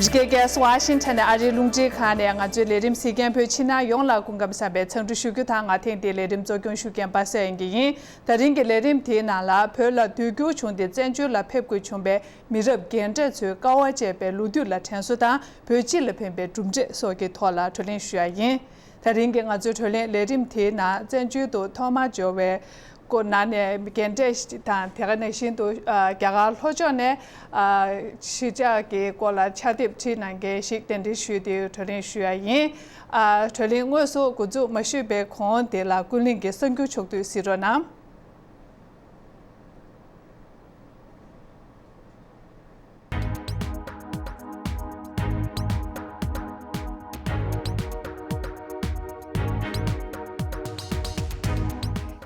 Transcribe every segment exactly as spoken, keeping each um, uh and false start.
ཨ་མི་རི་ཀའི་རྒྱལ་ས་ཝ་ཤིང་ཊོན་ནས་ཨ་རིའི་རླུང་འཕྲིན་ཁང་ནས་ང་ཚོའི་ལས་རིམ་གཟིགས་མཁན་བོད་ཕྱི་ནང་ཡོངས་ལ་སྐུ་ཁམས་བཟང་བའི་འཚམས་འདྲི་ཞུ་རྒྱུ་དང་། ང་ཐེངས་འདིའི་ལས་རིམ་གཙོ་སྐྱོང་ཞུ་མཁན་པ་སངས་དབྱངས་སྐྱིད་ཡིན། ད་རིང་གི་ལས་རིམ་དེའི་ནང་ལ་བོད་ལ་དུས་འགྱུར་བྱུང་སྟེ་བཙན་བྱོལ་ལ་ཕེབས་དགོས་བྱུང་བའི་མི་རབས་རྒན་གྲས་ཚོའི་དཀའ་བ་སྤྱད་པའི་ལོ་རྒྱུས་ལ་དྲན་གསོ་དང་། བོད་སྤྱི་ལ་ཕན་པའི་གྲུབ་འབྲས་སོགས་ཀྱི་ཐོག་ལ་བགྲོ་གླེང་ཞུ་ཡ་ཡིན། ད་རིང་གི་ང་ཚོའི་བགྲོ་གླེང་ལས་རིམ་དེའི་ནང་བཙན་བྱོལ་དུ་ཐོག་མར་འབྱོར་བའི་སྐོར་ནང་ནས་རྒན་གྲས་དང་། དེ་ག་ནང་བཞིན་དུ་ཨ་རྒྱ་གར་ལྷོ་ཕྱོགས་ནས་ཨ་གཞིས་ཆགས་ཀྱི་སྐོར་ལ་ཕྱག་དེབ་བྲིས་གནང་མཁན་ཞིག་གདན་འདྲེན་ཞུས་ཏེ་བགྲོ་གླེང་ཞུ་ཡ་ཡིན། ཨ་བགྲོ་གླེང་དངོས་སུ་འགོ་འཛུགས་མ་ཞུས་པའི་གོང་དེ་ལ་ཀུན་གླེང་གི་གསར་འགྱུར་ཕྱོགས་བསྡུས་གཟིགས་རོགས་གནང་།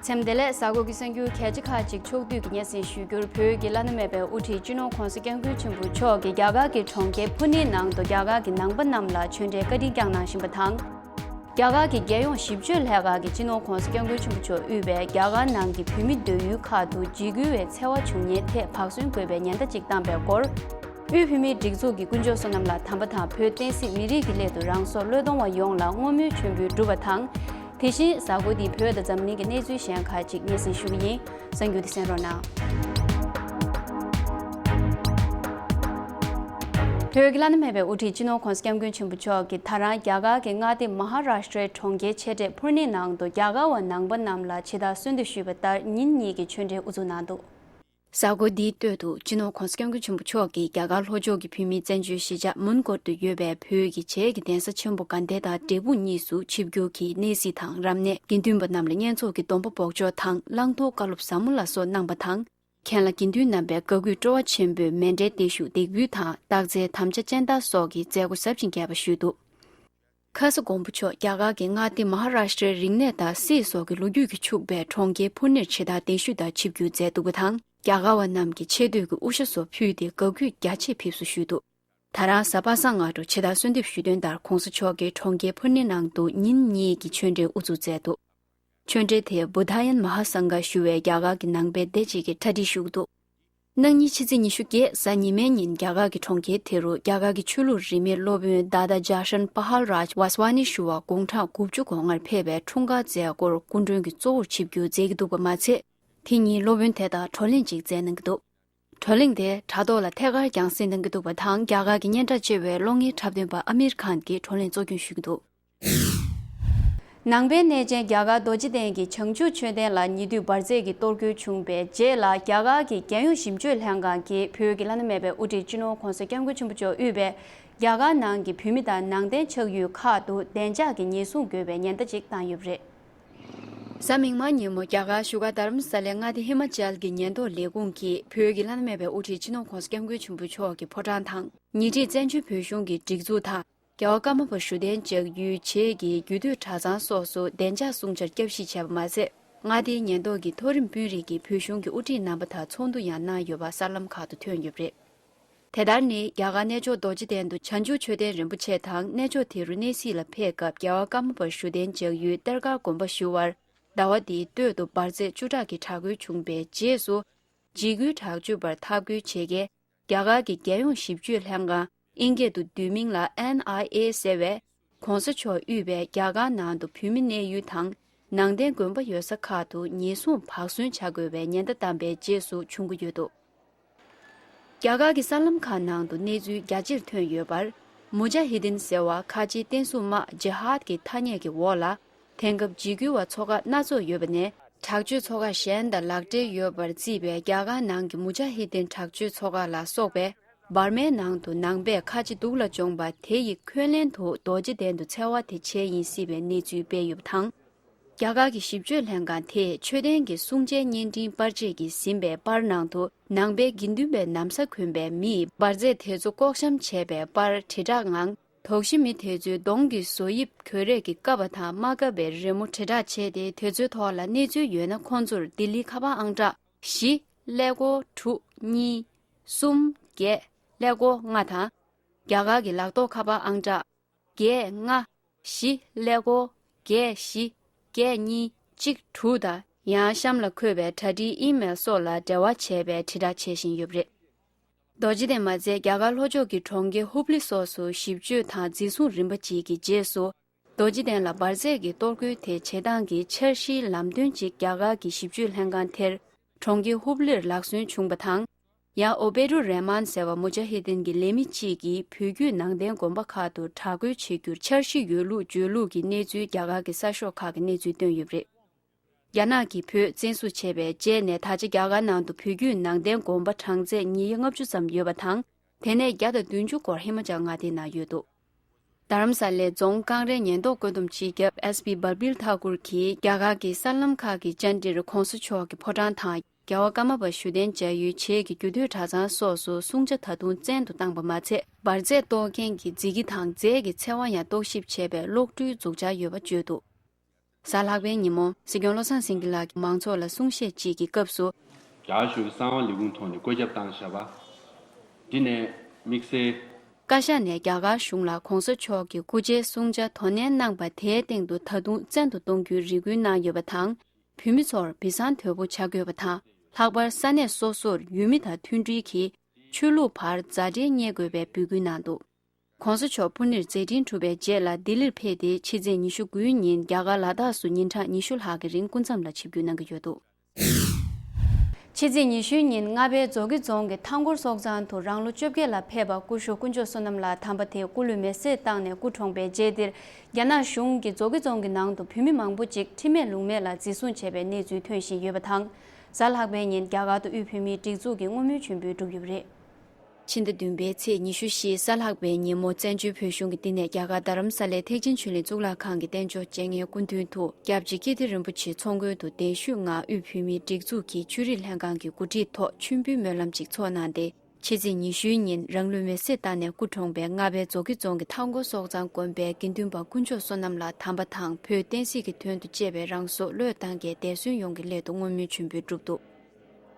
མཚམས་བདེ་ལེགས། གཟའ་འཁོར་གྱི་གསར་འགྱུར་གལ་ཆེ་ཁག་ཅིག་ཕྱོགས་བསྡུས་ཀྱིས་སྙན་སེང་ཞུ་རྒྱུར། བོད་ཀྱི་བླ་ན་མེད་པའི་དབུ་ཁྲིད་སྤྱི་ནོར་༧གོང་ས་༧སྐྱབས་མགོན་ཆེན་པོ་མཆོག་གིས་རྒྱ་གར་གྱི་གྲོང་ཁྱེར་ཕུ་ནེ་ནང་དུ་རྒྱ་གར་གྱི་ནང་པ་རྣམས་ལ་ཆོས་འབྲེལ་བཀའ་དྲིན་བསྐྱངས་གནང་བཞིན་པ་དང་། རྒྱ་གར་གྱི་རྒྱལ་ཡོངས་ཞིབ་དཔྱོད་ལྷན་ཁང་གིས་སྤྱི་ནོར་༧གོང་ས་༧སྐྱབས་མགོན་ཆེན་པོ་མཆོག་དབུས་པའི་རྒྱ་གར་ནང་གི་བོད་མི་སྡོད་ཡུལ་ཁག་ཏུ་འཇིགས་སྐུལ་བའི་འཚེ་བ་བྱུང་ཉེན་ཐད་བག་ཟོན་དགོས་པའི་ཉེན་བརྡ་ཅིག་བཏང་པའི་སྐོར། དབུས་བོད་མིའི་སྒྲིག་འཛུགས་ཀྱི་དཀོན་མཆོག་བསོད་ནམས་ལགས་དམ་པ་དང་། བོད་བསྟན་སྲིད་མི་རིགས་ཀྱི་སླད་དུ་རང་སྲོག་བློས་གཏོང་བ་ཡོངས་ལ་བསྔོ་སྨོན་མཆོད་འབུལ་བསྒྲུབས་པ་དང་། དེ་བཞིན་གཟའ་འཁོར་འདིའི་བོད་དང་འཛམ་གླིང་གི་གནས་ཚུལ་གཞན་ཁག་ཅིག་སྙན་སེང་ཞུ་གི་ཡིན། གསར་འགྱུར་དེ་གསན་རོགས་གནང་། བོད་ཀྱི་བླ་ན་མེད་པའི་དབུ་ཁྲིད་སྤྱི་ནོར་༧གོང་ས་༧སྐྱབས་མགོན་ཆེན་པོ་མཆོག་གིས་ད་རང་རྒྱ་གར་གྱི་མངའ་སྡེ་མ་ཧཱ་རཱ་ཤི་ཏྲའི་གྲོང་ཁྱེར་ཆེ་གྲས་ཕུར་ནེ་ནང་དུ་རྒྱ་གར་བ་ནང་པ་རྣམས་ལ་ཕྱི་ཟླ་གསོལ་འདེབས་ཞུས་པ་ལྟར་ཉིན་གཉིས་ཀྱི་ཆོས་འབྲེལ་དབུ་འཛུགས་གནང་འདུག། གཟའ་འཁོར་འདིའི་སྟོད་དུ་སྤྱི་ནོར་༧གོང་ས་༧སྐྱབས་མགོན་ཆེན་པོ་མཆོག་གིས་རྒྱ་གར་ལྷོ་ཕྱོགས་ཀྱི་བོད་མིའི་བཙན་བྱོལ་གཞིས་ཆགས་མོན་གྷོར་དུ་ཡོད་པའི་བོད་ཀྱི་བྱེས་ཀྱི་གདན་ས་ཆེན་པོ་དགའ་ལྡན་དང་འབྲས་སྤུངས་གཉིས་སུ་ཆིབས་བསྒྱུར་གྱིས་གནས་གཟིགས་དང་། རབ་གནས་དགེ་འདུན་པ་རྣམས་ལ་བསྙེན་རྫོགས་ཀྱི་སྡོམ་པ་འབོགས་ཆོག་དང་། བླང་དོར་བཀའ་སློབ་ཟབ་མོ་ལ་སོགས་གནང་བ་དང་། མཁན་བླ་དགེ་འདུན་རྣམ་པས་དགའ་གུས་སྤྲོ་བ་ཆེན་པོས་མཎྜལ་བརྟན་བཞུགས་འདེགས་འབུལ་དང་། རྟགས་རྩལ་དམ་བཅའ་སྤྱན་སྟག་སོགས་ཀྱི་མཛད་སྒོ་ཟབ་ཅིང་རྒྱས་པ་ཞུས་འདུག། ཁ་ས་མགོན་པོ་མཆོག་རྒྱ་གར་གྱི་མངའ་སྡེ་མ་ཧཱ་རཱ་ཤི་ཏྲའི་རིག་གནས་དང་སྲིད་སོགས་ཀྱི་ལོ་རྒྱུས་ཀྱིས་ཕྱུག་པའི་གྲོང་ཁྱེར་ཕུ་ནེར་ཆེ་མཐར་གདན་ཞུ་དང་ཆིབས་བསྒྱུར་མཛད་འདུག་པ་དང་། རྒྱ་གར་བ་རྣམས་ཀྱིས་ཆེ་བསྟོད་ཀྱི་དབུ་ཞྭ་སོགས་ཕུལ་ཏེ་དགའ་གུས་རྒྱ་ཆེ་ཕེབས་བསུ་ཞུས་འདུག། ད་རང་གཟའ་པ་སངས་སྔ་དྲོ་ཆེ་མཐར་གསོལ་འདེབས་ཞུས་དོན་ལྟར། ྋགོང་ས་མཆོག་གིས་གྲོང་ཁྱེར་ཕུ་ནེ་ནང་དུ་ཉིན་གཉིས་ཀྱི་ཆོས་འབྲེལ་དབུ་འཛུགས་མཛད་འདུག། ཆོས་འབྲེལ་དེ་བུ་དྷ་ཡན་མ་ཧཱ་སང་གྷ་ཞུ་བའི་རྒྱ་གར་གྱི་ནང་པའི་སྡེ་གཅིག་གིས་གྲ་སྒྲིག་ཞུ་གི་འདུག། གནངས་ཉིན་ཕྱི་ཚེས་ཉི་ཤུ་བརྒྱད་གཟའ་ཉི་མའི་ཉིན་རྒྱ་གར་གྱི་གྲོང་ཁྱེར་དེ་རུ་རྒྱ་གར་གྱི་ཆོས་ལུགས་རིས་མེད་སློབ་དཔོན་ད་ད་ཇཱ་ཤན་པ་ཧལ་རཱཇ་ཝཱ་སི་ཝཱ་ནི་ཞུ་བ་དགུང་གྲངས་དགུ་བཅུ་གོ་ལྔར་ཕེབས་པའི་འཁྲུངས་སྐར་མཛད་སྒོར་སྐུ་མགྲོན་གྱི་གཙོ་བོར་ཆིབས་བསྒྱུར་མཛད་ཀྱི་འདུག་པ་མ་ཚད། དེ་ཉིན་སློབ་དཔོན་དེ་དང་བགྲོ་གླེང་ཅིག་མཛད་གནང་གི་འདུག། བགྲོ་གླེང་དེ་དྲ་ཐོག་ལ་ཐད་ཀར་རྒྱང་སྲིང་གནང་གི་འདུག་པ་དང་། རྒྱ་གར་གྱི་སྙན་གྲགས་ཆེ་བའི་གློག་བརྙན་འཁྲབ་སྟོན་པ་ཨ་མིར་ཁཱན་གྱིས་བགྲོ་གླེང་གཙོ་སྐྱོང་ཞུས་ཀྱི་འདུག། ནང་པའི་གནས་ཆེན་རྒྱ་གར་རྡོ་རྗེ་གདན་གྱི་བྱང་ཆུབ་མཆོད་རྟེན་ལ་ཉེ་དུས་འབར་རྫས་ཀྱི་གཏོར་རྒོལ་བྱུང་བའི་རྗེས་ལ། རྒྱ་གར་གྱི་རྒྱལ་ཡོངས་ཞིབ་དཔྱོད་ལྷན་ཁང་གིས་བོད་ཀྱི་བླ་ན་མེད་པའི་དབུ་ཁྲིད་སྤྱི་ནོར་༧གོང་ས་༧སྐྱབས་མགོན་ཆེན་པོ་མཆོག་དབུས་པའི་རྒྱ་གར་ནང་གི་བོད་མི་དང་ནང་བསྟན་ཆགས་ཡུལ་ཁག་ཏུ་བདེ་འཇགས་ཀྱི་ཉེན་སྲུང་དགོས་པའི་ཉེན་བརྡ་ཅིག་བཏང་ཡོད་པ་རེད། གཟའ་མིག་དམར་ཉིན་མོ་རྒྱ་གར་བཞུགས་སྒར་རྡ་རམ་ས་ལའི་མངའ་སྡེ་ཧི་མ་ཅལ་གྱི་ཉེན་རྟོག་ལས་ཁུངས་ཀྱིས་བོད་ཀྱི་བླ་ན་མེད་པའི་དབུ་ཁྲིད་སྤྱི་ནོར་༧གོང་ས་༧སྐྱབས་མགོན་ཆེན་པོ་མཆོག་གི་ཕོ་བྲང་དང་། ཉེ་འཁྲིས་བཙན་བྱོལ་བོད་གཞུང་གི་སྒྲིག་འཛུགས་དང་། རྒྱལ་བ་ཀརྨ་པ་བཞུགས་གདན་འཇགས་ཡུལ་བྱེས་ཀྱི་རྒྱུད་སྟོད་གྲྭ་ཚང་སོགས་སུ་བདེ་འཇགས་སྲུང་བྱར་བསྐྱར་ཞིབ་བྱས་པ་མ་ཟད། མངའ་སྡེའི་ཉེན་རྟོག་གི་མཐོ་རིམ་དཔོན་རིགས་ཀྱིས་བོད་གཞུང་གི་དབུ་ཁྲིད་རྣམ་པ་དང་ཚོགས་འདུ་ཡང་གནང་ཡོད་པ་གསར་ལམ་ཁག་ཏུ་ཐོན་ཡོད་པ་རེད། དེ་ལྟར་ནི། རྒྱ་གར་གནས་མཆོག་རྡོ་རྗེ་གདན་དུ་བྱང་ཆུབ་མཆོད་རྟེན་རིན་པོ་ཆེ་དང་། གནས་མཆོག་དེ་རུ་གནས་གཟིགས་ལ་ཕེབས་སྐབས། རྒྱལ་བ་ཀརྨ་པ་བཞུགས་གདན་འཇགས་ཡུལ་གཏེར་སྒར་དགོན་པ་ཞུ་བར། ཟླ་བ་འདིའི་སྟོད་དུ་འབར་རྫས་བཅུ་ཕྲག་གི་དྲག་རྒོལ་བྱུང་བའི་རྗེས་སུ། འཇིགས་སྐུལ་དྲག་སྤྱོད་པར་འཐབ་རྒོལ་བྱེད་མཁན་རྒྱ་གར་གྱི་རྒྱལ་ཡོངས་ཞིབ་དཔྱོད་ལྷན་ཁང་། ཨིན་སྐད་དུ་བསྡུས་མིང་ལ་ཨེན་ཨའི་ཨེ་ཟེར་བས། ྋགོང་ས་མཆོག་དབུས་པའི་རྒྱ་གར་ནང་དུ་བོད་མི་གནས་ཡུལ་དང་། ནང་བསྟན་དགོན་པ་ཡོད་ས་ཁག་ཏུ་ཉེན་སྲུང་བག་ཟོན་བྱ་དགོས་པའི་ཉེན་བརྡ་བཏང་པའི་རྗེས་སུ་བྱུང་གི་ཡོད་འདུག། རྒྱ་གར་གྱི་གསར་ལམ་ཁག་ནང་དུ་གནས་ཚུལ་རྒྱ་ཆེར་ཐོན་ཡོད་པར། མུ་ཇཱ་ཧི་དིན་ཟེར་བ་ཁ་ཆེའི་བསྟན་སྲུང་དམག་ཇི་ཧཱད་ཀྱི་ཐ་སྙད་ཀྱི་འོག་ལ། དེང་སྐབས་འཇིགས་སྐུལ་བ་ཚོགས་ཁག་སྣ་ཚོགས་ཡོད་པ་ནས། དྲག་སྤྱོད་ཚོགས་ཁག་གཞན་དང་ལག་འབྲེལ་ཡོད་པར་བརྩིས་པའི་རྒྱ་གར་ནང་གི་མུ་ཇཱ་ཧི་དིན་དྲག་སྤྱོད་ཚོགས་ཁག་ལ་སོགས་པས། འབར་མའི་ནང་དུ་ནང་པས་ཁ་ཆེ་སྡུག་ལ་སྦྱོང་བ་དེ་ཡི་འཁོན་ལན་དུ་རྡོ་རྗེ་གདན་དུ་འཚེ་བ་དེ་བྱས་ཡིན་སྲིད་པའི་གནས་ཚུལ་སྤེལ་ཡོད་པ་དང་། རྒྱ་གར་གྱི་ཞིབ་དཔྱོད་ལྷན་ཁང་དེས་མཆོད་རྟེན་གྱི་གསུང་བྱའི་བརྙན་འཕྲིན་པར་ཆས་ཀྱིས་ཟིན་པའི་པར་ནང་དུ། ནང་པའི་དགེ་འདུན་པའི་ན་བཟའ་གོན་པའི་མིས་འབར་རྫས་དེ་ཚོ་བཀོག་བཤམས་བྱས་པའི་པར་དྲིལ་བསྒྲགས་ངང་། དོགས་གཞི་མི་དེ་ཚོའི་གདོང་གི་བཟོ་དབྱིབས་གོས་རས་ཀྱིས་བཀབ་པ་དང་། མ་བཀབ་པའི་རི་མོ་དྲིལ་བསྒྲགས་བྱས་ཏེ། དེ་ཚོའི་ཐོག་ལ་གནས་ཚུལ་ཡོད་ན། ཁོང་ཚོར་ལྡི་ལི་ཁ་པར་ཨང་གྲངས་བཞི་ཀླད་ཀོར་དྲུག་གཉིས་གསུམ་བརྒྱད་ཀླད་ཀོར་ལྔ་དང་། རྒྱ་གར་གྱི་ལག་ཐོགས་ཁ་པར་ཨང་གྲངས་བརྒྱད་ལྔ་བཞི་ཀླད་ཀོར་བརྒྱད་བཞི་བརྒྱད་གཉིས་གཅིག་དྲུག་དང་། ཡང་གཤམ་ལ་འཁོད་པའི་དྲ་སྦྲེལ་ཨི་མེལ་སོགས་ལ་འབྲེལ་བ་བྱས་པའི་དྲིལ་བསྒྲགས་བྱེད་བཞིན་ཡོད་པ་རེད། རྡོ་རྗེ་གདན་མ་ཚད་རྒྱ་གར་ལྷོ་ཕྱོགས་ཀྱི་གྲོང་ཁྱེར་ཧུབ་ལི་སོགས་སུ་ཞིབ་དཔྱོད་དང་འཛིན་བཟུང་རིམ་པ་ཅིག་གི་རྗེས་སུ། རྡོ་རྗེ་གདན་ལ་འབར་རྫས་ཀྱི་གཏོར་རྒོལ་དེ་བྱེད་སྟངས་ཀྱི་འཆར་གཞིའི་ལམ་སྟོན་ཅིག་རྒྱ་གར་གྱི་ཞིབ་དཔྱོད་ལྷན་ཁང་དེར་གྲོང་ཁྱེར་ཧུབ་ལིར་ལག་སོན་བྱུང་བ་དང་། ཡང་ཨོ་བེ་ཏུ་རེ་མཱན་ཟེར་བ་མུ་ཇ་ཧི་དིན་གྱི་ལས་མི་གཅིག་གིས་བོད་བརྒྱུད་ནང་བསྟན་དགོན་པ་ཁག་ཏུ་དྲག་རྒོལ་བྱེད་རྒྱུར་འཆར་གཞི་ཡོད་ལུགས་བརྗོད་ལུགས་ཀྱི་གནས་ཚུལ་རྒྱ་གར་གྱི་གསར་ཤོག་ཁག་གིས་གནས་ཚུལ་བཏོན་ཡོད་པ་རེད། རྒྱ་ནག་གིས་བོད་བཙན་བཟུང་བྱས་པའི་རྗེས་ནས་ད་ཆ་རྒྱ་གར་ནང་དུ་བོད་བརྒྱུད་ནང་བསྟན་དགོན་པ་གྲངས་ཚད་ཉིས་བརྒྱ་ལྔ་བཅུ་ཙམ་ཡོད་པ་དང་། དེ་ནས་བརྒྱ་དང་བདུན་ཅུ་སྐོར་ཧི་མ་ཅལ་མངའ་སྡེའི་ནང་ཡོད་འདུག་རྡ་རམ་ས་ལའི་རྫོང་ཀང་རའི་ཉེན་རྟོག་བཀོད་འདོམས་སྤྱི་ཁྱབ་ཨེས་པི་བལ་བིལ་ཐ་ཀུར་གྱིས་རྒྱ་གར་གྱི་གསར་ལམ་ཁག་གི་བཅར་འདྲིར་༧གོང་ས་མཆོག་གི་ཕོ་བྲང་དང་། རྒྱལ་བ་ཀརྨ་པ་བཞུགས་གདན་མཇལ་ཡུལ་བྱེས་ཀྱི་རྒྱུ་སྟོད་གྲྭ་ཚང་སོགས་སུ་སྲུང་བྱ་ད་དུང་བཙན་དུ་བཏང་པ་མ་ཚད། འབར་རྫས་གཏོར་མཁན་གྱི་རྫིས་ཀྱི་དང་རྫས་ཀྱི་ཚེར་བ་ཡང་རྟོག་ཞིབ་བྱས་པའི་གློག་འཕྲུལ་མཛུབ་འཆར་ཡོད་པ་བརྗོད་འདུག་གཟའ་ལྷག་པའི་ཉིན་མོ་སྲིད་སྐྱོང་བློ་བཟང་སེང་གེ་ལགས་ཀྱིས་མང་ཚོགས་ལ་གསུང་བཤད་ཅིག་གི་སྐབས་སུ། རྒྱ་གར་གཞུང་གིས་གསང་བ་ལས་ཁུངས་ཐོག་ནས་བཀོད་ཁྱབ་བཏང་བཞག་པ། འདི་ནས་དམིགས་བསལ། བཀའ་ཤག་ནས་རྒྱ་གར་གཞུང་ལ་༧གོང་ས་མཆོག་གི་སྐུ་ཕྱྭའི་གསུང་བྱ་དོ་ནན་གནང་པ་དེའི་སྟེང་དུ་ད་དུང་བཙན་དུ་གཏོང་རྒྱུའི་རེ་སྐུལ་གནང་ཡོད་པ་དང་། བོད་མི་ཚོར་སྦི་གསང་དོད་པོ་བྱ་དགོས་པ་དང་། ལྷག་པར་ས་གནས་སོ་སོར་ཡུལ་མི་དང་མཐུན་སྒྲིལ་གྱིས་ཆོས་ལུགས་བར་མཛའ་འབྲེལ་རྙེད་དགོས་པའི་འབོད་སྐུལ་གནང་འདུག ༸གོང་ས་མཆོག་སྤུ་ནེར་མཛད་འཕྲིན་གྲུབ་པའི་རྗེས་ལ་ལྡི་ལིར་ཕེབས་ཏེ་ཕྱི་ཚེས་ཉི་ཤུ་དགུའི་ཉིན་རྒྱ་གར་ལ་དྭགས་སུ་ཉིན་གྲངས་ཉི་ཤུ་ལྷག་གི་རིང་སྐུ་མཚམས་ལ་ཆིབས་བསྒྱུར་གནང་གི་ཡོད་འདུག་ཕྱི་ཚེས་ཉི་ཤུའི་ཉིན་རྔ་པའི་མཛོ་སྐྱེས་རྫོང་གི་མཐའ་འཁོར་སོག་ཚང་དུ་རང་ལོ་བཅོ་བརྒྱད་ལ་ཕེབས་པ་སྐུ་ཞབས་དཀོན་མཆོག་བསོད་ནམས་ལགས་དམ་པ་དེ་སྐུ་ལུས་མེར་སྲེག་བཏང་ནས་སྐུ་གྲོངས་པའི་རྗེས་འདིར། རྒྱ་ནག་གཞུང་གིས་མཛོ་སྐྱེས་རྫོང་གི་ནང་དུ་བོད་མི་མང་པོ་ཅིག་ཁྲིམས་མེད་ལུགས་མེད་ལ་འཛིན་བཟུང་བྱས་པའི་གནས་ཚུལ་ཐོན་བཞིན་ཡོད་པ་དང་། གཟའ་ལྷག་པའི་ཉིན་རྒྱ་གར་དུ་དབུས་བོད་མིའི་སྒྲིག་འཛུགས་ཀྱི་བསྔོ་སྨོན་མཆོད་འབུལ་བསྒྲུབས་ཡོད་པ་རེད། ཕྱི་ཟླ་བདུན་པའི་ཚེས་ཉི་ཤུ་བཞི་གཟའ་ལྷག་པའི་ཉིན་མོ་བཙན་བྱོལ་བོད་གཞུང་གི་བསྟི་གནས་རྒྱ་གར་རྡ་རམ་ས་ལའི་ཐེག་ཆེན་ཆོས་གླིང་གཙུག་ལག་ཁང་གི་རྟེན་མཆོག་སྤྱན་སྔའི་སྐུ་མདུན་དུ་སྐྱབས་རྗེ་ཀིརྟི་རིན་པོ་ཆེ་ཚོགས་མགོན་དུ་གདན་ཞུས་ངང་དབུས་བོད་མིའི་སྒྲིག་འཛུགས་ཀྱི་ཆོས་རིག་ལྷན་ཁང་གི་གོ་སྒྲིག་ཐོག་མཆོད་འབུལ་སྨོན་ལམ་ཅིག་ཚོགས་གནང་སྟེ། ཕྱི་ཚེས་ཉི་ཤུའི་ཉིན་རང་ལུས་མེར་སྲེག་བཏང་ནས་སྐུ་གྲོངས་པའི་རྔ་པའི་མཛོ་སྐྱེས་རྫོང་གི་མཐའ་འཁོར་སོག་གཙང་དགོན་པའི་དགེ་འདུན་པ་དཀོན་མཆོག་བསོད་ནམས་ལགས་དམ་པ་དང་བོད་བསྟན་སྲིད་ཀྱི་དོན་དུ་གཅེས་པའི་རང་སྲོག་བློས་བཏང་མཁན་འདས་གསོན་ཡོངས་ཀྱི་སླད་དུ་བསྔོ་སྨོན་མཆོད་འབུལ་བསྒྲུབས་འདུག་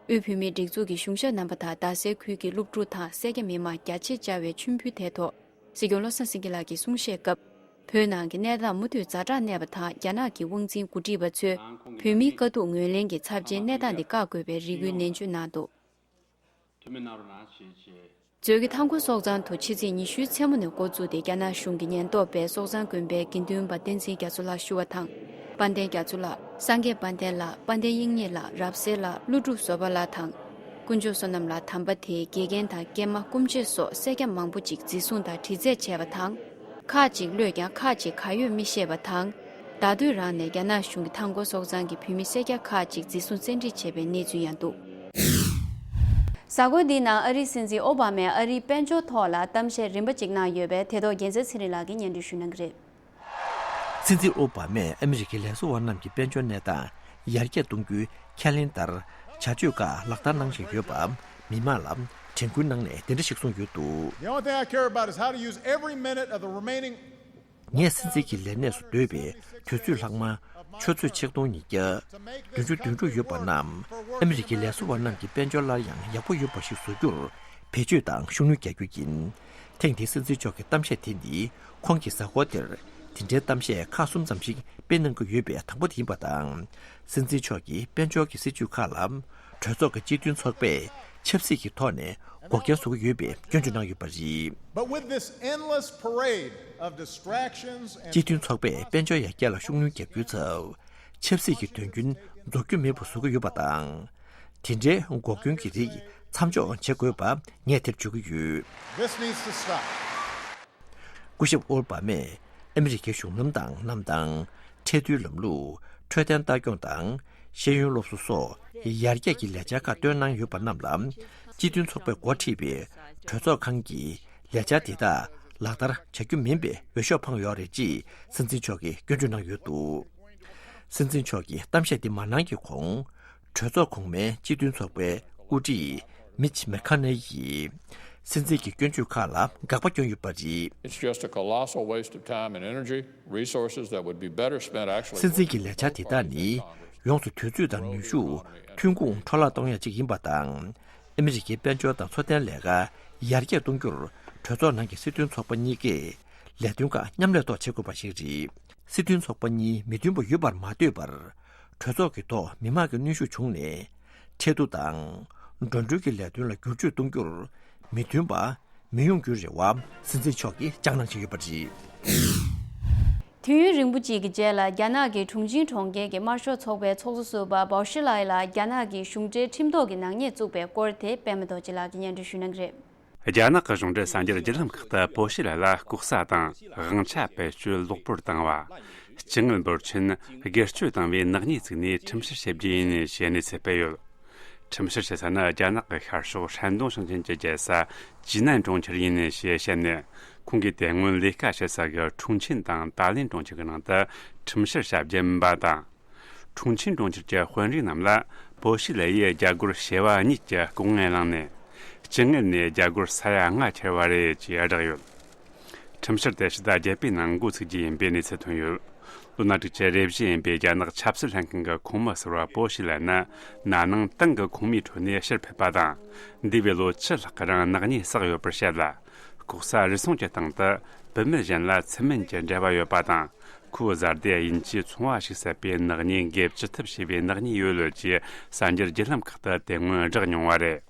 དབུས་བོད་མིའི་སྒྲིག་འཛུགས་ཀྱི་གཞུང་ཞབས་རྣམ་པ་དང་རྡ་སའི་ཁུལ་གྱི་སློབ་ཕྲུག་དང་སེར་སྐྱ་མི་མང་རྒྱ་ཆེ་བཅར་བའི་མཆོད་འབུལ་དེའི་ཐོག་སྲིད་སྐྱོང་བློ་བཟང་སེང་གེ་ལགས་ཀྱིས་གསུང་བཤད་སྐབས། བོད་ནང་གི་གནས་སྟངས་མུ་མཐུད་ཛ་དྲག་གནས་པ་དང་། རྒྱ་ནག་གི་དབང་འཛིན་འགོ་ཁྲིད་པ་ཚོས་བོད་མིའི་དཀའ་སྡུག་ངོས་ལེན་གྱི་ཚབས་ཆེའི་གནས་སྟངས་འདི་བཀག་དགོས་པའི་རེ་སྐུལ་ནན་བརྗོད་གནང་འདུག་མཛོད་དགེ་མཐའ་འཁོར་སོག་གཙང་དུ་ཕྱི་ཚེས་ཉི་ཤུའི་མཚན་མོ་ནས་འགོ་བཙུགས་ཏེ། རྒྱ་ནག་གཞུང་གི་ཉེན་རྟོག་པས་སོག་གཙང་དགོན་པའི་དགེ་འདུན་པ་བསྟན་འཛིན་རྒྱ་མཚོ་ལགས་ཞུ་བ་དང་། དཔལ་ལྡན་རྒྱ་མཚོ་ལགས། སངས་རྒྱས་དཔལ་ལྡན་ལགས། དཔལ་ལྡན་དབྱིག་གཉེན་ལགས། རབ་གསལ་ལགས། ཀླུ་སྒྲུབ་བཟོད་པ་ལགས་དང་། དཀོན་མཆོག་བསོད་ནམས་ལགས་དམ་པ་དེའི་དགེ་རྒན་དང་སྐྱེས་མ་སྐུ་མཆེད་སོགས་སེར་སྐྱ་མང་པོ་ཅིག་འཛིན་བཟུང་དང་དྲི་རྩད་བྱས་པ་དང་། ཁག་ཅིག་གློད་ཀྱང་ཁག་ཅིག་ག་ཡོད་མི་ཤེས་པ་དང་། ད་དུས་རང་ནས་རྒྱ་ནག་གཞུང་གིས་མཐའ་འཁོར་སོག་གཙང་གི་བོད་མི་སེར་སྐྱ་ཁག་ཅིག་འཛིན་བཟུང་བཙན་ཁྲིད་བྱས་པའི་གནས་ཚུལ་ཡང་འདུག་གཟའ་འཁོར་འདིའི་ནང་ཨ་རིའི་སྲིད་འཛིན་ཨོ་བྷ་མས་ཨ་རིའི་དཔལ་འབྱོར་ཐོག་ལ་གཏམ་བཤད་རིམ་པ་ཅིག་གནང་ཡོད་པས། དེ་ཐོག་རྒྱལ་མཚན་ཚེ་རིང་ལགས་ཀྱིས་སྙན་སྒྲོན་ཞུ་གནང་གི་རེད། སྲིད་འཛིན་ཨོ་བྷ་མས་ཨ་མི་རི་ཀའི་ལས་བཟོ་བ་རྣམས་ཀྱི་དཔལ་འབྱོར་གནས་སྟངས་ཡར་རྒྱས་གཏོང་རྒྱུའི་ཁས་ལེན་ལྟར་བྱ་སྤྱོད་ཁག་ལག་བསྟར་གནང་བཞིན་ཡོད་པ། མི་མང་ལ་དྲན་སྐུལ་གནང་ནས་འདི་འདྲ་ཞིག་གསུངས་ཡོད་འདུག The only thing I care about is how to use every minute of the remaining ངས་སྲིད་འཛིན་གྱི་ལས་གནས་སུ་སྡོད་པའི་དུས་ཚོད་ལྷག་མ་ཆུ་ཚོད་ཆིག་སྟོང་ཉིས་བརྒྱ་བདུན་ཅུ་དོན་དྲུག་ཡོད་པ་རྣམས་ཨ་མི་རི་ཀའི་ལས་བཟོ་བ་རྣམས་ཀྱི་དཔལ་འབྱོར་སླར་ཡང་ཡག་པོ་ཡོད་པ་ཞིག་བཟོ་རྒྱུར་བེད་སྤྱོད་དང་ཤུགས་སྣོན་རྒྱག་རྒྱུ་ཡིན། ཐེངས་འདིའི་སྲིད་འཛིན་མཆོག་གི་གཏམ་བཤད་དེ་ནི་ཁོང་གིས་གཟའ་འཁོར་འདིར་དེ་འདྲའི་གཏམ་བཤད་ཁག་གསུམ་ཙམ་ཞིག་སྤེལ་གནང་གི་ཡོད་པའི་དང་པོ་དེ་ཡིན་པ་དང་། སྲིད་འཛིན་མཆོག་གིས་དཔལ་འབྱོར་གྱི་སྲིད་ཇུས་ཁག་ལ་གྲོས་ཚོགས་ཀྱི་སྤྱི་མཐུན་ཚོགས་པས་ཆབ་སྲིད་ཀྱི་ཐོག་ནས་འགོག་རྐྱེན་བཟོ་གི་ཡོད་པའི་སྐྱོན་བརྗོད་གནང་ཡོད་པ་རེད། But with this endless parade of distractions and སྤྱི་མཐུན་ཚོགས་པས་དཔལ་འབྱོར་ཡར་རྒྱས་ལ་ཤུགས་སྣོན་རྒྱག་རྒྱུའི་ཚབ། ཆབ་སྲིད་ཀྱི་དོན་རྐྱེན་རྫོགས་རྒྱུ་མེད་པ་བཟོ་གི་ཡོད་པ་དང་། དེ་འདྲའི་འགོག་སྐྱོན་གྱི་རིགས་མཚམས་འཇོག་བྱེད་དགོས་པ་ངས་དེར་བརྗོད་ཀྱི་ཡོད། This needs to stop. སྐུ་ཞབས་ཨོ་བྷ་མས་ཨ་མི་རི་ཀའི་གཞུང་ལམ་དང་གནམ་ཐང་། ཁྲལ་བསྡུའི་ལམ་ལུགས། འཕྲོད་བསྟེན་ལྟ་སྐྱོང་དང་ཤེས་ཡོན་སློབ་གསོ་སོགས་ཡར་རྒྱས་ཀྱི་ལས་འཆར་ཁག་བཏོན་གནང་ཡོད་པ་རྣམས་ལ། སྤྱི་མཐུན་ཚོགས་པས་འགོ་ཁྲིད་པའི་གྲོས་ཚོགས་ཁང་གིས་ལས་འཆར་དེ་དག་ལག་བསྟར་བྱ་རྒྱུ་མིན་པའི་འོས་ཤོག་འཕངས་ཡོད་རེད་ཅེས་སྲིད་འཛིན་མཆོག་གིས་སྐྱོན་བརྗོད་གནང་ཡོད་འདུག་སྲིད་འཛིན་མཆོག་གིས་གཏམ་བཤད་འདི་མ་གནང་གི་གོང་། གྲོས་ཚོགས་གོང་མའི་སྤྱི་མཐུན་ཚོགས་པའི་དབུ་ཁྲིད་མིཆ་མེ་ཁ་ནེལ་ཡིས་སྲིད་འཛིན་གྱི་སྐྱོན་བརྗོད་ཁག་ལ་དགག་པ་བསྐྱོན་ཡོད་པ་རེད། It's just a colossal waste of time and energy, resources that would be better spent actually སྲིད་འཛིན་གྱི་ལས་འཆར་དེ་དག་ནི་ཡོངས་སུ་དུས་ཚོད་དང་ནུས་ཤུགས་ཐོན་ཁུངས་འཕྲོ་བརླག་གཏོང་ཡ་གཅིག་ཡིན་པ་དང་། ཨ་མི་རི་ཀའི་དཔལ་འབྱོར་དང་འཚོ་རྟེན་ལས་ཀ་ཡར་རྒྱས་གཏོང་རྒྱུར་གྲོས་ཚོགས་ནང་གི་སྲིད་དོན་ཚོགས་པ་གཉིས་ཀས་ལས་དོན་ཁག་མཉམ་ལས་ཐོག་བྱེད་དགོས་པ་ཞིག་རེད། སྲིད་དོན་ཚོགས་པ་གཉིས་མི་མཐུན་པ་ཡོད་པར་མ་ལྟོས་པར། གྲོས་ཚོགས་ཀྱི་ཐོག་མི་མང་གི་གནོན་ཤུགས་བྱུང་ནས། ཁྲལ་བསྡུ་དང་། འགྲོ་གྲོན་གྱི་ལས་དོན་ལ་བསྒྱུར་བཅོས་གཏོང་རྒྱུར། མི་མཐུན་པ་མི་ཡོང་རྒྱུའི་རེ་བ་སྲིད་འཛིན་མཆོག་གིས་བཅངས་གནང་བྱས་ཡོད་པ་རེད། དུས་ཡུན་རིང་པོ་ཅིག་གི་རྗེས་ལ་རྒྱ་ནག་གི་ཁྲུང་ཆིང་གྲོང་ཁྱེར་གྱི་དམར་ཤོག་ཚོགས་པའི་ཚོགས་གཙོ་ཟུར་པ་པོ་ཤི་ལའི་ལ་རྒྱ་ནག་གི་གཞུང་འབྲེལ་ཁྲིམས་ཐོག་གི་ནག་ཉེས་བཙུགས་པའི་སྐོར་དེ་པད་མ་རྡོ་རྗེ་ལགས་ཀྱིས་སྙན་སྒྲོན་ཞུ་གནང་གི་རེད། རྒྱ་ནག་གི་གཞུང་འབྲེལ་གསར་འགྱུར་བརྒྱུད་ལམ་ཁག་ཏུ་པོ་ཤི་ལའི་ལ་ལྐོག་ཟ་དང་དབང་ཆ་བེད་སྤྱོད་གློག་སྤོར་བཏང་བ། སྤྱི་དངུལ་འབོར་ཆེན་སྒེར་གཅོད་བཏང་བའི་ནག་ཉེས་བཙུགས་ནས་ཁྲིམས་བཤེར་བྱེད་རྒྱུ་ཡིན་ཞེས་གནས་ཚུལ་སྤེལ་ཡོད། ཁྲིམས་བཤེར་བྱེད་ས་ནི་རྒྱ་ནག་གི་ཤར་ཕྱོགས་ཧྲན་ཏུང་ཞིང་ཆེན་གྱི་རྒྱལ་ས་ཅི་ནན་གྲོང་ཁྱེར་ཡིན་ཞེས་བཤད་ནས། ཁོང་གིས་དེ་སྔོན་ལས་ཀ་བྱེད་ས་གི་ཁྲུང་ཆིན་དང་ཏཱ་ལིན་གྲོང་ཁྱེར་གྱི་ནང་དུ་ཁྲིམས་བཤེར་བྱ་རྒྱུ་མིན་པ་དང་། ཁྲུང་ཆིན་གྲོང་ཁྱེར་གྱི་དཔོན་རིགས་རྣམས་ལ་པོ་ཤི་ལའི་ཡིས་རྒྱ་སྒོར་བྱེ་བ་གཉིས་ཀྱི་ལྐོག་རྔན་བླངས་ནས། སྤྱི་དངུལ་ནས་རྒྱ་སྒོར་ས་ཡ་ལྔ་ཁྱེར་བ་རེད་ཅེས་བསྒྲགས་ཡོད། ཁྲིམས་བཤེར་དེ་ཕྱི་ཟླ་བརྒྱད་པའི་ནང་འགོ་ཚུགས་རྒྱུ་ཡིན་པའི་གནས་ཚུལ་ཐོན་ཡོད། ལོ་ན་དྲུག་ཅུ་རེ་བཞི་ཡིན་པའི་རྒྱ་ནག་ཆབ་སྲིད་ལྷན་ཁང་གི་ཁོངས་མི་ཟུར་པ་པོ་ཤི་ལའི་ནི་ན་ནིང་ཏང་གི་ཁོངས་མིའི་ཁྲོད་ནས་ཕྱིར་ཕེབས་པ་དང་། འདས་པའི་ལོ་བཅུ་ལྷག་གི་རིང་ནག་ཉེས་བསགས་ཡོད་པར་བཤད་ལ། ལྐོག་ཟ་རུལ་སུངས་ཀྱི་སྟེང་དུ་བུད་མེད་གཞན་ལ་ཚུལ་མིན་གྱི་འབྲེལ་བ་ཡོད་པ་དང་། ཁོའི་བཟའ་ཟླས་དབྱིན་ཇིའི་ཚོང་བ་ཞིག་བསད་པའི་ནག་ཉེས་འགེབས་ཅི་ཐུབ་བྱས་པའི་ནག་ཉེས་ཡོད་ལོད་ཅེས་གསར་འགྱུར་བརྒྱུད་ལམ་ཁག་ཏུ་དེ་སྔོན་བསྒྲགས་མྱོང་བ་རེད།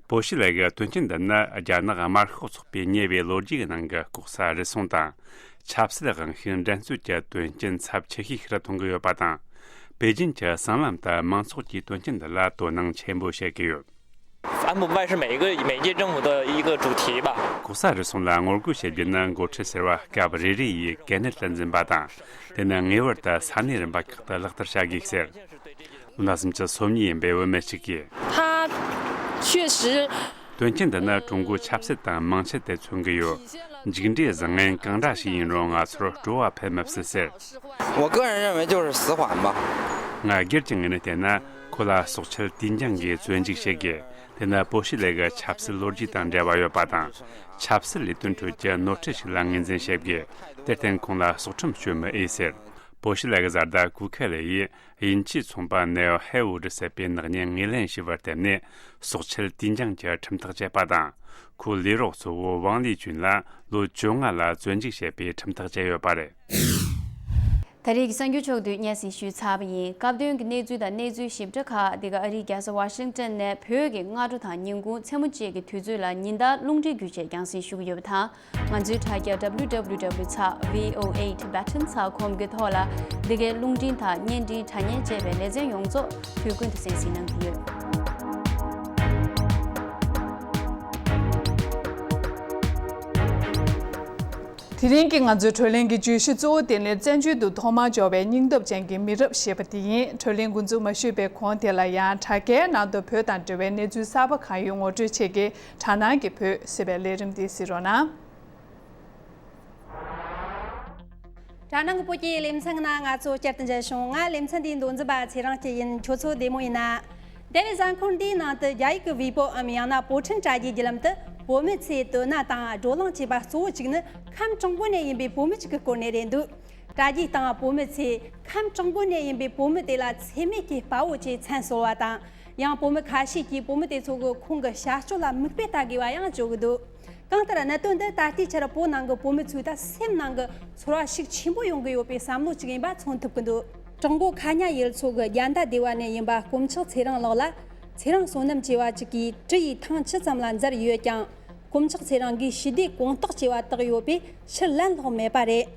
པོ་ཤི་ལའི་གི་དོན་རྐྱེན་འདི་ནི་རྒྱ་ནག་དམར་ཤོག་ཚོགས་པའི་ཉེ་བའི་ལོ་རྒྱུས་ཀྱི་ནང་གི་ལྐོག་ཟ་རུལ་སུངས་དང་ཆབ་སྲིད་དབང་ཤུགས་འགྲན་རྩོད་ཀྱི་དོན་རྐྱེན་ཚབས་ཆེ་ཤོས་ཤིག་ཏུ་མཐོང་གི་ཡོད་པ་དང་། པེ་ཅིན་གྱི་སྲིད་བློན་དུ་མང་ཚོགས་ཀྱིས་དོན་རྐྱེན་འདི་ལ་དོ་སྣང་ཆེན་པོ་བྱེད་ཀྱི་ཡོད། 反腐败是每一个每届政府的一个主题吧。 ལྐོག་ཟ་རུལ་སུངས་ལ་ངོ་རྒོལ་བྱེད་རྒྱུ་ནི་འགོ་ཁྲིད་ཟུར་པ་སྐབས་རེ་རེ་ཡིས་གལ་གནད་དུ་འཛིན་པ་དང་། དེ་ནི་ངེས་པར་དུ་ས་གནས་རིམ་པ་ཁག་ཏུ་ལག་བསྟར་བྱ་དགོས་ཟེར། ལོ་ན་སུམ་ཅུ་སོ་གཉིས་ཡིན་པའི་བུད་མེད་ཅིག་གིས། 他确实 དོན་རྐྱེན་འདི་ནི་ཀྲུང་གོའི་ཆབ་སྲིད་དང་དམངས་ཆེད་དུ་མཚོན་གྱི་ཡོད། མཇུག་འབྲས་བཟང་ངན་གང་འདྲ་ཞིག་ཡིན་རུང་ང་ཚོར་སྤྲོ་བ་འཕེལ་མི་སྲིད་ཟེར། 我个人认为就是死缓吧。 ང་སྒེར་གྱི་ངོས་ནས་བལྟས་ན། ཁོ་ལ་སོག་ཆུ་དུས་འགྱངས་ཀྱིས་བཙོན་འཇུག་བྱེད་དགོས། དེ་ནི་པོ་ཤི་ལའི་གི་ཆབ་སྲིད་ལོ་རྒྱུས་དང་འབྲེལ་བ་ཡོད་པ་དང་། ཆབ་སྲིད་ལས་དོན་ཁྲོད་ཀྱི་ནོར་འཁྲུལ་ཞིག་ལ་ངོས་འཛིན་བྱེད་དགོས། དེར་བརྟེན་ཁོང་ལ་སྲོག་ཁྲིམས་གཅོད་མི་འོས་ཟེར། པོ་ཤི་ལའི་གི་བཟའ་ཟླ་ཀུའུ་ཁེ་ལེ་ཡིས་དབྱིན་ཇིའི་ཚོང་པ་ནེའོ་ཧེ་ཝུ་ཌི་བསད་པའི་ནག་ཉེས་ངོས་ལེན་བྱས་པར་བརྟེན་ནས། སོག་ཆུ་དུས་འགྱངས་ཀྱི་ཁྲིམས་ཐག་བཅད་པ་དང་། ཁོའི་ལས་རོགས་གཙོ་བོ་ཝང་ལི་ཅུན་ལ་ལོ་བཅོ་ལྔ་ལ་བཙོན་འཇུག་བྱས་པའི་ཁྲིམས་ཐག་བཅད་ཡོད་པ་རེད། ད་རེས་ཀྱི་གསར་འགྱུར་ཕྱོགས་བསྡུས་སྙན་སེང་ཞུས་ཚར་བ་ཡིན། སྐབས་དོན་གྱི་གནས་ཚུལ་དང་གནས་ཚུལ་ཞིབ་ཕྲ་ཁག་འདི་ག་ཨ་རིའི་རྒྱལ་ས་ཝ་ཤིང་ཏོན་ནས་བོད་ཀྱི་སྔ་དྲོ་དང་ཉིན་གུང་མཚན་མོ་བཅས་ཀྱི་དུས་ཚོད་ལ་ཉིན་ལྟར་རླུང་འཕྲིན་བརྒྱུད་བཅས་རྒྱང་སྲིང་ཞུ་གི་ཡོད་པ་དང་། ང་ཚོའི་དྲ་རྒྱ་W W W dot V O A Tibetan dot com གི་ཐོག་ལ་འདི་གའི་རླུང་འཕྲིན་དང་བརྙན་འཕྲིན་དྲ་བརྙན་བཅས་པའི་ལེ་ཚན་ཡོངས་རྫོགས་དུས་ཀུན་ཏུ་གསན་གཟིགས་གནང་གི་ཡོད། དེ་རིང་གི་ང་ཚོའི་བགྲོ་གླེང་གི་བརྗོད་གཞི་གཙོ་བོ་དེ་ནི་བཙན་བྱོལ་དུ་ཐོག་མར་འབྱོར་བའི་སྙིང་སྟོབས་ཅན་གྱི་མི་རབས་ཞེས་པ་དེ་ཡིན། བགྲོ་གླེང་འགོ་འཛུགས་མ་ཞུས་པའི་གོང་དེ་ལ་ཡང་དྲ་རྒྱའི་ནང་དུ་བོད་དང་འབྲེལ་བའི་གནས་ཚུལ་གསར་པ་གང་ཡོད་ངོ་སྤྲོད་བྱེད་ཀྱི་དྲ་ནང་གི་བོད་ཟེར་བའི་ལས་རིམ་འདི་གཟིགས་རོགས་གནང་། དྲ་ནང་གི་བོད་ཀྱི་ལེ་ཚན་ནང་ང་ཚོ་བསྐྱར་དུ་མཇལ་བྱུང་། ང་ལེ་ཚན་འདིའི་མདོ་འཛིན་པ་ཚེ་རིང་སྐྱིད་ཡིན། ཁྱོད་ཚོ་བདེ་མོ་ཡིན་ན། འདས་པའི་གཟའ་འཁོར་འདིའི་ནང་དུ་རྒྱ་ཡིག་གི་ཝི་པོའམ་ཡང་ན་པོ་ཁྲིན་དྲ་རྒྱའི་བརྒྱུད་ལམ་དུ་བོད་མི་ཚོས་དོ་སྣང་དང་བགྲོ་གླེང་བྱས་པ་གཙོ་བོ་གཅིག་ནི་ཁམས་ཀྲུང་གོ་ནས་ཡིན་པའི་བོད་མི་གཅིག་གི་སྐོར་ནས་རེད་འདུག་དྲ་རྒྱའི་སྟེང་བོད་མི་ཚོས་ཁམས་ཀྲུང་གོ་ནས་ཡིན་པའི་བོད་མི་དེ་ལ་འཚེ་མེད་ཀྱི་དཔའ་བོ་ཅེས་མཚན་གསོལ་བ་དང་། ཡང་བོད་མི་ཁ་ཤས་ཀྱིས་བོད་མི་དེ་ཚོ་གི་ཁོང་གི་བྱ་སྤྱོད་ལ་མིག་དཔེ་ལྟ་དགོས་པ་ཡང་བརྗོད་ཀྱི་འདུག་གང་ལྟར་གནད་དོན་འདི་ད་ལྟའི་ཆར་བོད་ནང་གི་བོད་མི་ཚོའི་ད་སེམས་ནང་གི་ཚོར་བ་ཤུགས་ཆེན་པོ་ཡོང་གི་ཡོད་པའི་བསམ་བློ་ཅིག་ཡིན་པ་མཚོན་ཐུབ་ཀྱི་འདུག་ཀྲུང་གོ་ཁ་ཉ་ཡུལ་ཚོ་གི་རྒྱ་མདའ་སྡེ་བ་ནས་ཡིན་པ་དཀོན་མཆོག་ཚེ་རིང་ལགས་ལ་ཚེ་རིང་བསོད་ནམས་ཅེས་པ་ཅིག་གིས་གྲི་ཡིས་ཐེངས་ཇི་ཙམ་ལ་འཛེར་ཡོད་ཀྱང་། དཀོན་མཆོག་ཚེ་རིང་གིས་ཞི་བདེའི་གོང་རྟགས་ཅེས་པ་བཏགས་ཡོད་པས་ཕྱིར་ལན་སློག་མེད་པ་རེད།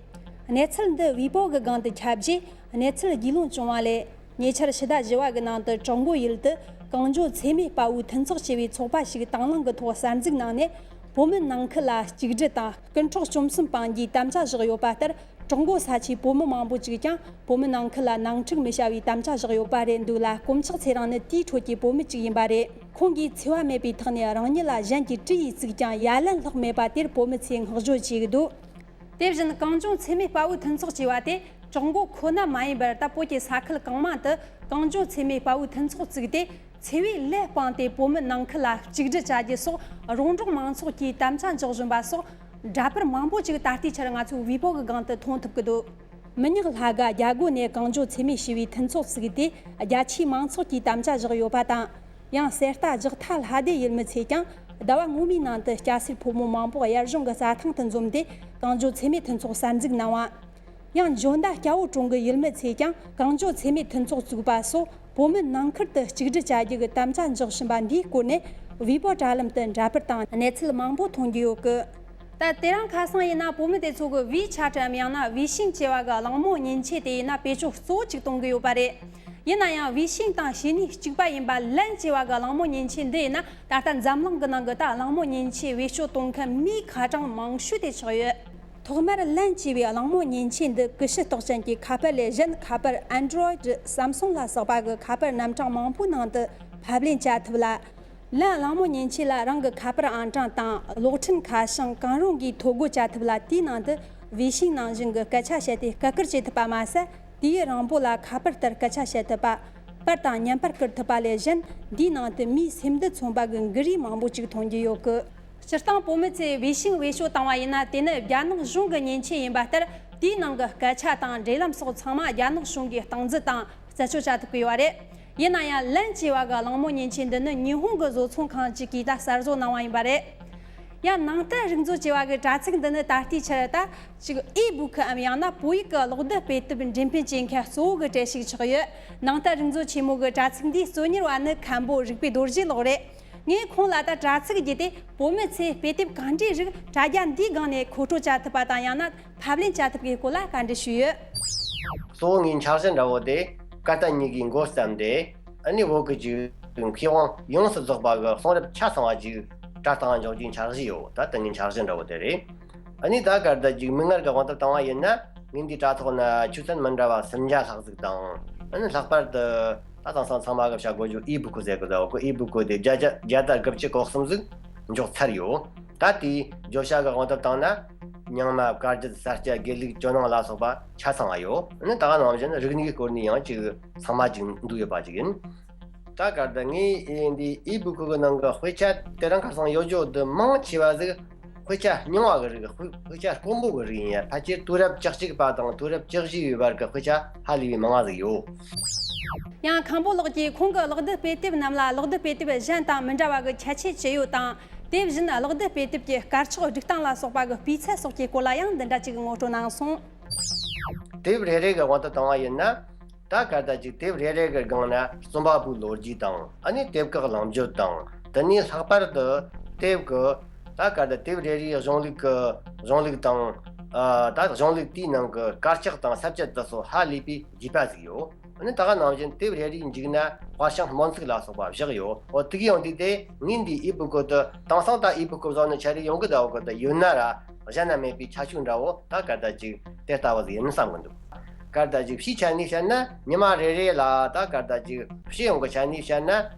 གནས་ཚུལ་འདི་ཝི་པོ་གི་སྒང་དུ་ཁྱབ་རྗེས་གནས་ཚུལ་རྒྱུས་ལོན་བྱུང་བ་ལས། ཉེ་ཆར་ཕྱི་ཟླ་བཞི་བ་གི་ནང་དུ་ཀྲུང་གོ་ཡུལ་དུ་གངས་ལྗོངས་འཚེ་མེད་དཔའ་བོའི་མཐུན་ཚོགས་ཞེས་པའི་ཚོགས་པ་ཞིག་དང་བླངས་ཀྱི་ཐོག་གསར་འཛུགས་གནང་ནས། བོད་མི་ནང་ཁུལ་ལ་གཅིག་སྒྲིལ་དང་རྐུ་འཕྲོག་བཅོམ་གསུམ་སྤང་རྒྱུའི་དམ་བཅའ་བཞག་ཡོད་པ་ལྟར། ཀྲུང་གོ་ས་ཆའི་བོད་མི་མང་པོ་ཅིག་ཀྱང་བོད་མི་ནང་ཁུལ་ལ་ནང་འཁྲུག་མི་བྱ་བའི་དམ་བཅའ་བཞག་ཡོད་པ་རེད་འདུག་ལ། དཀོན་མཆོག་ཚེ་རིང་ནི་དེའི་ཁྲོད་ཀྱི་བོད་མི་ཅིག་ཡིན་པ་རེད། ཁོང་གིས་འཚེ་བ་མེད་པའི་ཐོག་ནས་རང་ཉིད་ལ་གཞན་གྱིས་གྲི་ཡིས་བཙུགས་ཀྱང་ཡ་ལན་སློག་མེད་པ་དེར་བོད་མི་ཚོས་བསྔགས་བརྗོད་བྱེད་ཀྱི་འདུག་དེ་བཞིན་གངས་ལྗོངས་འཚེ་མེད་དཔའ་བོའི་མཐུན་ཚོགས་ཅེས་པ་དེ་ཀྲུང་གོ་ཁོ་ན་མ་ཡིན་པར་ད་བོད་ཀྱི་ས་ཁུལ་གང་མང་དུ་གངས་ལྗོངས་འཚེ་མེད་དཔའ་བོའི་མཐུན་ཚོགས་བཙུགས་ཏེ། འཚེ་བའི་ལས་སྤངས་ཏེ་བོད་མི་ནང་ཁུལ་ལ་གཅིག་སྒྲིལ་བྱ་རྒྱུ་སོགས་རོང་འབྲོག་མང་ཚོགས་ཀྱིས་དམ་བཅའ་འཇོག་བཞིན་པ་སོགས་འདྲ་པར་མང་པོ་ཅིག་ད་ལྟའི་ཆར་ང་ཚོའི་ཝི་པོ་གི་སྒང་དུ་མཐོང་ཐུབ་ཀྱི་འདུག་མི་ཉག་ལྷ་དགའ་རྒྱ་སྒོ་ནས་གངས་ལྗོངས་འཚེ་མེད་ཞི་བའི་མཐུན་ཚོགས་བཙུགས་ཏེ་རྒྱ་ཆེའི་མང་ཚོགས་ཀྱིས་དམ་བཅའ་བཞག་ཡོད་པ་དང་། ཡང་གསེར་རྟ་ལྗགས་མཐའ་ལྷ་སྡེ་ཡུལ་མི་ཚོས་ཀྱང་ཟླ་བ་སྔོན་མའི་ནང་དུ་སྐྱ་སེར་ཕོ་མོ་མང་པོ་དབྱར་གཞུང་གི་རྩྭ་ཐང་དུ་འཛོམས་ཏེ་གངས་ལྗོངས་འཚེ་མེད་མཐུན་ཚོགས་གསར་འཛུགས་གནང་བ། ཡང་འཇོ་མདའ་སྐྱ་བོ་གྲོང་གི་ཡུལ་མི་ཚོས་ཀྱང་གངས་ལྗོངས་འཚེ་མེད་མཐུན་ཚོགས་བཙུགས་པ་སོགས་བོད་མི་ནང་ཁུལ་དུ་གཅིག་སྒྲིལ་བྱ་རྒྱུ་གི་དམ་བཅའ་འཇོག་བཞིན་པ་འདིའི་སྐོར་ནས་ ཝི་པོ་དྲ་ལམ་དུ་འདྲ་པར་དང་གནས་ཚུལ་མང་པོ་མཐོང་རྒྱུ་ཡོད་གི། ད་དེ་རིང་ཁ་སང་ཡིན་ན་བུད་མེད་དེ་ཚོ་གི་ཝི་ཆ་ཊམ་ཡང་ན་ཝི་ཤིང་ཅེས་པ་གི་གླེང་མོལ་མཉེན་ཆས་དེ་ཡིན་ན་བེད་སྤྱོད་གཙོ་བོ་གཅིག་གཏོང་གི་ཡོད་པ་རེད། ཡིན་ན་ཡང་ཝི་ཤིང་དང་བྱེད་ནུས་གཅིག་པ་ཡིན་པ་ལན་ཅེས་པ་གི་གླེང་མོལ་མཉེན་ཆས་འདི་ཡིན་ན་ད་ལྟ་འཛམ་གླིང་གི་ནང་གི་ད་གླེང་མོལ་མཉེན་ཆས་བེད་སྤྱོད་གཏོང་མཁན་མིའི་ཁ་གྲངས་མང་ཤོས་དེ་ཆགས་ཡོད། ཐོག་མར་ལན་ཅེས་པའི་གླེང་མོལ་མཉེན་ཆས་འདི་ཀུ་ཤུ་རྟགས་ཅན་གྱི་ཁ་པར་ལས་གཞན་ཁ་པར་Android Samsung ལ་སོགས་པ་གི་ཁ་པར་རྣམ་གྲངས་མང་པོའི་ནང་དུ་ཕབ་ལེན་བྱ་ཐུབ་ལ། ལན་གླེང་མོལ་མཉེན་ཆས་ལ་རང་གི་ཁ་པར་ཨང་གྲངས་དང་གློག་འཕྲིན་ཁ་བྱང་གང་རུང་གིས་ཐོ་འགོད་བྱ་ཐུབ་ལ། དེའི་ནང་དུ་ཝི་ཤིང་ནང་བཞིན་གྱི་སྐད་ཆ་བཤད་དེ་སྐད་བཀུར་བྱེད་ཐུབ་པ་མ་ཟད། དུས་ཡུན་རིང་པོ་ལ་ཁ་པར་ལྟར་སྐད་ཆ་བཤད་ཐུབ་པ། པར་དང་བརྙན་པར་བསྐུར་ཐུབ་པ་ལས་གཞན་འདིའི་ནང་དུ་མིའི་སེམས་འདུན་མཚོན་པ་གི་འགུལ་རིས་མང་པོ་ཅིག་མཐོང་རྒྱུ་ཡོད་གི། སྤྱིར་བཏང་བུད་མེད་ཚོས་ཝི་ཤིང་བེད་སྤྱོད་བཏང་བ་ཡིན་ན་དེ་ནི་རྒྱ་ནག་གཞུང་གི་མཉེན་ཆས་ཡིན་པ་ལྟར། དེའི་ནང་གི་སྐད་ཆ་དང་འབྲེལ་ལམ་སོགས་ཚང་མ་རྒྱ་ནག་གཞུང་གིས་སྟངས་འཛིན་དང་རྩད་གཅོད་བྱ་ཐུབ་ཀྱི་ཡོད་རེད། ཡིན་ན་ཡང་ལན་ཅེས་པ་གི་གླེང་མོལ་མཉེན་ཆས་འདི་ནི་ཉི་ཧོང་གི་བཟོ་ཚོང་ཁང་ཅིག་གིས་ད་གསར་བཟོ་གནང་བ་ཡིན་པ་རེད། ཡང་ནང་བསྟན་རིག་མཛོད་ཅེས་པ་གི་དྲ་ཚིགས་འདི་ནི་ད་ལྟའི་ཆར་ད་ཅིག་ཨི་བུ་ཁུའམ་ཡང་ན་བོད་ཡིག་གི་གློག་རྡུལ་དཔེ་དེབ་འགྲེམས་སྤེལ་བྱེད་མཁན་གཙོ་བོ་གི་གྲས་ཤིག་ཆགས་ཡོད། ནང་བསྟན་རིག་མཛོད་ཆེན་མོ་གི་དྲ་ཚིགས་འདིའི་གཙོ་གཉེར་བ་ནི་མཁན་པོ་རིག་པའི་རྡོ་རྗེ་ལགས་རེད། ངས་ཁོང་ལ་ད་དྲ་ཚིགས་བརྒྱུད་དེ་བོད་མི་ཚོས་དཔེ་དེབ་གང་འདྲའི་རིགས་དྲ་རྒྱ་འདིའི་སྒང་ནས་མཁོ་སྤྲོད་བྱ་ཐུབ་པ་དང་ཡང་ན་ཕབ་ལེན་བྱ་ཐུབ་པའི་སྐོར་ལ་བཀའ་འདྲི་ཞུས་ཡོད། གཙོ་བོ་ངའི་འཆར་གཞི་འདྲ་བོ་དེ་སྐད་བརྡ་གཉིས་ཀའི་མགོ་བརྩམས་ཏེ། ཨ་ནི་བོད་ཀྱི་ཅིག་མཁས་དབང་ཡོངས་སུ་རྫོགས་པ་གི་གསུང་རབ་ཆ་ཚང་བ་ཅིག་དྲ་ཐོག་འཇོག་རྒྱུའི་འཆར་གཞི་ཡོད། ད་ལྟ་ངའི་འཆར་གཞི་འདྲ་བོ་དེ་རེད། ཨ་ནི་ད་གར་ད་ཅིག་མིག་སྔར་གྱི་དབང་དུ་བཏང་བ་ཡིན་ན། ངས་འདིའི་དྲ་ཐོག་ན་ཆོས་ཚན་མི་འདྲ་བ་སུམ་བརྒྱ་ལྷག་ཟིག་དང་། ཨ་ནི་ལྷག་པར་དུ་ད་དེང་སང་ཚང་མ་གི་བྱ་དགོས་རྒྱུ་ཨི་བུ་ཁུ་ཟེར་གི་འདུག་གོ། ཨི་བུ་ཁུ་དེ་བརྒྱ་བརྒྱ་བརྒྱ་དང་དགུ་བཅུ་གོ་གསུམ་ཟིག་འཇོག་ཚར་ཡོད། ད་དེའི་བརྗོད་བྱ་གི་དབང་དུ་བཏང་ན། རྙིང་མ། བཀའ་བརྒྱུད། ས་སྐྱ། དགེ་ལུགས། ཇོ་ནང་ལ་སོགས་པ་ཆ་ཚང་བ་ཡོད། ཨ་ནི་ད་ག་ནང་བཞིན་རིག་གནས་ཀྱི་སྐོར་ནས་ཡང་ཅིག་ཚང་མ་ཅིག་འདུས་ཡོད་པ་ཅིག་ཡིན། ད་གར་ད་ངས་འདི་ཨི་བུ་ཁུ་གི་ནང་གི་དཔེ་ཆ་དེ་རིང་ཁ་སང་ཡོད་རྒྱུ་དེ་མང་ཆེ་བ་ཟིག་དཔེ་ཆ་རྙིང་བ་གི་རིགས། དཔེ་དཔེ་ཆ་དཀོན་པོ་གི་རིགས་ཡིན་ཡ། ཕལ་ཆེར་དུས་རབས་བཅུ་གཅིག་པ་དང་དུས་རབས་བཅུ་བཞི་པའི་བར་གྱི་དཔེ་ཆ་ཧ་ལས་པའི་མང་བ་ཟིག་ཡོད། ཡང་མཁན་པོ་ལགས་ཀྱིས་ཁོང་གི་གློག་རྡུལ་དཔེ་དེབ་རྣམས་ལ་གློག་རྡུལ་དཔེ་དེབ་གཞན་དང་མི་འདྲ་བ་གི་ཁྱད་ཆོས་ཅི་ཡོད་དང་། དེ་བཞིན་གློག་རྡུལ་དཔེ་དེབ་ཀྱི་དཀར་ཆག་སྒྲིག་སྟངས་ལ་སོགས་པ་གི་སྤུས་ཚད་སོགས་ཀྱི་སྐོར་ལ་ཡང་འདི་འདྲ་ཅིག་ངོ་སྤྲོད་གནང་སོང་། དེབ་རེ་རེ་གི་དབང་དུ་བཏང་བ་ཡིན་ན། ད་གར་ད་ཅིག་དེབ་རེ་རེ་གི་སྒང་ན་རྩོམ་པ་པོའི་ལོ་རྒྱུས་དང་། ཨ་ནི་དེབ་ཀྱི་གླེང་བརྗོད་དང་། དེ་ནས་ལྷག་པར་དུ་དེབ་ཀྱི། ད་གར་ད་དེབ་རེ་རེའི་གཞུང་ལུགས་ཀྱི། གཞུང་ལུགས་དང་། ཨ། ད་གཞུང་ལུགས་དེའི་ནང་གི་དཀར་ཆག་དང་ས་བཅད་དེ་ཚོ་ཧ་ལས་པའི་རྒྱས་པ་ཟིག་ཡོད། ཨ་ནི་ད་ག་ནང་བཞིན་དེབ་རེ་རེའི་མཇུག་ན་དཔར་ཤིང་སྨོན་ཚིག་ལ་སོགས་པ་བཞག་ཡོད། འོ། དེ་གི་ཡོང་དུས་དེ་ངས་འདི་ཨི་བུ་ཁུ་དེ་དེང་སང་ད་ཨི་བུ་ཁུ་བཟོ་ནི་ཆ་རེ་ཡོང་གི་འདུག་གོ། དེ་ཡོད་ན་ར་གཞན་ན་མེད་པའི་ཁྱད་ཆོས་འདྲ་བོ་ད་གར་ད་ཅིག་དེ་ལྟ་བུ་ཟིག་ཡིན་བསམ་གི་འདུག། གར་ད་ཅིག་ཕྱིའི་ཆ་ནས་བཤད་ན། ཉི་མ་རེ་རེ་ལ་ད་གར་ད་ཅིག་སྤྱི་ཡོངས་ཀྱི་ཆ་ནས་བཤད་ན་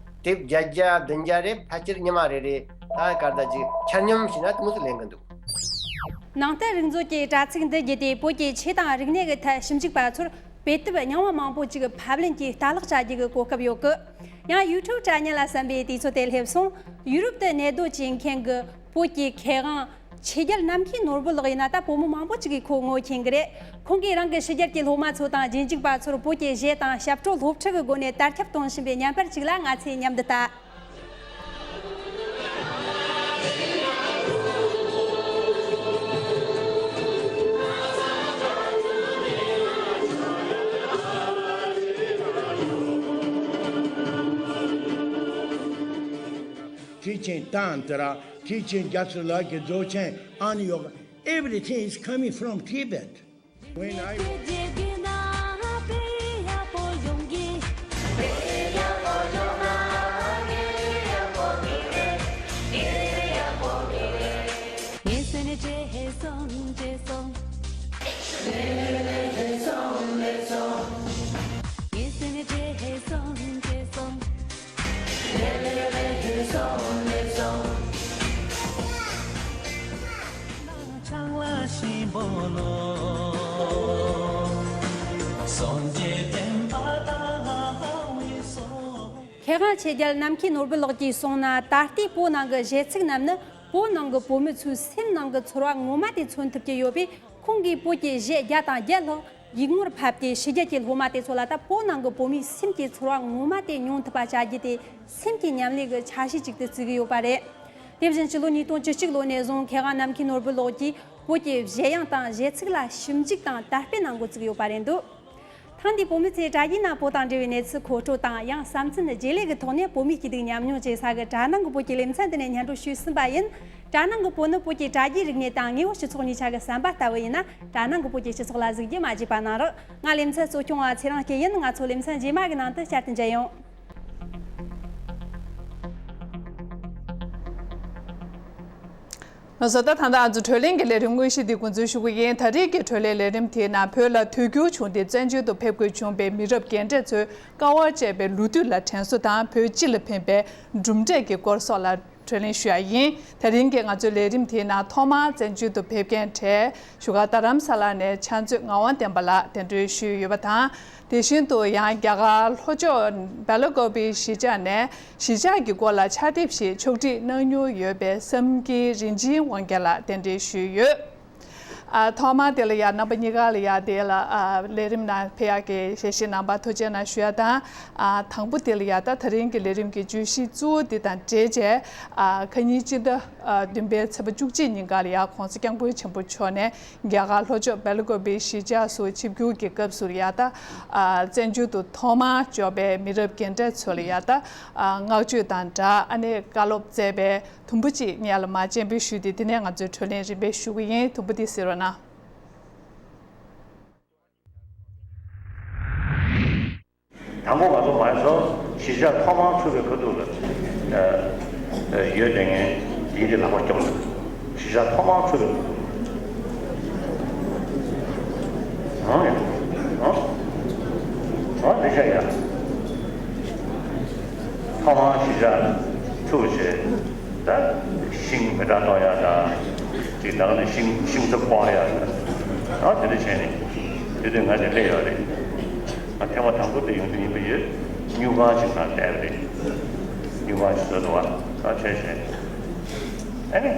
དེབ་བརྒྱད་བརྒྱ་བདུན་བརྒྱ་རེ་ཕལ་ཆེར་ཉི་མ་རེ་རེ་ད་གར་ད་ཅིག་ཆ་སྙོམས་བྱས་ན་དེ་མོ་ཟིག་ལེན་གི་འདུག། ནང་བསྟན་རིག་མཛོད་ཀྱི་དྲ་ཚིགས་འདི་བརྒྱུད་དེ་བོད་ཀྱི་ཆོས་དང་རིག་གནས་ཀྱི་ཐད་ཞིབ་འཇུག་པ་ཚོར་དཔེ་དེབ་རྙིང་བ་མང་པོ་ཅིག་ཕབ་ལེན་གྱིས་ལྟ་ཀློག་བྱ་རྒྱུ་གི་གོ་སྐབས་ཡོད་གི། ཡང་ཡུ་ཊུབ་དྲ་བརྙན་ལ་གསན་པའི་དུས་ཚོད་དེ་སླེབས་སོང་། ཡུ་རོབ་ཏུ་གནས་སྡོད་བྱེད་མཁན་གྱི་བོད་ཀྱི་མཁས་དབང་ཆོས་རྒྱལ་ནམ་མཁའི་ནོར་བུ་ལགས་ཡིན་ན་ད་བོད་མི་མང་པོ་ཅིག་གིས་ཁོ་ངོ་མཁྱེན་གི་རེད། ཁོང་གིས་རང་གི་ཕྱི་རྒྱལ་གྱི་སློབ་མ་ཚོ་དང་རྗེས་འཇུག་པ་ཚོར་བོད་ཀྱི་གཞས་དང་ཞབས་བྲོ་སློབ་ཁྲིད་ཀྱི་སྒོ་ནས་དར་ཁྱབ་གཏོང་བཞིན་པའི་བརྙན་པར་ཅིག་ལ་ང་ཚོས་མཉམ་དུ་ལྟ། Teaching Tantra, teaching just like Dzogchen and yoga, everything is coming from Tibet. When I was མཁས་དབང་ཆོས་རྒྱལ་ནམ་མཁའི་ནོར་བུ་ལགས་ཀྱིས་གསུངས་ན། ད་ལྟའི་བོད་ནང་གི་གཞས་ཚིག་རྣམས་ནི་བོད་ནང་གི་བོད་མི་ཚོའི་སེམས་ནང་གི་ཚོར་བ་ངོ་མ་དེ་མཚོན་ཐུབ་ཀྱི་ཡོད་པས། ཁོང་གིས་བོད་ཀྱི་གཞས་བརྒྱ་དང་བརྒྱད་ལྷག་ཡིག་ངོར་ཕབ་སྟེ་ཕྱི་རྒྱལ་གྱི་སློབ་མ་དེ་ཚོ་ལ་ད་བོད་ནང་གི་བོད་མིའི་སེམས་ཀྱི་ཚོར་བ་ངོ་མ་དེ་མྱོང་ཐུབ་པ་བྱ་རྒྱུ་དེ་སེམས་ཀྱི་ཉམས་ལེན་གྱི་འཆར་གཞི་ཅིག་ཏུ་བརྩི་གི་ཡོད་པ་རེད། དེ་བཞིན་ཕྱི་ལོ་ཉིས་སྟོང་བཅུ་གཅིག་ལོ་ནས་བཟུང་མཁས་དབང་ནམ་མཁའི་ནོར་བུ་ལགས་ཀྱིས་བོད་ཀྱི་གཞས་དབྱངས་དང་གཞས་ཚིག་ལ་ཞིབ་འཇུག་དང་དར་སྤེལ་གནང་འགོ་བཙུགས་ཡོད་པ་རེད་འདུག། ཐེངས་འདིའི་བོད་མི་ཚོས་དྲ་རྒྱའི་ནང་བོད་དང་འབྲེལ་བའི་གནས་ཚུལ་མཁོ་སྤྲོད་དང་། ཡང་བསམ་ཚུལ་ནི་རྗེས་ལུས་ཀྱི་ཐོག་ནས་བོད་མིའི་སྐྱིད་སྡུག་མཉམ་མྱོང་བྱེད་ས་གི་དྲ་ནང་གི་བོད་ཀྱི་ལེ་ཚན་འདི་ནས་སྙན་སྒྲོན་ཞུས་ཟིན་པ་ཡིན། དྲ་ནང་གི་བོད་ནི་བོད་ཀྱི་དྲ་རྒྱའི་རིག་གནས་དང་དངོས་པོ་སྤྱི་ཚོགས་གཉིས་ཆ་གི་ཟམ་པ་ལྟ་བུ་ཡིན་ན། དྲ་ནང་གི་བོད་ཀྱི་སྤྱི་ཚོགས་ལ་གཟིགས་རྒྱུ་མ་བརྗེད་པ་གནང་རོགས། ང་ལེ་ཚན་གཙོ་སྐྱོང་བ་ཚེ་རིང་སྐྱིད་ཡིན། ང་ཚོ་ལེ་ཚན་རྗེས་མ་གི་ནང་དུ་བསྐྱར་དུ་མཇལ་ཡོང་། ལགས་སོ། ད་ད་ལྟ་ང་ཚོ་བགྲོ་གླེང་གི་ལས་རིམ་དངོས་གཞི་འདི་འགོ་འཛུགས་ཞུ་གི་ཡིན། ད་རེས་ཀྱི་བགྲོ་གླེང་ལས་རིམ་དེའི་ནང་བོད་ལ་དུས་འགྱུར་བྱུང་སྟེ་བཙན་བྱོལ་དུ་ཕེབས་དགོས་བྱུང་བའི་མི་རབས་རྒན་གྲས་ཚོའི་དཀའ་བར་སྤྱད་པའི་ལོ་དུས་ལ་དྲན་གསོ་དང་བོད་སྤྱི་ལ་ཕན་པའི་གྲུབ་འབྲས་ཀྱི་སྐོར་སོགས་ལ་བགྲོ་གླེང་ཞུ་ཡ་ཡིན། དེ་རིང་གི་ང་ཚོའི་ལས་རིམ་དེའི་ནང་ཐོག་མར་བཙན་བྱོལ་དུ་ཕེབས་མཁན་གྲས་བཞུགས་སྒར་རྡ་རམ་ས་ལ་ནས་ཕྱག་མཛོད་ངག་དབང་བསྟན་པ་ལགས་གདན་འདྲེན་ཞུས་ཡོད་པ་དང་། དེ་བཞིན་དུ་ཡང་རྒྱ་གར་ལྷོ་ཕྱོགས་སྦེལ་ཀོབ་གཞིས་ཆགས་ནས་གཞིས་ཆགས་ཀྱི་སྐོར་ལ་ཕྱག་དེབ་ཞིག་ཕྱོགས་སྒྲིག་གནང་མྱོང་ཡོད་པའི་བསམ་སྐྱིད་རིན་ཆེན་དབང་རྒྱལ་ལགས་གདན་འདྲེན་ཞུས་ཡོད། ཨ། ཐོག་མར་དེ་ལ་ཡ་རྣམ་པ་གཉིས་ཀ་ལ་ཡ་དེ་ལ་ཨ་ལས་རིམ་ནང་ཕེབས་ཡག་གི་ཞལ་བཞེས་གནང་བར་ཐུགས་རྗེ་གནང་ཞུ་ཡ་དང་། ཨ། དང་པོ་དེ་ལ་ཡ་ད་ད་རིང་གི་ལས་རིམ་གྱི་བརྗོད་གཞི་གཙོ་བོ་འདི་དང་འབྲེལ་བྱས། ཨ། ཁ་ཉིན་སྤྱི་ཟླ་ཨ་བདུན་པའི་ཚེས་པ་བཅུ་གཅིག་ཉིན་ཀ་ལ་ཡ་༸གོང་ས་༸སྐྱབས་མགོན་ཆེན་པོ་མཆོག་ནས་རྒྱ་གར་ལྷོ་ཕྱོགས་སྦེལ་ཀོབ་གཞིས་ཆགས་སུ་ཆིབས་བསྒྱུར་གྱི་སྐབས་སུ་ཡ་ད་ཨ་བཙན་བྱོལ་དུ་ཐོག་མར་འབྱོར་པའི་མི་རབས་རྒན་གྲས་ཚོ་ལ་ཡ་ད་ཨ་བསྔགས་བརྗོད་དང་སྦྲགས་ཨ་ནེ་བཀའ་སློབ་སྩལ་བའི་དུམ་བུ་གཅིག་སྔོན་ལ་མར་སྤྱན་འབུལ་ཞུས་ཏེ། དེ་ནས་ང་ཚོའི་བགྲོ་གླེང་རིམ་པས་ཞུ་གི་ཡིན། དུམ་བུ་དེ་གཟིགས་རོགས་གནང་། དང་པོ་ང་ཚོ་མ་ཡ་སོ་གཞིས་ཆགས་ཐོག་མར་ཚུགས་པའི་ཁ་ཐུག་ལ་ཨ་ཨ་ཡོད་དེ་ངས་ཡིད་དེ་ལག་པ་སྐྱོང་། གཞིས་ཆགས་ཐོག་མར་ཚུགས་པའི་ཁ་ཐུག་ཨང་ཡ་ཨང་ཨང་འདི་ཆ་ཡ་ཐོག་མར་གཞིས་ཆགས་ཚུགས་བྱས། ད་ཤིང་མེ་སྲེག་གཏོང་ཡ་དང་། ཅིག་ད་ག་ནས་ཤིང་ཤིང་ཚབ་སྤོ་ཡ་དང་། ཨ་དེ་འདྲ་བྱས་ནས་དེ་དུས་ང་དེ་སླེབས་ཡོད་རེད། ང་ཐེངས་མ་དང་པོ་དེ་ཡོང་དུས་ཡིན་པ་ཡོད། སྨྱུག་ཁང་ཞིག་ནང་བསྡད་པ་རེད། སྨྱུག་ཁང་ཞིག་བཟོས་འདུག་བ། ད་བྱས་བྱས། ཨ་ནི།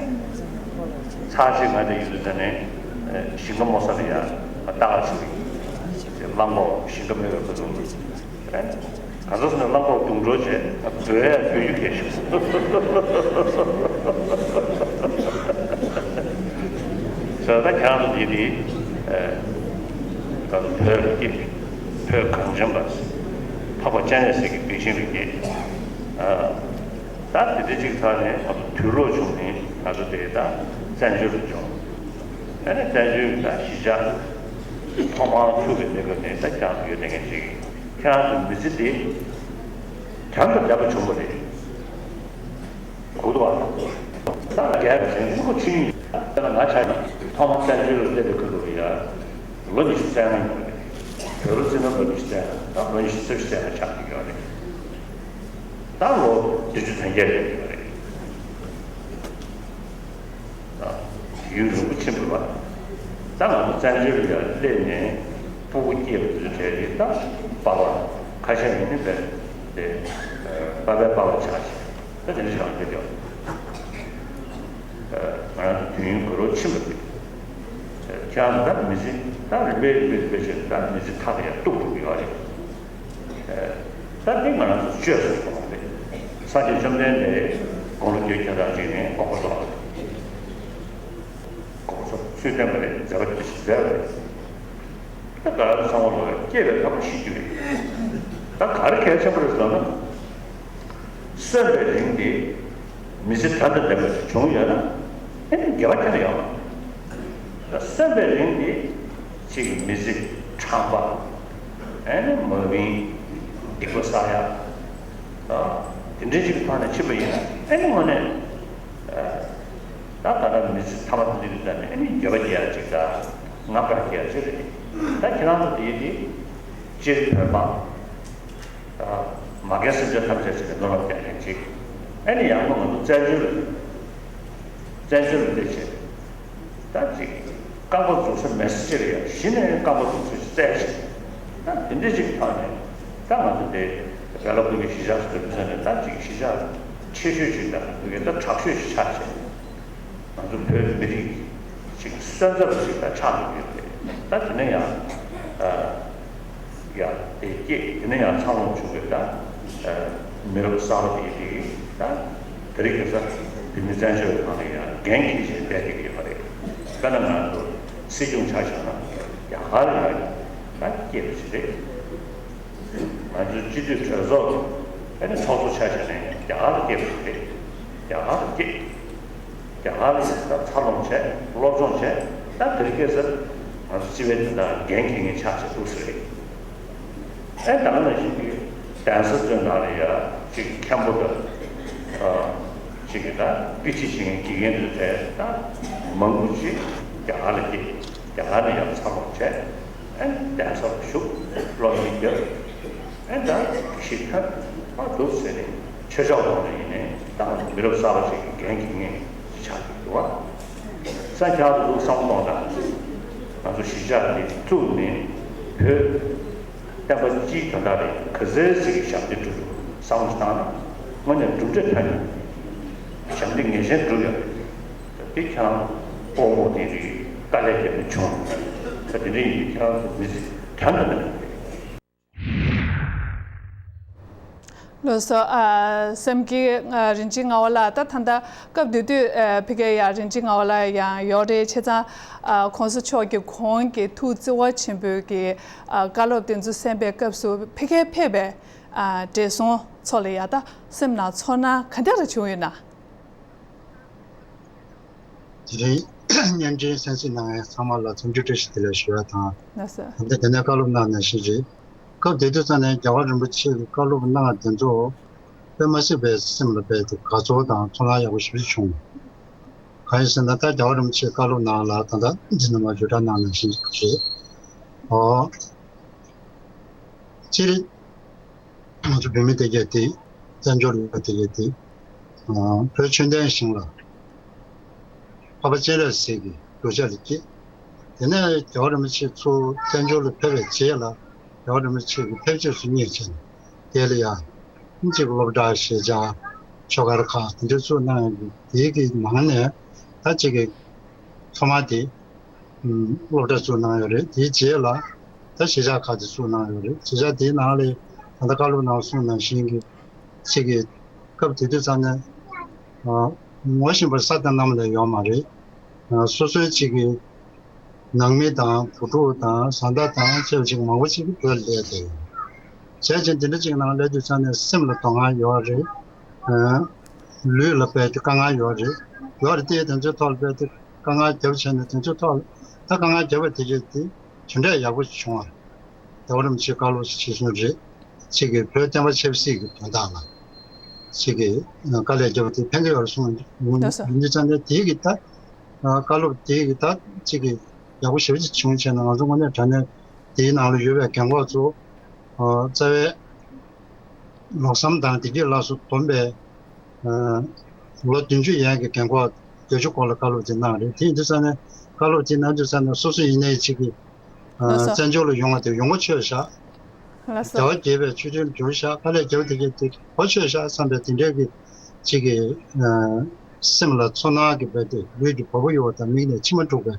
ཚར་གཅིག་ང་དེ་ཡོང་དུས་ད་ནས་ཞིང་ཁ་རྨོ་ས་ལ་ཡ་ལྟ་ག་ཕྱིན་པ་ཡིན། རླངས་འཁོར་ཞིང་ཁ་རྨོ་བའི་ཁ་ཐུག་ལ། གང་ཟག་སུ་ནས་རླངས་འཁོར་རྡུང་འགྲོ་བྱས་ན་སྡོད་ཡ་སྡོད་རྒྱུ་གལ་ཆེ། ཟེར་ད་ཁྱེད་རང་ཚོ་འདི་འདི་ད་བོད་ཀྱི་བོད་གངས་ཅན་པ་འཕགས་པ་སྤྱན་རས་གཟིགས་ཀྱི་བདེ་ཆེན་རིགས་ཀྱི་ད་དེ་འདྲ་གཅིག་ཐོག་ནས་ང་ཚོ་དུས་རབས་བྱུང་ནས་ང་ཚོ་དེ་ད་བཙན་བྱོལ་དུ་བྱུང་། ཨ་ནི་བཙན་བྱོལ་ད་གཞིས་ཆགས་ཐོག་མར་ཚུགས་པའི་གནས་སྐབས་ནས་ད་ཀྱང་ཡོད་དེ་ངས་ཅིག་ཁྱེད་རང་ཚོའི་མི་ཚེ་འདི་དོན་དང་ལྡན་པ་བྱུང་བ་རེད། གོ་ཐུབ་པ། ད་རྒྱལ་བའི་རིང་ལུགས་ཆོས་དབྱིངས་ཡིན་ན་ང་ཆ་ཡིན་ཐོག་མར་བཙན་བྱོལ་ལ་སླེབས་པའི་ཁུལ་དུ་ཡ་ལོ་ཉི་ཤུ་རྩ་ལྔ་ཡིན་པ་རེད། བོད་ལ་བརྩིས་ན་ལོ་ཉི་ཤུ་རྩ་ལྔ་ད་ལོ་ཉི་ཤུ་རྩ་བཞི་རྩ་ལྔ་ཆགས་ཀྱི་ཡོད་རེད། ད་ལོ་བདུན་ཅུ་དོན་བརྒྱད་སླེབས་ཡོད་རེད། ཡུན་རིང་པོ་ཕྱིན་པ་རེད་པ། ད་ང་ཚོ་བཙན་བྱོལ་ལ་སླེབས་ནས་སྤུ་གུ་སྐྱེས་པ་དེ་ཚོའི་གྲས་དེ་ད་པ་ཕ་ཁ་ཤས་ཡིན་ནི་བས་དེ་པ་ཕའི་པ་ཕ་ཆགས་ཤིང་ད་དེ་འདྲ་ཆགས་འདུག་ཀྱང་། ང་རང་ཚོ་དུས་ཡུན་འགོར་བ་ཕྱིན་པ་རེད། ཁྱེད་རང་ཚོ་ད་མི་ཚེ་ད་རིམ་པས་རིམ་པས་རིམ་པས་བྱས་ད་མི་ཚེ་ཐག་ཡར་གཏུག་འགྲོ་གི་ཡོད་རེད། ད་འདི་ང་རང་ཚོ་བཅོས་སུ་གཏོང་བ་རེད། སངས་རྒྱས་བཅོམ་ལྡན་འདས་དགུང་ལོ་བརྒྱད་ཅུ་གྱ་གྲངས་ཅིག་ནས་འགོག་པ་རྫོགས་པ་རེད། འགོག་པ་ཚུལ་བསྟན་པ་རེད། མཛད་པ་འདི་ཞིག་མཛད་པ་རེད། ད་ག་རེ་ཚང་མ་ལོ་ཡ་སྐྱེས་པའི་ཐོག་མ་ཤི་རྒྱུ་རེད། ད་ག་རེ་གལ་ཆེན་པོ་རེད་ཟེར་ན། གསོན་པའི་རིང་འདི་མི་ཚེ་དོན་དང་ལྡན་པ་ཞིག་བྱུང་ཡོད་ན་ཨེ་ནི་དགེ་བ་ཁྱོན་ནས་ཡོད་མ་རེད། གསོན་པའི་རིང་འདི་གཅིག་མི་ཚེ་ཁྲམ་པ་ཨེ་ནི་མ་བིན་སྡིག་པ་བསགས་ཡ་དེ་འདྲའི་ཅིག་གི་ཐོག་ནས་ཕྱིན་པ་ཡིན་ན་ཨེ་ནི་དངོས་གནས་ད་ད་ལྟ་མི་ཚེ་ཐ་མ་དེ་འདྲའི་ཐོག་ནས་ཨེ་ནི་དགེ་བ་སྐྱེ་ཡ་ཅིག་དང་ལྔ་བར་སྐྱེ་ཡ་ཅིག་རེད། ད་ཁྱེད་རང་ཚོ་དེ་ཡིན་དེ་སྤྱིར་བོད་པ། མ་རྒན་སེམས་ཅན་ཐམས་ཅད་ཀྱི་བློ་ལ་བརྟེན་ནས་ཅིག་ཨ་ནི་ཡང་ན་ང་ཚོ་བཙན་བྱོལ་བཙན་བྱོལ་ལ་སླེབས་བྱས་ད་ཅིག་རྐང་པ་འཛུགས་ས་མེད་ས་ཅིག་ལ་ཡང་གཞི་ནས་རྐང་པ་འཛུགས་ས་ཅིག་བཙལ་བྱས་ད་དེ་འདྲ་ཅིག་ཐོག་ནས་ད་ང་ཚོ་འདི་བལ་པོ་གི་གཞིས་ཆགས་སུ་ཚུད་ནས་ད་ཅིག་གཞིས་ཆགས་ཆེ་ཤོས་ཅིག་དང་དེ་གའི་ད་དྲག་ཤོས་ཅིག་ཆགས་བྱས། ང་ཚོ་བོད་མི་རིགས་ཅིག་སོན་རྩ་ཅིག་ད་ཆགས་ཡོད་རེད། ད་དེ་ནས་ཡང་ཡ་དེ་སྐྱེས་དེ་ནས་ཡང་འཚར་ལོངས་བྱུང་བའི་ད་མི་རབས་གསར་པ་དེ་དེ་ད་དེ་རིང་ཁ་སང་དེ་མི་བཙན་བྱོལ་བའི་ནང་ལ་ཡང་འགན་འཁྱེར་བྱས་བསྡད་ཀྱི་ཡོད་པ་རེད། དཔེར་ན་ང་ཚོ་སྲིད་སྐྱོང་ཆ་བཞག་ན་རྒྱ་གར་ལ་ཡང་ད་སྐྱེས་པ་ཞིག་རེད། ང་ཚོའི་སྤྱི་འཐུས་གྲོས་ཚོགས་ཀྱི་ཨ་ནི་ཚོགས་གཙོ་ཆ་བཞག་ནས་རྒྱ་གར་ལ་སྐྱེས་པ་ཞིག་རེད། རྒྱ་གར་ལ་སྐྱེས། རྒྱ་གར་ལ་ཡིན་ད་འཚར་ལོངས་བྱས་སློབ་སྦྱོང་བྱས། ད་དེ་རིང་ཁ་སང་ང་ཚོ་སྤྱི་པའི་དོན་དག་འགན་འཁྱེར་མཁན་ཆགས་བྱས་འདུག་ཟེར་རེད། ཨེ་ད་ག་ནང་བཞིན་གྱི་གདན་ས་ཚོའི་ནང་ལ་ཡ་ཅིག་མཁན་པོ་དང་ཅིག་གི་ད་དཔེ་ཁྲིད་བྱེད་མཁན་དགེ་རྒན་དེ་ཚོ་ད་མང་པོ་ཅིག་རྒྱ་གར་ལ་སྐྱེས། རྒྱ་གར་ནས་ཡར་འཚར་ལོངས་བྱས། ཨེ་གདན་ས་ལ་བཞུགས། སློབ་གཉེར་བརྒྱབ། ཨེ་ད་ཞིག་ཐབས་མ་འདུག་ཟེར་ནས་ཆོས་ཕྱོགས་ཐོག་ནས་ཡིན་ནའི་ད་མི་རབས་གསར་པ་ཞིག་གི་འགན་འཁྱེར་མཁན་ཞིག་ཆགས་ཀྱི་འདུག་བ། ས་ཁྱང་དུ་འདུག་བསམ་བློ་གཏོང་དང་། ང་ཚོ་གཞིས་ཆགས་འདི་བཙུགས་ནས་བོད་བསྟན་པ་སྤྱིའི་དོན་དག་ལ་ག་ཚོད་ཅིག་གི་ཞབས་འདེགས་སྒྲུབ་ཐུབ་བསམ་བློ་བཏང་ན། དངོས་གནས་གྲུབ་འབྲས་ཐོན་ཡོད། ཞབས་འདེགས་ངེས་ཅན་སྒྲུབ་ཡོད། ད་འདི་ཁྱེད་རང་ཕོ་མོ་དེ་རིགས་དཀའ་ལས་བརྒྱབ་ནས་བྱུང་། ད་དེ་འདྲ་ཡིན་དུས་ཁྱེད་རང་ཚོ་མི་ཚེ་དོན་དང་ལྡན་པ་རེད། ལགས་སོ། ཨ་སེམས་ཀྱི་ཨ་རིན་ཆེན་ངག་དབང་ལགས། ད་ད་ལྟ་སྐབས་དེ་དུས་ཨ་ཕ་གིར་ཡང་རིན་ཆེན་ངག་དབང་ལགས་ཡང་ཡོད་རེད། བྱས་ཙང་ཨ་༸གོང་ས་མཆོག་གི་གོང་གི་ཐུགས་བརྩེ་བ་ཆེན་པོས་ཀྱི་ཨ་བཀའ་སློབ་དེ་ཚོ་གསན་པའི་སྐབས་སུ་ཕ་གིར་ཕེབས་པའི་ཨ་བགྲེས་སོང་ཚོ་ལ་ཡང་ད་སེམས་ནང་ཚོར་སྣང་ག་འདྲ་རེ་བྱུང་ཡོད་ན། དེ་རིང་བརྙན་འཕྲིན་གསན་གཟིགས་གནང་མཁན་ཚང་མ་ལ་འཚམས་འདྲི་བཀྲ་ཤིས་བདེ་ལེགས་ཞུ་ཡ་དང་། ལགས་སོ། ད་ལྟ་དེ་ནས་བཀའ་སློབ་གནང་ནང་བཞིན་རེད། སྐབས་དེ་དུས་ཙམ་ནས་རྒྱལ་བ་རིན་པོ་ཆེ་གི་བཀའ་སློབ་གནང་བ་དེ་ཚོ་དཔེ་མ་སྲིད་པའི་སེམས་ལ་རྦད་དེ་དགའ་ཚོར་དང་ཚོར་སྣང་ཡག་པོ་ཞེ་པོ་ཅིག་བྱུང་། གང་ཡིན་ཟེར་ན་ད་རྒྱལ་བ་རིན་པོ་ཆེའི་བཀའ་སློབ་ནང་ལ་ད་ལྟ་འདི་ནས་མར་བརྗོད་བསྒྲགས་གནང་ནང་བཞིན་རེད། ཨོ། སྤྱིར། ང་ཚོ་བོད་མི་སྡེ་བརྒྱད་དེ། བཙན་བྱོལ་ཡུལ་སྡེ་བརྒྱད་དེ། བོད་ཆོས་ལྡན་ཞིང་ལ་འཕགས་པ་སྤྱན་རས་གཟིགས་ཀྱི་གདུལ་བྱ་ལ་སྐྱེས། དེ་ནས་རྒྱལ་བ་རིན་པོ་ཆེ་ཚུར་བཙན་བྱོལ་ལ་ཕེབས་པའི་རྗེས་ལ་རྒྱལ་བ་རིན་པོ་ཆེ་གི་ཕེབས་རྗེས་སུ་བསྙད་བྱས་ནས་དེ་ལ་ཡང་གཅིག་སློབ་གྲྭ་ཞེས་བྱ་ཆོས་སྒར་ཁག་དེ་འདྲ་ཚུར་གནང་ཡོད་པའི་དེའི་གི་ནང་ནས་ད་གཅིག་གི་ཐོག་མ་དེ། སློབ་གྲྭ་བཙུགས་གནང་ཡོད་རེད། དེའི་རྗེས་ལ་ད་གཞིས་ཆགས་ཁག་ཅིག་བཙུགས་གནང་ཡོད་རེད། གཞིས་ཆགས་དེའི་ནང་ལ་ད་ལྟ་བཀའ་སློབ་ནང་གསུངས་ནང་བཞིན་གྱི་ཅིག་གི་སྐབས་དེ་དུས་ཙམ་ནས་ངོ་ཤེས་པ་ས་དང་གནམ་ལས་ཡོད་མ་རེད། སོ་སོའི་ཅིག་གི་ནང་མི་དང་བུ་ཕྲུག་དང་བཟའ་ཟླ་དང་བཅས་པ་ཅིག་མང་པོ་ཅིག་བོད་ལ་སླེབས་ཏེ། བྱས་ཙང་དེ་འདྲ་ཅིག་ནང་སླེབས་དུས་ཙམ་ནས་སེམས་ལ་དོ་སྣང་ཡོད་རེད། ལུས་ལ་རྦད་དེ་དཀའ་ངལ་ཡོད་རེད། ཡོད་རེད་དེ་དེ་ཚོའི་ཐོག་ལ་རྦད་དེ། དཀའ་ངལ་བརྒྱབ་བྱས་ནས་དེ་ཚོའི་ཐོག་ལ་ད་དཀའ་ངལ་བརྒྱབ་པ་དེ་གས་དེ་དོན་འབྲས་ཡག་པོ་ཞིག་བྱུང་བ། རྒྱལ་བ་རིན་པོ་ཆེའི་བཀའ་སློབ་ཞིག་གསུངས་རེད། ཅིག་གིས་བོད་བསྟན་པ་ཆབ་སྲིད་ཀྱི་དོན་དག་ལ་ཅིག་གིས་དཀའ་ལས་བརྒྱབ་པ་དེ་ཕན་གྱི་ཡོད་རེད་གསུངས་ཡོང་དུས་ཙང་ནས་དེའི་གི་ད་བཀའ་སློབ་དེའི་གི་ད་ཅིག་གིས་ཡག་པོ་ཞེ་པོ་ཅིག་བྱུང་བྱས་ན་ང་ཚོ་དངོས་གནས་དྲང་གནས་དེའི་ནང་ལ་ཡོད་པའི་རྒན་གོག་ཚོ་རྩ་བའི་ལོག་བསམ་དང་བདེ་སྐྱིད་ལ་སོགས་བསྡོམས་པའི་ལོ་བདུན་ཅུ་ཡན་གྱི་རྒན་གོག་བརྒྱད་ཅུ་སྐོར་ལ་བཀའ་སློབ་དེ་གནང་རེད། དེ་ཡིན་དུས་ཙང་ནས་བཀའ་སློབ་དེ་གནང་དུས་ཙང་ནས་སོ་སོ་ཡིན་ནའི་ཅིག་གི་ལགས་སོ། བཙན་བྱོལ་ལ་ཡོང་བ་དེ་ཡོང་སྒོ་ཆོད་བཞག་ལགས་སོ། དལ་བ་བརྒྱད་པའི་ཆོས་འབྲེལ་གྱུར་བཞག་དཀའ་ལས་བརྒྱབ་དེ་གས་དེ་གོ་ཆོད་བཞག་བསམ་པའི་དེ་འདྲའི་གི་ཅིག་གི་སེམས་ལ་ཚོར་སྣང་གི་རྦད་དེ་ལུས་ཀྱི་བ་སྤུ་གཡོ་བ་དང་མིག་ནས་མཆི་མ་འཁྲུག་པའི་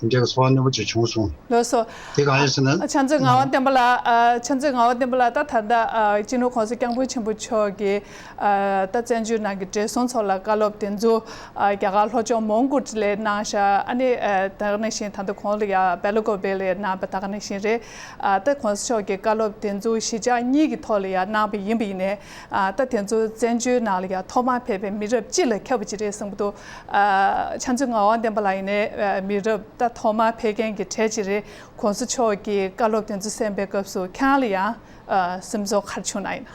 དེ་འདྲའི་གི་ཚོར་བ་རྣོན་པོ་ཅིག་བྱུང་སོང་། ལགས་སོ། དེ་གང་ཡིན་ཟེར་ན། ཨ་ཕྱག་མཛོད་ངག་དབང་བསྟན་པ་ལགས། ཨ་ཕྱག་མཛོད་ངག་དབང་བསྟན་པ་ལགས། ད་ད་ལྟ་ཨ་སྤྱི་ནོར་༸གོང་ས་༸སྐྱབས་མགོན་ཆེན་པོ་མཆོག་གིས་ཨ་ད་བཙན་བྱོལ་ནང་གི་བགྲེས་སོང་ཚོ་ལ་བཀའ་སློབ་དེ་ཚོ་ཨ་རྒྱ་གར་ལྷོ་ཕྱོགས་མོན་གྷོ་ལ་གནང་ཤག་ཨ་ནི་ཨ་ད་ག་ནང་བཞིན་ད་ལྟ་གོང་ལ་ཡ་སྦེལ་ཀོབ་ལ་གནང་བ་ད་ག་ནང་བཞིན་རེད། ཨ་ད་༸གོང་ས་མཆོག་གི་བཀའ་སློབ་དེ་ཚོ་གཞིས་ཆགས་གཉིས་ཀྱི་ཐོག་ལ་ཡ་གནང་བ་ཡིན་པ་ཡིན་ནའི། ཨ་ད་དེ་ཚོ་བཙན་བྱོལ་ནང་ལ་ཡ་ཐོག་མར་ཕེབས་པའི་མི་རབས་སྤྱི་ལ་ཁྱབ་པ་ཅིག་རེད་གསུངས་པ་འདུག་ཨ་ཕྱག་མཛོད་ངག་དབང་བསྟན་པ་ལགས་ཡིན་ནའི་ཨ་མི་རབས་ད་ཐོག་མར་ཕེབས་མཁན་གྱི་གྲས་ཅིག་རེད། ༸གོང་ས་མཆོག་གི་བཀའ་སློབ་དེ་ཚོ་གསན་པའི་སྐབས་སུ་ཁྱེད་རང་ལ་ཡང་ཨ་སེམས་ཚོར་ག་རེ་བྱུང་ན་ཡིན་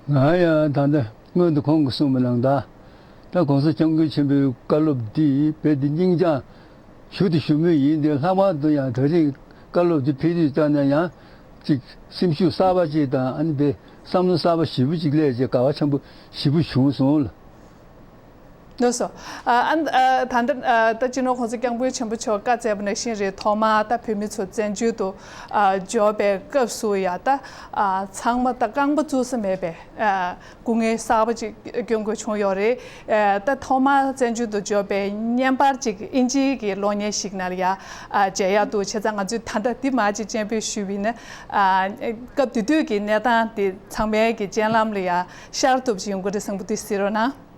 ན། ང་ཡང་ད་ལྟ་སྔོན་དུ་ཁོང་གིས་གསུངས་པ་ནང་ལྟར། ད་༸གོང་ས་༸སྐྱབས་མགོན་ཆེན་པོའི་བཀའ་སློབ་འདི་རྦད་དེ་སྙིང་བཅངས་ཞུ་དང་ཞུ་མུས་ཡིན་ཏེ། ལྷག་པར་དུ་ཡང་ད་རེས་བཀའ་སློབ་འདི་ཕེབས་དུས་ཙམ་ནས་ཡང་ཅིག་སེམས་ཤུགས་གསར་པ་ཅིག་དང་། ཨ་ནི་དཔེ་བསམ་བློ་གསར་པ་ཞེ་པོ་ཅིག་སླེབས་བྱས་དགའ་བ་ཆེན་པོ་ཞེ་པོ་བྱུང་སོང་ལགས། ལགས་སོ། ཨ་ཨ་ད་ལྟ་ཨ་ད་སྤྱི་ནོར་༸གོང་ས་༸སྐྱབས་མགོན་ཆེན་པོ་མཆོག་བཀའ་སྩལ་པ་ནང་བཞིན་རེད། ཐོག་མར་ད་བོད་མི་ཚོ་བཙན་བྱོལ་དུ་ཨ་འབྱོར་བའི་སྐབས་སུ་ཡ་ད་ཨ་ཚང་མ་ད་རྐང་པ་བཙུགས་ས་མེད་པའི་ཨ་སྐུ་ངལ་གསར་པ་ཅིག་སྐྱོན་དགོས་བྱུང་ཡོད་རེད། ཨ་ད་ཐོག་མར་བཙན་བྱོལ་དུ་འབྱོར་བའི་བརྙན་པར་ཅིག་ཨིན་ཇིའི་གི་གློག་བརྙན་ཞིག་ནང་ལ་ཡ་ཨ་མཇལ་ཡག་འདུག་བྱས་ཙང་ང་ཚོས་ད་ལྟ་འདི་མར་ཅིག་སྤྱན་འབུལ་ཞུས་པ་ཡིན་ན། ཨ་སྐབས་དེ་དུས་ཀྱི་གནས་སྟངས་དེ་ཚང་མའི་གི་སྤྱན་ལམ་ལ་ཡ་ཤར་ཐུབ་ཅིག་ཡོང་གི་རེད་བསམ་གི་འདུག་གཟིགས་རོགས་གནང་།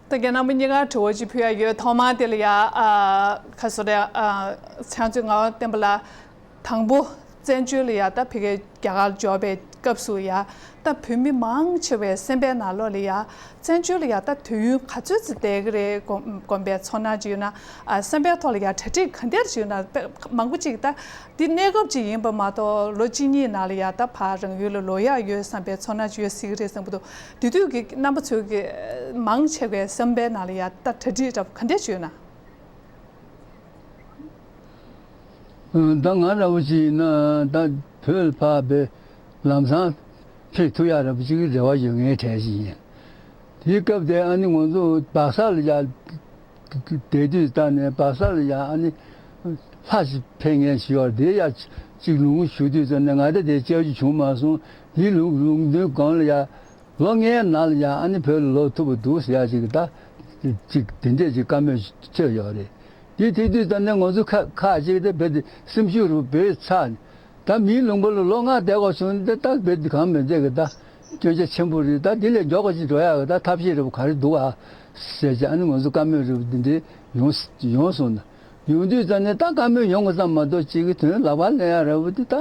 ད་རྒན་རྣམ་པ་གཉིས་ཀར་དྲི་བ་ཅིག་ཕུལ་ཡ་ཡོད། ཐོག་མར་དེ་ལ་ཡ་ཨ་ཁ་སོ་རེ་ཨ་ཕྱག་མཛོད་ངག་དབང་བསྟན་པ་ལགས། དང་པོ་བཙན་བྱོལ་ལ་ཡ་ད་ཕ་གི་རྒྱ་གར་འབྱོར་བའི་སྐབས་སུ་ཡ་ད་བོད་མི་མང་ཆེ་བའི་སེམས་པའི་ནང་ལོགས་ལ་ཡ་བཙན་བྱོལ་ལ་ཡ་ད་དུས་ཡུན་ག་ཚོད་ཅིག་བསྡད་ཀྱི་རེད། དགོངས་དགོངས་པའི་ཚོར་སྣང་ཅིག་ཡོད་ན། ཨ་སེམས་པའི་ཐོག་ལ་ཡ་གྲ་སྒྲིག་ག་འདྲ་ཅིག་ཡོད་ན། དཔེ་མང་པོ་ཅིག་ད་འདི་གནས་སྐབས་ཅིག་ཡིན་པ་མ་གཏོགས་ལོ་གཅིག་གཉིས་ནང་ལ་ཡ་ད་ཕར་རང་ཡུལ་ལ་ལོག་ཡག་ཡོད་བསམ་པའི་ཚོར་སྣང་ཅིག་ཡོད་སྲིད་ཀྱི་རེད་བསམ་གྱི་འདུག་དེ་དུས་ཀྱི་རྣམ་པ་ཚོའི་གི་མང་ཆེ་བའི་བསམ་པའི་ནང་ལ་ཡ་ད་གྲ་སྒྲིག་འདྲ་པོ་ག་འདྲ་ཅིག་ཡོད་ན། ད་ང་འདྲ་བོ་ཞིག་ཡིན་ན་ད་བོད་ལ་ཕར་བས་ལམ་སང་ཕེབས་ཐུབ་ཡག་འདྲ་པོ་ཅིག་གི་རེ་བ་ཡོད་མཁན་གྲས་ཤིག་ཡིན། དེའི་སྐབས་དེ་ཨ་ནི་ང་ཚོ་སྦག་ས་ལ་ཡ་བསྡད་དུས་ད་ནས་སྦག་ས་ལ་ཡ་ཨ་ནི་ལྷ་ཞིག་ཕེབས་མཁན་ཞིག་ཡོད་རེད། དེ་ཡ་ཅིག་ལུང་ཞུ་དུས་ཙམ་ནས་ང་ད་དེ་སྐྱེལ་རྒྱུ་བྱུང་མ་སོང་། དེའི་ལུང་ལུང་དོན་སྒང་ལ་ཡ། ལོ་ལྔའི་ནང་ལ་ཡང་ཨ་ནི་བོད་ལ་ལོག་ཐུབ་པ་འདུག་ཟེར་ཡག་ཅིག་ད་ཅིག་དེ་འདྲས་ཅིག་བཀའ་མོལ་ཐོས་ཡོད་རེད། དེ་དེ་དུས་ད་ནི་ང་ཚོ་ཁ་ཁ་ཅིག་དེ་བོད་དེ་སེམས་ཤུགས་རུ་བོད་ཚ་ནས་ད་མིའི་ལུང་པ་ལ་ལོ་ལྔ་བསྡད་དགོས་བྱུང་། འདི་ད་བོད་དེ་གང་མི་བསྡད་གི་ད་སྐྱོན་ཆ་ཆེན་པོ་རེད། ད་དེ་ལས་མགྱོགས་པ་ཅིག་འགྲོ་ཡག་གི་ད་ཐབས་ཤེས་རུ་ག་རེ་འདུག་ཨ་ཟེར་ཅིག་ཨ་ནི་ང་ཚོ་བཀའ་མོལ་རུ་འདི་འདྲས་ཡོང་ཡོང་སོང་ན། ཡོང་དུས་ཙམ་ནས་ད་བཀའ་མོལ་ཡོང་བ་ཙམ་མ་གཏོགས་གཅིག་གི་དོན་ལག་པ་ལེན་ཡ་ར་བོ་དེ་ད་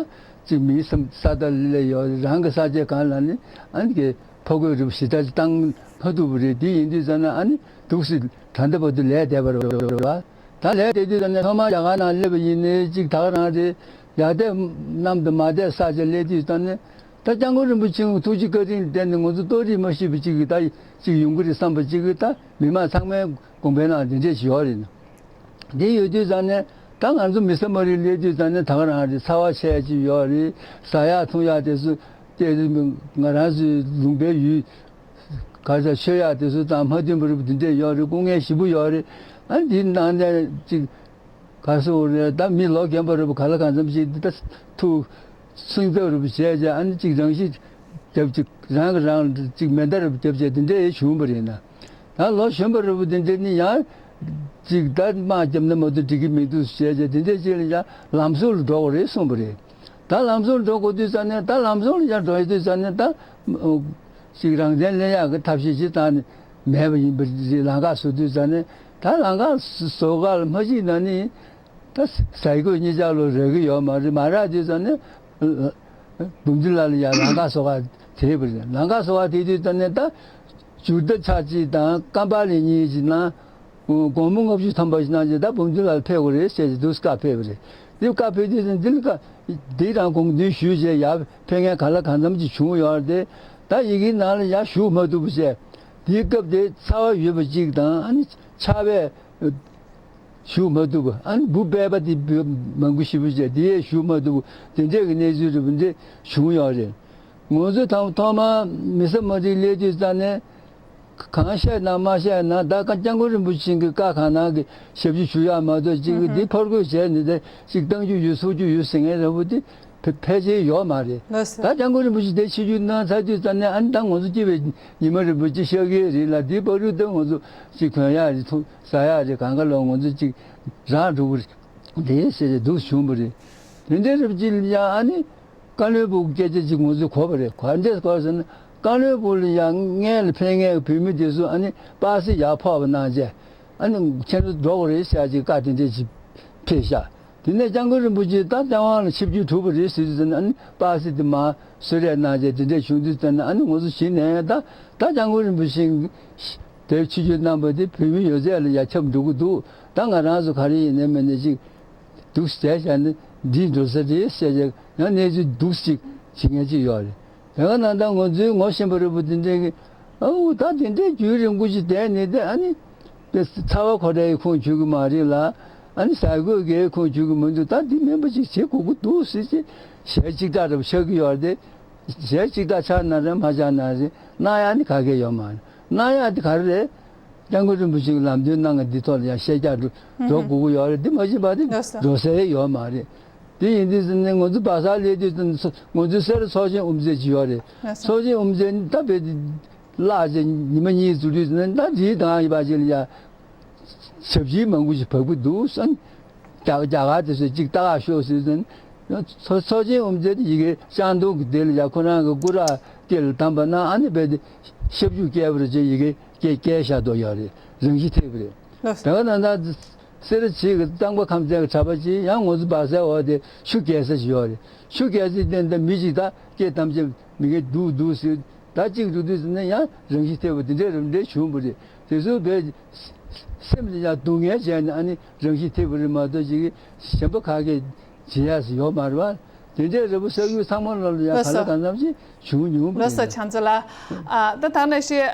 གཅིག་མིའི་སེམས་ས་ད་ལེ་ཡོད་རང་གི་ས་ཆ་གང་ལ་ནི་ཨ་ནི་གི་ཕོ་རྒོད་རིབ་ཞེ་དྲག་ཅིག་བཏང་མ་ཐུབ་པ་རེད། དེ་ཡིན་དུས་ཙམ་ན་ཨ་ནི་འདུག་སེ་ད་ལྟ་བར་དུ་ལས་བསྡད་པ་རེད་བ། ད་ལས་བསྡད་དུས་ཙམ་ནས་ཐོག་མར་རྒྱ་གར་ནང་སླེབས་པ་ཡིན་ནའི་གཅིག་ད་ག་རང་རེད། ཡར་བསྡད་གནམ་དུ་མར་བསྡད་ས་ཆ་སླེབས་དུས་ཙམ་ནས་ད་སྐྱབས་མགོན་རིན་པོ་ཆེའི་ཐུགས་རྗེ་བཀའ་དྲིན་ལ་བརྟེན་ནས་ང་ཚོ་ལྟོ་རིག་མ་ཤེས་པ་གཅིག་གི་ད་གཅིག་ཡོང་གི་རེད་བསམ་པ་གཅིག་གི་ད་མི་མང་ཚང་མའི་དགོངས་པའི་ནང་དེ་འདྲས་ཞིག་ཡོད་རེད། དེ་ཡོད་དུས་ཙང་ནས་ད་ང་ཚོ་མི་ས་མ་རིག་སླེབས་དུས་ཙང་ནས་ད་ག་རང་རེད། ཚ་བ་ཆེ་ཅིག་ཡོད་རེད། ཟ་ཡག་འཐུང་ཡག་དེ་ཚོ་དེ་ང་རང་ཚོའི་ལུང་པའི་ཡུལ་ག་ས་ཆོས་ཡག་དེ་ཚོ་དང་མ་མཐུན་པ་རེད་པ། དེ་འདྲས་ཡོད་རེད། སྐུ་ངལ་ཞེ་པོ་ཡོད་རེད། ཨ་འདི་ནང་ནས་ཅིག་ག་སོ་རེད། ད་མི་ལོ་རྒན་པ་རེད་པ། ག་ལ་གང་འཚམ་ཞིག་འདི་ད་ཐུགས་སེམས་འཚབ་རེད་པ་བྱས་བྱས་ཨ་ནི་ཅིག་རང་ཤི་རྒྱབ་ཅིག་རང་གི་རང་ཅིག་མེ་མདའ་རེད་པ་རྒྱབ་བྱས་དེ་འདྲས་བྱུང་བ་རེད་ན། ད་ལོ་གཞོན་པ་རེད་པ་དེ་འདྲས་ནི་ཡང་ཅིག་ད་དམག་བརྒྱབ་ན་མ་གཏོགས་འགྲིག་གི་མི་འདུག་ཟེར་བྱས་དེ་འདྲས་ཅིག་ལ་ཡང་ལམ་བཟོ་ལ་འགྲོ་དགོས་རེད་གསུངས་པ་རེད། ད་ལམ་བཟོ་ལ་འགྲོ་དགོས་དུས་ཙང་ནས་ད་ལམ་བཟོ་ལ་ཡང་འགྲོ་ཡ་དུས་ཙང་ནས་ད་ཅིག་རང་བཙན་ལེན་ཡག་གི་ཐབས་ཤེས་ཅིག་བཏང་ནས་མེད་པ་ཡིན་པ་རེད། ལམ་ཁ་བཟོ་དུས་ཙང་ནས་ད་ལམ་ཁ་བཟོ་ག་ལ་མ་ཤེས་ན་ནི། ད་ཟས་གོས་གཉིས་ཆར་ལོ་རག་གི་ཡོད་མ་རེད། མ་རག་དུས་ཙམ་ནས་འབུམ་སྡེ་ལ་ལ་ཡང་ལམ་ཁ་བཟོ་ག་དེད་པ་རེད། ལམ་ཁ་བཟོ་ག་དེད་དུས་ཙམ་ནས་ད་ཇུར་ཏ་ཆ་གཅིག་དང་ཀམ་པ་ལི་གཉིས་ཀྱི་ནང་སྒོར་མོ་ལྔ་བཅུ་ཐམ་པ་ཞིག་གནང་རྗེས་ད་འབུམ་སྡེ་ལ་ཕེབས་དགོས་རེད་ཟེར་གྱི་འདུག་བཀའ་ཕེབས་པ་རེད། དེ་བཀའ་ཕེབས་དུས་ཙམ་འདི་ལ་བཀའ་འདི་རང་དགོངས་དོན་ཞུས་རྗེས་ཡར་ཕེབས་མཁན་ག་ལ་གང་འཚམ་ཅིག་བྱུང་ཡོད་རེད། དེ་ད་ཡི་གེའི་ནང་ལ་ཡར་ཞུགས་མ་ཐུབ་པ་བྱས། དེའི་སྐབས་དེ་ཚ་བ་ཡོད་པ་གཅིག་དང་ཨ་ནི་ཆར་པས་ཞུགས་མ་ཐུབ་པ། ཨ་ནི་འབུ་སྦལ་པ་དེ་མང་པོ་ཞེ་པོ་བྱས་དེ་ཡས་ཞུགས་མ་ཐུབ་པ། དེ་འདྲས་ཀྱི་གནས་ཚུལ་རེ་བ་འདྲས་བྱུང་ཡོད་རེད། ང་ཚོ་ཐང་ཐོག་མར་མི་ས་མ་རིག་སླེབས་དུས་ཙང་ནས་གང་བཤད་ན་མ་བཤད་ན་ད་སྐྱབས་མགོན་རིན་པོ་ཆེ་གི་བཀའ་གང་གནང་གི་ཞབས་ཕྱི་ཞུ་ཡག་མ་གཏོགས་གཅིག་གི་འདི་ཕར་རྒོལ་བྱས་ནས་དེ་གཅིག་བཏང་རྒྱུ་ཡོད་ཚུགས་རྒྱུ་ཡོད་ཟེར་མཁན་རེ་བ་དེ་ཕལ་ཕལ་ཆེར་ཡོད་མ་རེད། ལགས་སོ། ད་སྐྱབས་མགོན་རིན་པོ་ཆེ་དེ་ཆིབས་བསྒྱུར་གནང་ཚར་དུས་ཙམ་ནས་ཨ་ནི་ད་ང་ཚོ་སྐྱིད་པའི་ཉི་མ་རིན་པོ་ཆེ་ཤར་གྱི་རེད་ལ། དེའི་བར་དུ་ད་ང་ཚོ་གཅིག་གོན་ཡག་རེད། ཐུག་ཟ་ཡག་རེད། གང་ག་ལ་ང་ཚོ་གཅིག་རག་འགྲོ་གི་རེད། དེ་ཟེར་ཏེ་འདུག་བྱུང་བ་རེད། དེ་འདྲའི་རིབ་ཅིག་ཡང་ཨ་ནི་བཀའ་བློན་སྦུག་སྐད་ཆ་ཅིག་ང་ཚོས་གོ་བ་རེད། ག་འདྲས་གོ་ཟེར་ན་བཀའ་བློན་སྦུག་ལ་ཡང་སྔན་ལ་ཕེབས་མཁན་གྱི་བོད་མི་དེ་ཚོ་ཨ་ནི་པ་སེ་ཡར་ཕོག་པ་གནང་རྗེས་ཨ་ནི་ཁྱེད་ཚོ་འགྲོ་དགོས་རེད་ཟེར་ཅིག་བཀའ་དེ་འདྲས་ཅིག་ཕེབས་ཤག་དེ་ནས་སྐྱབས་མགོན་རིན་པོ་ཆེ་ད་རྩ་བ་ལ་ཆིབས་བསྒྱུར་གྲུབ་པ་རེད་ཟེར་དུས་ཙམ་ནས་ཨ་ནི་པ་སེ་དེ་མར་གསོལ་རས་གནང་རྗེས་དེ་འདྲས་བྱུང་དུས་ཙམ་ནས་ཨ་ནི་ང་ཚོ་གཞི་ནས་ད་ད་སྐྱབས་མགོན་རིན་པོ་ཆེ་དེ་ཆིབས་བསྒྱུར་གནང་པ་དེ་བོད་མི་ཡོད་ཚད་ལ་ཡར་ཁྱབ་འགྲོ་གི་འདུག་ད་ང་རང་ཚོ་ག་རེ་ཡིན་ནའི་མིན་ནའི་ཅིག་འདུག་ཟེར་བྱས་ནས་འདི་འགྲོ་ས་རེད་ཟེར་བྱས་ཡང་གནས་ཚུལ་འདུག་ཅིག་བྱེད་མཁན་ཅིག་ཡོད་རེད། དེ་ག་ནང་ད་ང་ཚོའི་ངོ་ཤེས་པ་རེད་པ་དེ་འདྲས་ཀྱི་ཨའུ་ད་དེ་འདྲས་རྒྱུན་རིང་པོ་ཞིག་བསྡད་ནས་དེ་ཨ་ནི་དེ་ཚ་བ་ཁོ་རའི་ཁུངས་འཁྱོལ་གི་མ་རེད་ལ། ཨ་ནི་ཟས་གོས་ཀྱི་ཁུངས་འཁྱོལ་གི་མི་འདུག་ད་འདི་སྨན་པ་ཅིག་བྱེད་དགོས་ཀྱི་འདུག་ཟེར་ཅིག་ཞལ་གཅིག་ལྟ་རབ་ཆགས་ཀྱི་ཡོད་རེད། ཞལ་གཅིག་ལྟ་ཆགས་ན་རེད་མ་ཆགས་ན་རེད། གནང་ཡག་ནི་ག་གེ་ཡོད་མ་རེད། གནང་ཡག་དེ་ག་རེ་རེད། སྐྱབས་མགོན་རིན་པོ་ཆེ་གི་ལམ་སྟོན་གནང་གི་འདི་ཐོག་ལ་ཡང་ཤེས་རྒྱ་འགྲོ་འགྲོ་དགོས་ཀྱི་ཡོད་རེད། འདི་མ་ཤེས་པ་དེ་ལགས་སོ། འགྲོ་ས་ཡོད་མ་རེད། དེ་ཡིན་དུས་ཙམ་ནས་ང་ཚོ་བ་ས་སླེབས་དུས་ཙམ་ནས་ང་ཚོའི་སེ་ར་ཚོགས་ཆེན་དབུ་མཛད་ཅིག་ཡོད་རེད། ལགས་སོ། ཚོགས་ཆེན་དབུ་མཛད་ནི་ད་བས་བརླག་ཅིག་ཉི་མ་གཉིས་འཛུལ་དུས་ཙམ་ནས་ད་རིའི་ཐང་ཡིན་པ་ཅིག་ལ་ཡ་ཞབས་ཕྱི་མང་པོ་ཞིག་བབས་ཀྱི་འདུག་བསམ། རྒྱ་རྒྱ་གར་དེ་ཚོས་ཅིག་ལྟ་ག་ཤོག་ཟེར་ཙམ། ཚོགས་ཚོགས་ཆེན་དབུ་མཛད་དེ་ཡི་གེ་ཤང་ཏུང་གི་དེ་ལ་ཡ་ཁོ་རང་གི་སྐུ་ར་ སྐེ་ལ་བསྡམས་པ་ན་ཨ་ནི་རྦད་དེ་ཤབ་རྒྱུ་བཀལ་བ་རེད་ཅེས་ཡི་གེ་བཀལ་བཀལ་བཞག་འདུག་ཡོད་རེད། རང་བཞིན་ཐེབས་པ་རེད། ལགས་སོ། དེ་ག་ན་ད་སེ་ར་བྱེས་ཀྱི་གཙང་པ་ཁམས་ཚན་གྱི་གྲྭ་པ་ཅིག་ཡང་ང་ཚོ་སྦག་སའི་འོག་དེ་ཆུ་བཀལ་ས་ཞིག་ཡོད་རེད། ཆུ་བཀལ་ས་དེ་འདི་མི་ཅིག་ད་སྐེ་བསྡམས་བྱས་མི་གེ་འདུག་འདུག་ཟེར། ད་གཅིག་འགྲོ་དུས་ཟེར་ན་ཡང་རང་བཞིན་ཐེབས་པ་དེ་འདྲའི་རབ་འདྲའི་བྱུང་བ་རེད། དེ་ཚོ་བས་སེམས་ལ་ཡང་སྡུག་བསྔལ་བྱས་ནས་ཨ་ནི་རང་བཞིན་ཐེབས་པ་རེད་མ་གཏོགས་ཅིག་གཞན་པ་ག་གེ་བྱེད་ཡག་ཡོད་མ་རེད་བ། དེ་འདྲའི་རབ་བསགས་ཡུལ་ཚང་མ་ལ་ཡང་ལགས་ག་ལ་སོ། གང་འཚམ་ཅིག་བྱུང་མྱོང་བ་ལགས་སོ། རེད། བྱམས་བརྩེ་ལགས། ཨ་ད་ད་ནང་བཞིན་ཨ་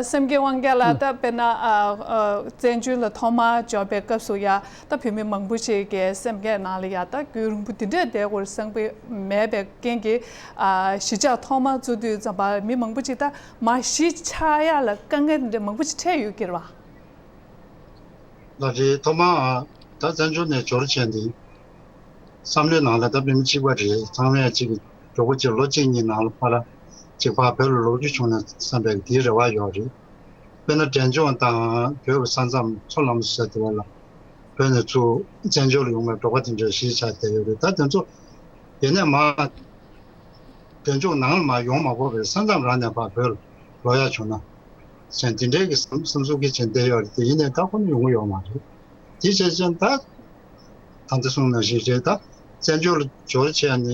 སེམས་བསྐྱེད་དབང་རྒྱལ་ལགས། ད་དཔེར་ན་ཨ་ཨ་བཙན་བྱོལ་ལ་ཐོག་མར་འབྱོར་པའི་སྐབས་སུ་ཡ་ད་བོད་མི་མང་པོ་ཞིག་གི་སེམས་ཀྱི་ནང་ལ་ཡ་ད་རྒྱུན་རིང་པོ་འདི་འདྲས་བསྡད་དགོས་བསམ་གྱི་མེད་པའི་རྐྱེན་གྱིས་ཨ་གཞིས་ཆགས་ཐོག་མར་བཙུགས་དུས་ཙམ་པ་མི་མང་པོ་ཅིག་ད་མར་གཞིས་ཆགས་ཡག་ལ་དཀའ་ངལ་འདི་འདྲ་མང་པོ་ཅིག་འཕྲད་ཡོད་ཀྱི་རེད་བ། ལགས་རེད། ཐོག་མར་ད་བཙན་བྱོལ་ནས་འབྱོར་བྱས་འདི་བསམ་བློའི་ནང་ལ་ད་བོད་མི་གཅིག་པ་རེད། ཚང་མས་གཅིག་མགྱོགས་པོ་གཅིག་ལོ་གཅིག་གཉིས་ནང་ལ་ཕར་གཅིག་ཕར་བོད་ལ་ལོག་རྒྱུ་བྱུང་ན་བསམ་པའི་དེའི་རེ་བ་ཡོད་རེད། དཔེར་ན་འབྲས་ལྗོངས་དང་བོད་ཀྱི་ས་མཚམས་མཚོ་ལམ་ཟེར་དེ་བ་ལ་བོད་ནས་ཚུར་བཙན་བྱོལ་ལ་ཡོང་བའི་འབྲོག་པ་དེ་འདྲའི་གཞིས་ཆགས་བསྡད་ཡོད་རེད། ད་དེ་ཚོ་ཡིན་ནའི་མར་འབྲས་ལྗོངས་ནང་ལ་མར་ཡོང་མ་དགོས་པར་ས་མཚམས་རང་ནས་ཕར་བོད་ལ་ལོག་ཡག་བྱུང་ན་ཟེར་འདི་འདྲའི་གི་བསམ་བསམ་ཚུལ་གྱི་བྱས་བསྡད་ཡོད་རེད་དེ། ཡིན་ནའི་ད་ཁོ་ན་ཡོང་གི་ཡོད་མ་རེད། དེ་བྱས་ཙང་ད་ད་ལྟ་གསུངས་ནང་བཞིན་རེད། ད་བཙན་བྱོལ་ལ་འབྱོར་བྱས་ནས་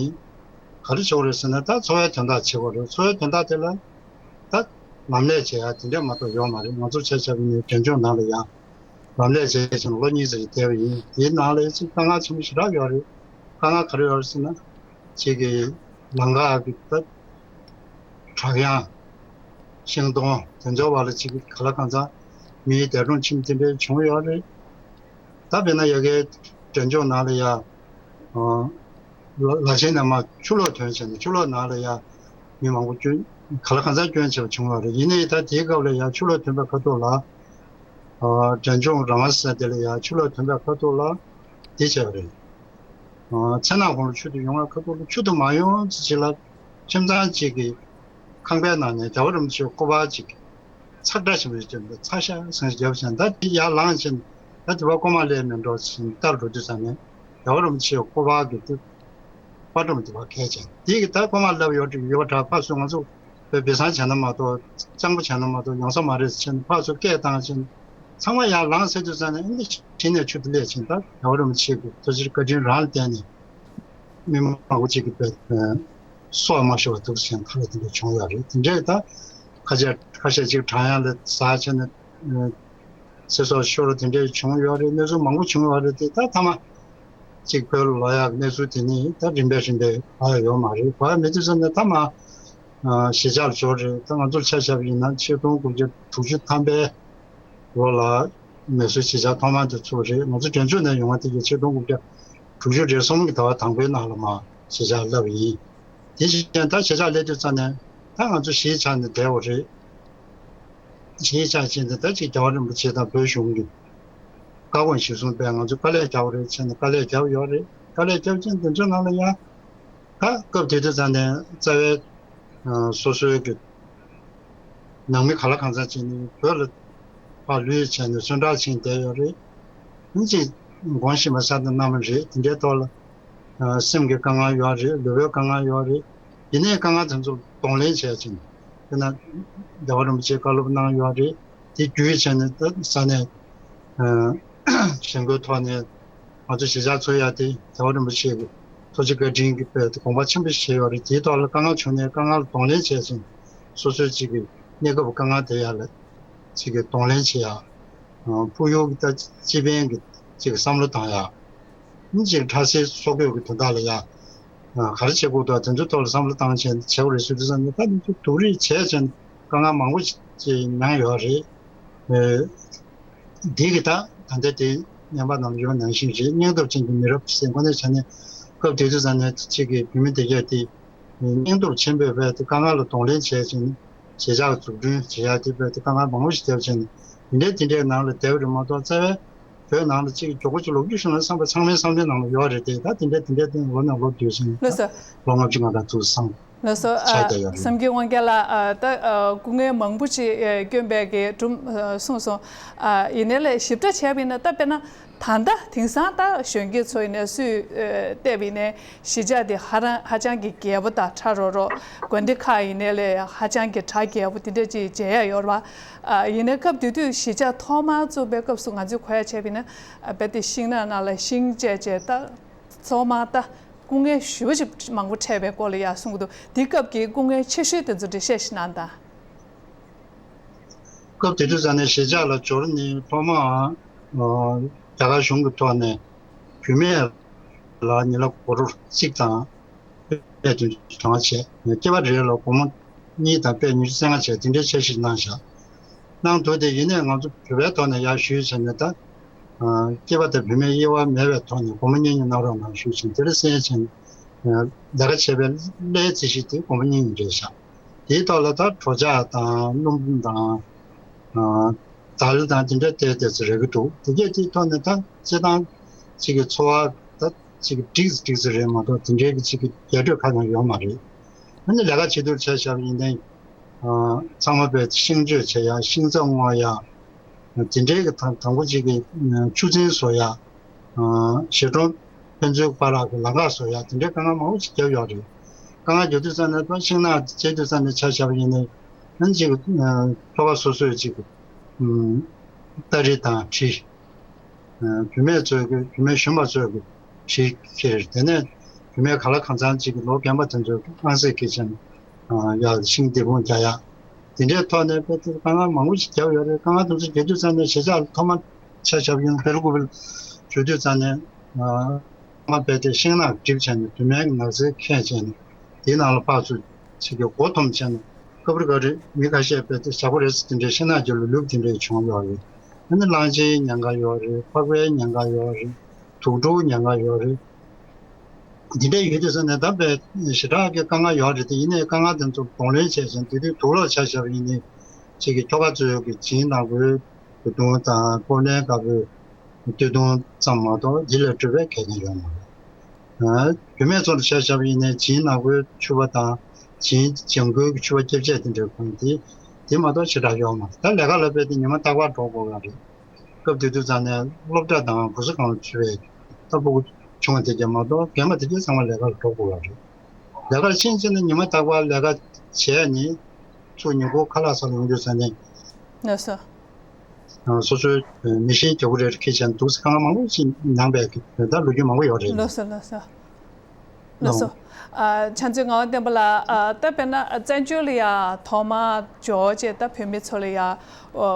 ག་རེ་བྱེད་དགོས་རེད་ཟེར་ན་ད་འཚོ་བའི་དོན་དག་བྱེད་དགོས་རེད། འཚོ་བའི་དོན་དག་དེ་ལ་ད་ལམ་ལས་བྱེད་ཡག་དེ་འདྲ་མ་གཏོགས་ཡོད་མ་རེད། ང་ཚོ་ཆ་ཁྱབ་ནས་འབྲས་ལྗོངས་ནང་ལ་ཡང་ལམ་ལས་བྱས་བྱས་ནས་ལོ་གཉིས་ཙམ་ཞིག་བསྡད་པ་ཡིན། དེའི་ནང་ལ་ཅིག་དཀའ་ངལ་ཆེན་པོ་ཞེ་དྲག་ཡོད་རེད། དཀའ་ངལ་ག་རེ་ཡོད་རེད་ཟེར་ན་ཅིག་གི་ལམ་ཁ་གི་ད་བྲག་གཡང་ཤིང་སྡོང་དེ་ཚོའི་བར་ལ་ཅིག་ག་ལ་གང་འཚམ་མིའི་འདས་གྲོངས་ཕྱིན་དེ་འདྲའི་བྱུང་ཡོད་རེད། ད་དཔེར་ན་ཡ་གའི་འབྲས་ལྗོངས་ནང་ལ་ཡ་ལ་ལ་ཆེན་ནས་མར་ཆུ་ལོག་ཐོན་བྱས་ནས་ཆུ་ལོག་ནང་ལ་ཡ་མི་མང་པོ་སྐྱོན་ག་ལ་གང་འཚམ་སྐྱོན་ཆེ་བ་བྱུང་བ་རེད། ཡིན་ནའི་ད་དེའི་སྐབས་ལ་ཡ་ཆུ་ལོག་ཐོན་པའི་ཁ་ཐུག་ལ་འབྲས་ལྗོངས་རང་དབང་ཟེར་དེ་ལ་ཡ་ཆུ་ལོག་ཐོན་པའི་ཁ་ཐུག་ལ་དེ་བྱས་པ་རེད། མཚན་ནག་དགུང་ལོ་ཆུ་དེ་ཡོང་བའི་ཁ་ཐུག་ལ་ཆུ་དེ་མ་ཡོང་ཙམ་ཅིག་ལ་ཁྱིམ་ཚང་གཅིག་གི་ཁང་པའི་ནང་ནས་རྒྱལ་བ་རིན་པོ་ཆེའི་སྐུ་པར་གཅིག་ཚག་སྒྲ་ཆེན་པོ་ཞིག་བརྒྱབ་འདུག་ཚ་ཤ་ཟེར་བརྒྱབ་བྱས་ད་དེ་ཡར་ལངས་ཕྱིན། ད་དེ་བ་རྐོ་མ་སླེབས་མེད་འགྲོ་ཕྱིན་བལྟ་རུ་འགྲོ་དུས་ཙམ་ནས་རྒྱལ་བ་རིན་པོ་ཆེའི་སྐུ་པར་གྱི་དེ་པར་སྒྲོམ་དེ་བ་འཁེལ་བྱས། དེ་གི་ད་རྐོ་མ་སླེབས་ཡོད་འགྲིག་ཡོད་པ་འདྲ། ཕར་ཚུར་ང་ཚོ་བོད་སྦས་གསང་བྱས་ན་མ་གཏོགས་སྤྱང་པོ་བྱས་ན་མ་གཏོགས་ཡོང་ས་མ་རེད་ཟེར་ཕྱིན། ཕར་ཚུར་སྐད་བཏང་ཕྱིན་ཚང་མ་ཡར་ལངས་ཟེར་དུས་ཙམ་ནས་ཨ་ནི་གཞི་ནས་ཆུ་དེ་སླེབས་ཕྱིན། ད་རྒྱལ་བ་རིན་པོ་ཆེ་གི་ཐུགས་རྗེ་བཀའ་དྲིན་རང་ལ་བརྟེན་ནས། མི་མང་པོ་གཅིག་གིས་དཔེ་སྲོག་མ་ཤོར་བ་འདུག་ཟེར་ཁ་ལ་དེ་འདྲ་བྱུང་ཡོད་རེད། དེ་འདྲའི་ད་ཁ་ཤས་ཁ་ཤས་ཅིག་བྲག་གཡང་ལ་ཟག་བྱས་ནས་ཚེ་སྲོག་ཤོར་བ་དེ་འདྲའི་བྱུང་ཡོད་རེད། གནས་ཚུལ་མང་པོ་བྱུང་ཡོད་རེད་དེ། ད་མཐའ་མ་གཅིག་བོད་ལ་ལོག་ཡག་གནས་ཚུལ་དེ་ནི་ད་རིམ་པས་རིམ་པས་ལོག་ཡག་ཡོད་མ་རེད། ལོག་ཡག་མེད་དུས་ཙམ་ནས་མཐའ་མ་གཞིས་ཆགས་ལ་འབྱོར་རེད། ད་ང་ཚོར་ཆ་བཞག་པ་ཡིན་ན་ཆིག་སྟོང་དགུ་བརྒྱ་དྲུག་ཅུ་ཐམ་པའི་ལོ་ལ་མེ་སོར་གཞིས་ཆགས་ཐོག་མར་དུ་ཚུགས་རེད། ང་ཚོ་འབྲས་ལྗོངས་ནས་ཡོང་བ་དེ་གི་ཆིག་སྟོང་དགུ་བརྒྱ་དྲུག་ཅུ་རེ་གསུམ་གྱི་ཟླ་བ་དང་པོའི་ནང་ལ་མར་གཞིས་ཆགས་སླེབས་པ་ཡིན། དེ་བཞིན་ད་གཞིས་ཆགས་སླེབས་དུས་ཙམ་ནས་ད་ང་ཚོ་གཞིས་ཆགས་ནས་བསྡད་པ་རེད། གཞིས་ཆགས་ཕྱིན་ཏེ་ད་ཅིག་རྒྱལ་བ་རིན་པོ་ཆེ་དང་བོད་གཞུང་གི་བཀའ་དགོངས་གཞིར་བཟུང་བས་ང་ཚོ་དཀའ་ལས་རྒྱག་པ་རེད་བྱས་ནས་དཀའ་ལས་རྒྱབ་ཡོད་རེད། དཀའ་ལས་རྒྱབ་ཕྱིན་དེ་ཚོའི་ནང་ལ་ཡང་ད་སྐབས་དེ་དུས་ཙམ་ནས་རྩ་བའི་ཨ་སོ་སོའི་གི་ནང་མི་ག་ལ་གང་འཚམ་ཅིག་ནི་བོད་ལ་ཕར་ལུས་བྱས་ནས་གསོན་བསྲེགས་ཕྱིན་བསྡད་ཡོད་རེད། ཨང་ཅིག་དགོངས་བཞིན་པ་ས་དང་མནའ་མ་རེད། དེ་འདྲའི་ཐོག་ལ་ཨ་སེམས་ཀྱི་དཀའ་ངལ་ཡོད་རེད། ལུས་པོའི་དཀའ་ངལ་ཡོད་རེད། ཡིན་ནའི་དཀའ་ངལ་དེ་ཚོ་གདོང་ལེན་བྱས་ཕྱིན་དཔེར་ན་རྒྱལ་བ་རིན་པོ་ཆེས་བཀའ་སློབ་གནང་ཡོད་རེད། དེ་བརྒྱུད་བྱས་ནས་ད་ས་གནས་ཨ་ཞེན་ཁོག་ཐོག་ནས་ང་ཚོ་གཞིས་ཆགས་ཚུགས་ཡ་དེ་རྒྱལ་བ་རིན་པོ་ཆེ་གི་ཐུགས་རྗེ་བཀའ་དྲིན་གྱི་དཔེ་དེ་དགོངས་པ་ཆེན་པོ་ཞིག་བཞེས་ཡོད་རེད། དེའི་ཐོག་ལ་དཀའ་ངལ་བྱུང་ནའི་དཀའ་ངལ་གདོང་ལེན་བྱས་ཕྱིན་སོ་སོའི་གཅིག་གི་གནས་སྐབས་དཀའ་ངལ་དེ་ཡ་ལ་གཅིག་གི་གདོང་ལེན་བྱེད་ཡ། ཕུགས་ཡུལ་གྱི་ད་སྤྱི་ཕན་གྱི་གཅིག་གི་བསམ་བློ་བཏང་ཡ། གཅིག་ཕྲ་སའི་སྲོག་བླུའི་གི་དོན་དག་ལ་ཡ། ག་རེ་བྱེད་དགོས་འདུག་དེ་ཚོའི་ཐོག་ལ་བསམ་བློ་བཏང་བྱས་བྱེད་དགོས་རེད་ཟེར་དུས་ཙམ་ནས་ད་དེ་ཚོ་སྡུག་རུས་བྱས་བྱས་ནས་དཀའ་ངལ་མང་པོ་ཞིག་མྱངས་ཡོད་རེད། འདི་གི་ད་ད་ལྟ་དེ་བརྙན་པར་ནང་ལ་ཡོད་ནང་བཞིན་རེད། སྙིང་སྟོབས་ཅན་གྱི་མི་རབས་ཟེར་དངོས་གནས་བྱས་ནས་སྐབས་དེ་དུས་ཙམ་ནས་གཅིག་གི་བོད་མི་སྡེ་བརྒྱད་དེ་སྙིང་སྟོབས་ཆེན་པོས་བས་དེ་དཀའ་ངལ་ལ་གདོང་ལེན་བྱས་བྱས་ནས་གཞིས་ཆགས་འཛུགས་སྐྲུན་བྱེད་ཡག་དེ་བས་དེ་དཀའ་ངལ་མང་པོ་ཞིག་བརྒྱབ་བྱས་ནས་དེ་འདྲའི་དེ་འདྲའི་ནང་ལ་བསྡད་པ་རེད་མ་གཏོགས་རྩ་བའི་བོད་ནང་ལ་གཅིག་མགྱོགས་པོ་ཅིག་ལོག་རྒྱུ་བྱུང་ན་བསམ་པ་ཚང་མའི་བསམ་བློའི་ནང་ལ་ཡོད་རེད་དེ། ད་དེ་འདྲའི་དེ་ལོ་ནས་ལོ་བསྡུས་སོང་། ལགས་སོ། ལོ་ལྔ་བཅུ་ང་དང་ཚུར་སོང་། ལགས་སོ། ཆགས་བསྡད་ཡོད་རེད། བསམ་གྱི་དབང་རྒྱལ་ལགས། ད་སྐུ་ངལ་མང་པོ་ཅིག་བསྐྱོན་པའི་གི་སྒྲུང་གསུངས་སོང་། ཡིན་ནའི་ལས་ཞིབ་ཕྲ་བྱས་པ་ཡིན་ན་ད་དཔེར་ན། ད་ལྟ་དེང་སང་ད་གཞོན་སྐྱེས་ཚོ་ཡིན་ནའི་སུས་བལྟས་པ་ཡིན་ནའི་གཞིས་ཆགས་དེ་ཧ་རང་ཧ་ཅང་གི་རྒྱས་པོ་དང་ཁྲ་རོ་རོ། དགོན་སྡེ་ཁག་ཡིན་ནའི་ལས་ཧ་ཅང་གི་གྲ་རྒྱས་པོ་དེ་འདྲ་ཅིག་མཇལ་ཡ་ཡོད་རེད་པ། ཡིན་ནའི་སྐབས་དེ་དུས་གཞིས་ཆགས་ཐོག་མར་བཙུགས་པའི་སྐབས་སུ་ང་ཚོས་གོ་ཡ་བྱས་པ་ཡིན་ན། རྦད་དེ་ཤིང་ནགས་ནང་ལ་ཤིང་བཅད་བྱས་ད། ཚང་མ་ད་སྐུ་ངལ་ཞེ་པོ་ཅིག་མང་པོ་འཕྲད་པའི་སྐོར་ལ་ཡང་གསུང་གི་འདུག་དེའི་སྐབས་ཀྱི་སྐུ་ངལ་ཆེ་ཤོས་དེ་ཚོ་འགྲེལ་བཤད་ཞིག་གནང་དང་། སྐབས་དེ་དུས་ཙམ་ནས་གཞིས་ཆགས་ལ་འབྱོར་ནས་ཐོག་མར་རྒྱ་གར་གཞུང་གི་ཐོག་ནས་བུད་མེད་ལ་ཉིན་ལ་སྒོར་གཅིག་དང་། དཔེ་བདུན་ཅུ་དོན་ལྔ་བྱས། སྐྱེས་པ་རེ་ལ་སྒོར་མོ་གཉིས་དང་དཔེ་ཉི་ཤུ་རྩ་ལྔ་བྱས་དེ་འདྲའི་འཆར་གཞི་གནང་བཞག་གནང་འདུག་དེ་ཡིན་ནའི་ང་ཚོ་བོད་པའི་ཐོག་ནས་ཡར་ཞུས་བྱས་ནས་ད། སྐྱེས་པ་དང་བུད་མེད་དབྱེ་བ་མེད་པའི་ཐོག་ནས་སྒོར་མོ་གཉིས་གཉིས་གནང་རོགས་གནང་ཞུས་བྱས་དེ་ལ་གསན་བྱས་ནས། ལས་ཀ་བྱས་པའི་གླའི་རྩིས་གཞི་དེ་སྒོར་མོ་གཉིས་གཉིས་རེད་བཞག་དེའི་ཐོག་ལ་ད་གྲོ་ཆག་དང་སྣུམ་དང་། དལ་དང་དེ་འདྲ་བལྟས་བལྟས་ཚེ་རེག་གི་འདུག་དེ་གས་དེའི་ཐོག་ནས་ད་སྤྱི་བཏང་གཅིག་གི་འཚོ་བ་ད་གཅིག་གི་འགྲིག་སེ་འགྲིག་སེ་རེད་མ་གཏོགས་དེ་འདྲའི་གི་གཅིག་གི་རྒྱས་སྤྲོས་ཁ་ནང་ཡོད་མ་རེད། ཨ་ནི་ལས་ཀ་བྱེད་དུས་ཆ་བཞག་པ་ཡིན་ན། ཚང་མ་བས་ཤིང་གཅོད་བྱེད་ཡ་ཤིང་ཚབ་བརྔོ་ཡ། དེ་འདྲའི་གི་དང་དང་པོ་གཅིག་གི་ཆུ་ཚན་བཟོ་ཡ། ཞེ་གྲོང་ཕན་ཚུན་བར་ལ་གི་ལམ་ཁ་བཟོ་ཡ་དེ་འདྲའི་དཀའ་ངལ་མང་པོ་ཞིག་བརྒྱབ་ཡོད་རེད། དཀའ་ངལ་བརྒྱབ་དུས་ཙམ་ནས་ད་ཤིང་ནགས་བཅད་དུས་ཙམ་ནས་ཆ་བཞག་པ་ཡིན་ན། ཨ་ནི་གཅིག་གི་ཁྱོ་ག་སོ་སོས་གཅིག་གི་སྟ་རེ་དང་གྲི། བུད་མེད་ཚོས་གི་བུད་མེད་གཞོན་པ་ཚོས་གི་གྲི་འཁྱེར། དེ་ནས་བུད་མེད་ག་ལ་གང་འཚམ་གཅིག་གི་ལོ་རྒན་པ་དེ་ཚོས་གི་ཨང་རྩིས་འཁྱེར་བྱས་ནས་ཡར་ཤིང་སྡེར་ཁུང་རྒྱག་ཡ། དེ་འདྲའི་ཐོག་ནས་དཔེ་དེ་དཀའ་ངལ་མང་པོ་ཞིག་བརྒྱབ་ཡོད་རེད། དཀའ་ངལ་དེ་ཚོ་བརྒྱབ་དུས་ཙམ་ནས་གཞིས་ཆགས་ཐོག་མ་ཆ་བཞག་ཡིན་ན་བེལ་ཀུ་བེལ་འབྱོར་དུས་ཙམ་ནས། མ་རྦད་དེ་ཤིང་ནགས་སྒྲིབ་བྱས་ནས་བུད་མེད་ཀྱི་ནགས་ཚལ་ཁེངས་བྱས་ནས་དེའི་ནང་ལ་ཕར་ཚུར་ཅིག་གི་མགོ་འཐོམས་བྱས་ནས་སྐབས་རེ་སྐབས་རེ་མི་ཁ་ཤས་རྦད་དེ་བྱ་ཁོ་རེ་ཟེར་དེ་འདྲའི་ཤིང་ནགས་རྒྱབ་ལ་ལུག་དེ་འདྲའི་བྱུང་ཡོད་རེད། ཨ་ནི་གླང་ཆེན་ཉེན་ཁ་ཡོད་རེད། ཕག་པའི་ཉེན་ཁ་ཡོད་རེད། དུག་སྦྲུལ་ཉེན་ཁ་ཡོད་རེད། འདི་འདྲ་ཡོད་དུས་ཙམ་ནས་ད་དཔེ་ཞེ་དྲག་གི་དཀའ་ངལ་ཡོད་རེད་དེ། ཡིན་ནའི་དཀའ་ངལ་དེ་ཚོ་གདོང་ལེན་བྱས་ཤིང་དེ་དུས་དུག་སློག་ཆ་བཞག་པ་ཡིན་ནའི་ཅིག་གི་ཁྱོ་ག་ཚོའི་གི་བྱིའུ་ནག་པོའི་བུ་ཐུང་དང་ཀོ་ལན་དཀར་པོའི་སྟོད་ཐུང་ཙམ་མ་གཏོགས་འདི་ལས་སྤྲོད་པའི་གལ་གནད་ཡོད་མ་རེད། བུད་མེད་ཚོ་ལ་ཆ་བཞག་པ་ཡིན་ནའི་བྱིའུ་ནག་པོའི་ཕྱུ་པ་དང་བྱིའུ་ལྗང་ཁུའི་ཕྱུ་པ་སྐྱེ་བྱེད་དེ་འདྲའི་ཁོངས་དེ་དེ་མ་གཏོགས་ཞེ་དྲག་ཡོད་མ་རེད། ད་ལས་ཀ་ལ་དཔེ་དེ་ཉི་མ་རྟག་པར་འགྲོ་དགོས་ཡ་རེད། སྐབས་དེ་དུས་ཙམ་ནས་སློབ་གྲྭ་དང་གོ་ས་གང་ལ་ཚུད་པའི་ལྟ་ཕྲུ་གུ་ཆུང་བ་དེ་གས་མ་གཏོགས་རྒན་པ་དེ་གས་ཚང་མ་ལས་ཀ་ལ་འགྲོ་དགོས་པ་རེད། ལས་ཀར་ཕྱིན་ཚེ་ནི་ཉི་མ་རྟག་པར་ལས་ཀ་བྱས་ནས་ཚུར་ཉིན་གུང་ཁ་ལག་ཟ་ལ་ཡོང་དུས་ཙམ་ནས། ལགས་སོ། སོ་སོའི་མི་ཤེས་རྒྱག་གི་རེད། ཁྱེད་ཅག་འདུག་སེ་དཀའ་ངལ་མང་པོ་ཞིག་མྱངས་པའི་ད་ལོ་རྒྱུས་མང་པོ་ཡོད་རེད། ལགས་སོ་ལགས་སོ། ལགས་སོ། ཨ། ཕྱག་མཛོད་ངག་དབང་བསྟན་པ་ལགས། ཨ། ད་དཔེར་ན་བཙན་བྱོལ་ལ་ཡ་ཐོག་མར་འབྱོར་རྗེས་ད་བོད་མི་ཚོ་ལ་ཡ་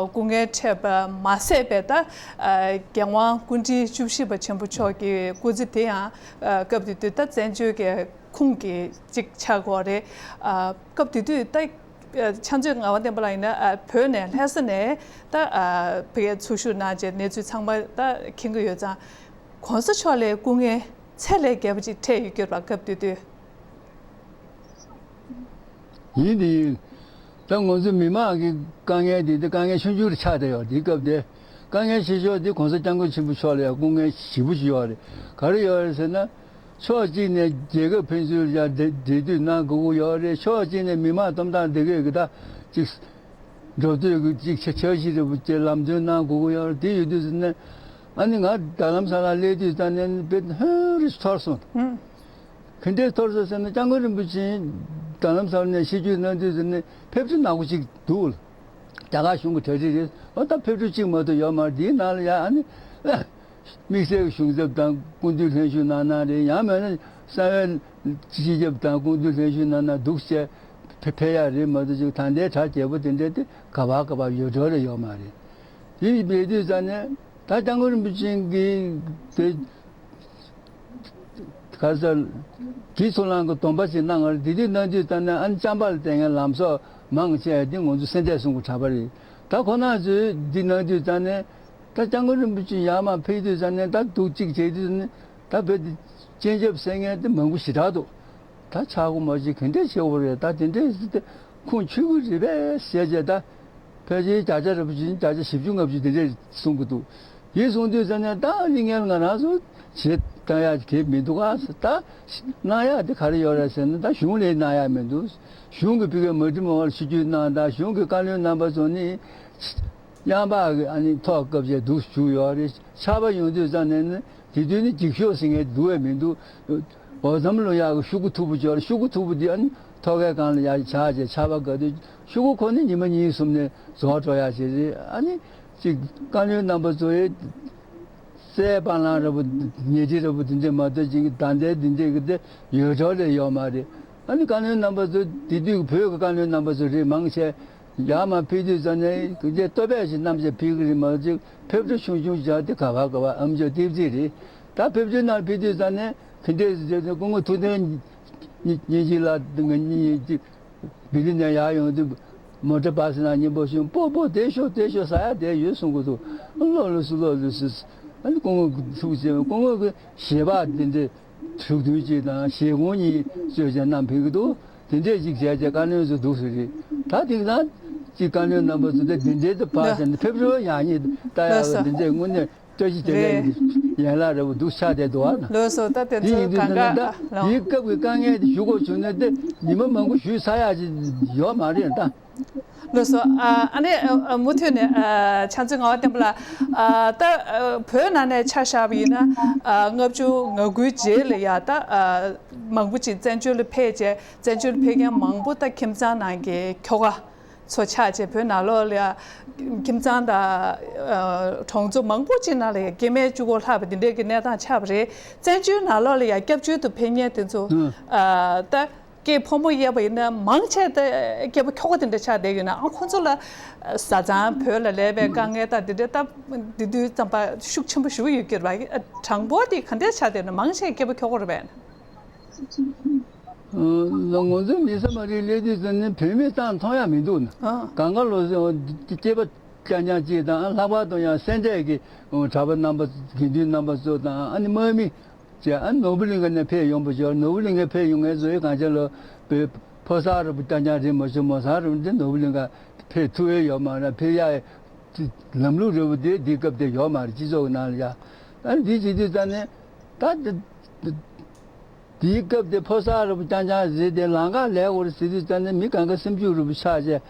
སྐུ་ངལ་འཕྲད་པ་མ་ཟད་པའི་ད་ཨ་རྒྱལ་དབང་སྐུ་ཕྲེང་བཅུ་བཞི་པ་ཆེན་པོ་མཆོག་གི་སྐུ་ཚེ་དེ་ཡང་ཨ་སྐབས་དེ་དུས་ད་བཙན་བྱོལ་གྱི་ཁུངས་ཀྱི་གཅིག་ཆགས་ཀྱི་ཡོད་རེད། ཨ། སྐབས་དེ་དུས་ད་ཨ་ཕྱག་མཛོད་ངག་དབང་བསྟན་པ་ལགས་ཡིན་ན་ཨ་བོད་ནས་ལྷ་ས་ནས་ད་ཨ་ཕ་གིར་ཚུར་ཞུགས་གནང་རྗེས་གནས་ཚུལ་ཚང་མ་ད་མཁྱེན་གྱི་ཡོད་ཙང་། གོང་ས་མཆོག་ལ་སྐུ་ངལ་ཚད་ལས་བརྒལ་བ་ཅིག་འཕྲད་ཡོད་ཀྱི་རེད་པ། སྐབས་དེ་དུས། ཡིན་དེ་ཡིན། ད་ང་ཚོ་མི་མང་གི་དཀའ་ངལ་དེ་དེ་དཀའ་ངལ་ཆུང་ཆུང་རེ་ཆགས་བསྡད་ཡོད་དེའི་སྐབས་དེ། དཀའ་ངལ་ཆེ་ཤོས་དེ་གོང་ས་སྐྱབས་མགོན་ཆེན་པོ་མཆོག་ལ་ཡང་སྐུ་ངལ་ཞེ་པོ་ཅིག་ཡོད་རེད། ག་རེ་ཡོད་རེད་ཟེར་ན། ཕྱོགས་གཅིག་ནས་རྒྱལ་ཁབ་ཕན་ཚུན་ལ་འབྲེལ་འབྲེལ་མཐུད་གནང་དགོས་ཀྱི་ཡོད་རེད། ཕྱོགས་གཅིག་ནས་མི་མང་སྟོབས་དང་སྡེ་དགོས་ཀྱི་ད་ཅིག་འགྲོ་སྡོད་ཀྱི་ཅིག་ཆ་འཆར་གཞི་འདྲ་པོ་ཅིག་ལམ་སྟོན་གནང་དགོས་ཀྱི་ཡོད་རེད། དེ་ཡོད་དུས་ཙམ་ནས་ཨ་ནི་ང་རྡ་རམ་ས་ལ་སླེབས་དུས་ཙམ་ནས་དཔེ་ཧོན་རེ་ཞིག་འཐོར་སོང་། ཧུམ། ག་འདྲས་འཐོར་སོང་ཟེར་ན་སྐྱབས་མགོན་རིན་པོ་ཆེ་རྡ་རམ་ས་ལ་ནས་ཆིབས་བསྒྱུར་གནང་དུས་ཙམ་ནས་ཕེབས་བསུ་ནག་པོ་ཅིག་འདུག་རྒྱ་གར་གཞུང་གི་གྲ་སྒྲིག་རེད། ཨ་ད་ཕེབས་བསུ་གཅིག་མ་གཏོགས་ཡོད་མ་རེད། དེའི་ནང་ལ་ཡ་ཨ་ནི། དམིགས་བསལ་གྱི་གཞུང་ཚབ་དང་སྐུ་མདུན་ལྷན་ཞུགས་གནང་གནང་རེད། ཡང་མིན་ན་གསང་བའི་སྤྱི་ཁྱབ་དང་སྐུ་མདུན་ལྷན་ཞུགས་གནང་གནང་འདུག་བྱས་ཕེ་ཕེབས་ཡག་རེད་མ་གཏོགས་ཅིག་ད་ལྟའི་གྲ་རྒྱས་པོ་དེ་འདྲ་དེ་ག་བ་ག་བ་ཡོད་འགྲོ་རེ་ཡོད་མ་རེད། དེ་ཡིན་པའི་དུས་ཙམ་ནས་ད་སྐྱབས་མགོན་རིན་པོ་ཆེ་གིས་དེ་ག་ས་དེ་ཚོ་ལང་གི་སྡོམ་པ་ཞིག་གནང་བ་རེད། དེ་དུས་གནང་དུས་ཙམ་ནས་ཨ་ནི་བྱམས་པ་ལ་བརྟེན་མཁན་ལམ་སྲོལ་མང་ཆེ་བ་དེ་ང་ཚོ་སེམས་ཁྲལ་གསུང་གི་གྲྭ་པ་རེད། ད་ཁོ་ན་ཚོས་འདི་གནང་དུས་ཙམ་ནས། ད་སྐྱབས་མགོན་རིན་པོ་ཆེ་ཡར་མར་ཕེབས་དུས་ཙམ་ནས་ད་འདུག་གཅིག་བྱས་དུས་ཙམ་ནས་ད་བོད་འདི་སྤྱན་ཆབ་གསལ་མཁན་དེ་མང་པོ་ཞེ་དྲག་འདུག་ད་ཆག་སྒོ་མ་ཅིག་ག་འདྲས་བྱེད་དགོས་རེད། ད་དེ་འདྲས་ཟེར་ཏེ་ཁུངས་འཁྱོལ་གི་རེད་པས་ཟེར་བྱས། ད་ཕལ་ཆེར་བརྒྱ་ཆ་རེ་བ་ཅིག་བརྒྱ་ཆ་བཞི་བཅུ་ལྔ་བཅུ་དེ་འདྲས་གསུང་གི་འདུག་དེ་གསུང་དུས་ཙམ་ནས་ད་གླིང་ངན་ང་རང་ཚོ་བྱེད་ གཏོང་ཡག་དེ་མི་འདུག་ག་ད་གནང་ཡག་དེ་ག་རེ་ཡོད་རེད་ཟེར་ན། ད་གཞུང་ལ་གནང་ཡག་མི་འདུག་གཞུང་གི་ཕ་གིའི་མ་འགྲིག་མ་འོག་ལ་ཆིབས་བསྒྱུར་གནང་། ད་གཞུང་གི་བཀའ་བློན་རྣམ་པ་ཚོ་ནི་ཡང་པ་གི་ཨ་ནི་ཐོག་སྐབས་ཅིག་འདུག་བཞུགས་ཡོད་རེད། ཆར་པ་ཡོང་དུས་ཙམ་ནས་ནི་དེ་དུས་ནི་འགྱིག་ཤོག་ཟེར་མཁན་འདུག་བས་མི་འདུག་འོ་འཛམ་གླིང་ཡག་གི་ཤོག་གུ་མཐུག་པོ་ཅིག་ཡོད་རེད། ཤོག་གུ་མཐུག་པོ་འདི་ཨ་ནི་ཐོག་ཁའི་སྒང་ལ་ཡར་བཞག་བྱས། ཆར་པ་བབས་དུས་ཤོག་གུ་ཁོ་ནི་ཉི་མ་གཉིས་གསུམ་ནས་རྫོགས་འགྲོ་ཡག་ཅིག་རེད། ཨ་ནི་ཅིག་བཀའ་བློན་རྣམ་པ་ཚོ་ཡི་སའི་སྤང་བླང་འདྲ་པོ། ཉལ་ཁྲི་འདྲ་པོ་དེ་འདྲས་མ་གཏོགས་ཅིག་གི་ད་ལྟའི་འདི་འདྲས་ཀྱི་དེ་ཡོད་གྲབས་རེ་ཡོད་མ་རེད། ཨ་ནི་བཀའ་བློན་རྣམ་པ་ཚོ་དེ་དུས་བོད་ཀྱི་བཀའ་བློན་རྣམ་པ་ཚོ་རེད། མང་ཆེ་ཡར་མར་ཕེབས་དུས་ཙམ་ནས་དེ་འདྲས་ལྟོ་ཕད་ཞིག་བསྣམས་བྱས་ཕེབས་ཀྱི་རེད་མ་གཏོགས། ཅིག་ཕེབས་འཕྲོ་ཆུང་ཆུང་བྱས་དེ་ག་བ་ག་བ་ཨེམ་ཅོག་ལྟེབ་རྩེག་རེད། ད་ཕེབས་འཕྲོ་ནང་ཕེབས་དུས་ཙམ་ནས་དེ་འདྲས་སྐུ་ངོ་ཐུབ་བསྟན་ཉི་ཉི་ཤེས་ལགས་དང་ང་གཉིས་ཅིག་ལྡི་ལི་ནས་ཡར་ཡོང་དུས་མོ་ཊ་བཱ་སི་ནང་སྙན་པོ་ཞུས། སྤོ་སྤོ་བསྡད་ཤོག་བསྡད་ཤོག་ཟ་ཡག་དེ་ཡོད་གསུང་གི་འདུག་ལོག་ལོག་སུ་ལོག་ལོག་སུ། ཨ་ནི་སྐུ་ངོ་ཐུགས་རྗེ་ཆེ། སྐུ་ངོ་གི་ཞལ་འབག་དེ་འདྲས་དྲུག་བདུན་ཅིག་དང་ཞལ་གོང་གཉིས་བཙོས་བྱས་བསྣམས་ཕེབས་ཀྱི་འདུག་དེ་འདྲས་ཅིག་བྱས་བྱས་བཀའ་བློན་ཚོ་འདུག་སེ་རེད། ད་དེང་སང་ཅིག་བཀའ་བློན་རྣམ་པ་ཚོ་དེ་དེ་འདྲས་དུ་ཕར་ཟེར་ནས་ཕེབས་འཕྲོ་ཡག་ཉེས་ལྟ་ཡག་གི་དེ་འདྲས་དངོས་གནས་བཀྲ་ཤིས་བདེ་ལེགས་ཀྱི་ཡན་ལག་རེ་བོ་འདུག་ཆགས་བསྡད་འདུག་ཨ་ན། ལགས་སོ། ད་དེ་དེ་ཚོ་ཡིན་དུས་གང་ཙམ་ན་ད་ག་ལ། དེའི་སྐབས་ཀྱི་དཀའ་ངལ་དེ་ཞུ་དགོས་བྱུང་ན་དེ་ཉི་མ་མང་པོ་ཞུས་ཚར་ཡག་ཅིག་ཡོད་མ་རེད་ད། ལགས་སོ། ཨ་ཨ་ནི་ཨ་ཨ་མུ་མཐུད་ནས་ཨ་ཕྱག་མཛོད་ངག་དབང་བསྟན་པ་ལགས། ཨ་ད་ཨ་བོད་ནང་ནས་ཆ་བཞག་པ་ཡིན་ན་ཨ་ལྔ་བཅུ་ང་དགུའི་རྗེས་ལ་ཡ་ད་ཨ་མང་པོ་ཅིག་བཙན་བྱོལ་ལ་ཕེབས་བྱས། བཙན་བྱོལ་ལ་ཕེབས་མཁན་མང་པོ་ད་ཁྱིམ་ཚང་ནང་གི་ཁྱོ་ག་ཚོ་ཆགས་བྱས། བོད་ནང་ལོགས་ལ་ཡ་ཁྱིམ་ཚང་དང་ཨ་གྲོང་ཚོ་མང་པོ་ཅིག་ནང་ལ་ཡ་སྐྱེ་དམན་གཅིག་པོ་ལྷག་པ་འདི་འདྲའི་གི་གནས་སྟངས་ཆགས་པ་རེད། བཙན་བྱོལ་ནང་ལོགས་ལ་ཡ་སྐྱབས་བཅོལ་དུ་ཕེབས་མཁན་དེ་ཚོ་ཨ་ད་སྐྱེས་ཕོ་མོ་དབྱེ་བ་ཡིན་ན་མང་ཆེ་ད་སྐྱེས་པ་ཁྱོ་ག་དེ་འདྲ་ཆགས་བསྡད་ཡོད་ན། ཨ་ཁོ་ཚོ་ལ་བཟའ་ཚང་བོད་ལ་སླེབས་པའི་དཀའ་ངལ་དང་འདི་འདྲ་ད་འདི་དུས་ཙམ་པ་ཤུགས་ཆེན་པོ་ཞེ་པོ་ཡོད་ཀྱི་རེད་པ། གྲངས་འབོར་དེ་ག་འདྲ་ཆགས་བསྡད་ན། མང་ཆེ་སྐྱེས་པ་ཁྱོ་ག་རེད་པས། ང་ཚོའི་མི་ས་མ་རི་སླེབས་དུས་ཙམ་ནས་བུད་མེད་རྩ་མཐོང་ཡག་མི་འདུག་ན། ཨ་གང་ག་ལོ་སྐྱེས་པ་རྐྱང་རྐྱང་གཅིག་དང་། ལྷག་པར་དུ་ཡང་སེ་འབྲས་ཀྱི་གྲྭ་པ་རྣམ་པ་དགེ་འདུན་རྣམ་པ་ཚོ་དང་། ཨ་ནི་དམག་མི་བཅས། ཨ་ནི་ནོར་བུ་གླིང་ག་ནས་ཕེབས་ཡོང་པ་ཅིག་ཡོད། ནོར་བུ་གླིང་ག་ཕེབས་ཡོང་མཁན་ཚོ་ཡི་གང་ཅི་ལོ་བོད་ཕོ་གསར་རེ་བོ་རྐྱང་རྐྱང་རེད་མ་གཏོགས་མོ་གསར་རེ་བོ་འདི་ནོར་བུ་གླིང་ག་ཕེབས་ཐུབ་ཡས་ཡོད་མ་རེད། ཕེབས་ཡག་ལམ་ལུགས་རེ་བོ་དེ་འདི་སྐབས་དེ་ཡོད་མ་རེད། སྤྱི་ཚོགས་ཀྱི་ནང་ལ་ཡ། ཨ་ནི་འདི་བྱེད་དུས་ཙམ་ནས་ད་འདི་དེའི་སྐབས་དེ་ཕོ་གསར་རེ་བོ་རྐྱང་རྐྱང་རེད་དེ། ལམ་ཁ་ལས་དགོས་རེད་ཟེར་དུས་ཙམ་ནས་མི་གང་ག་སེམས་སྐྱོ་རེ་བོ་ཆགས་བྱས།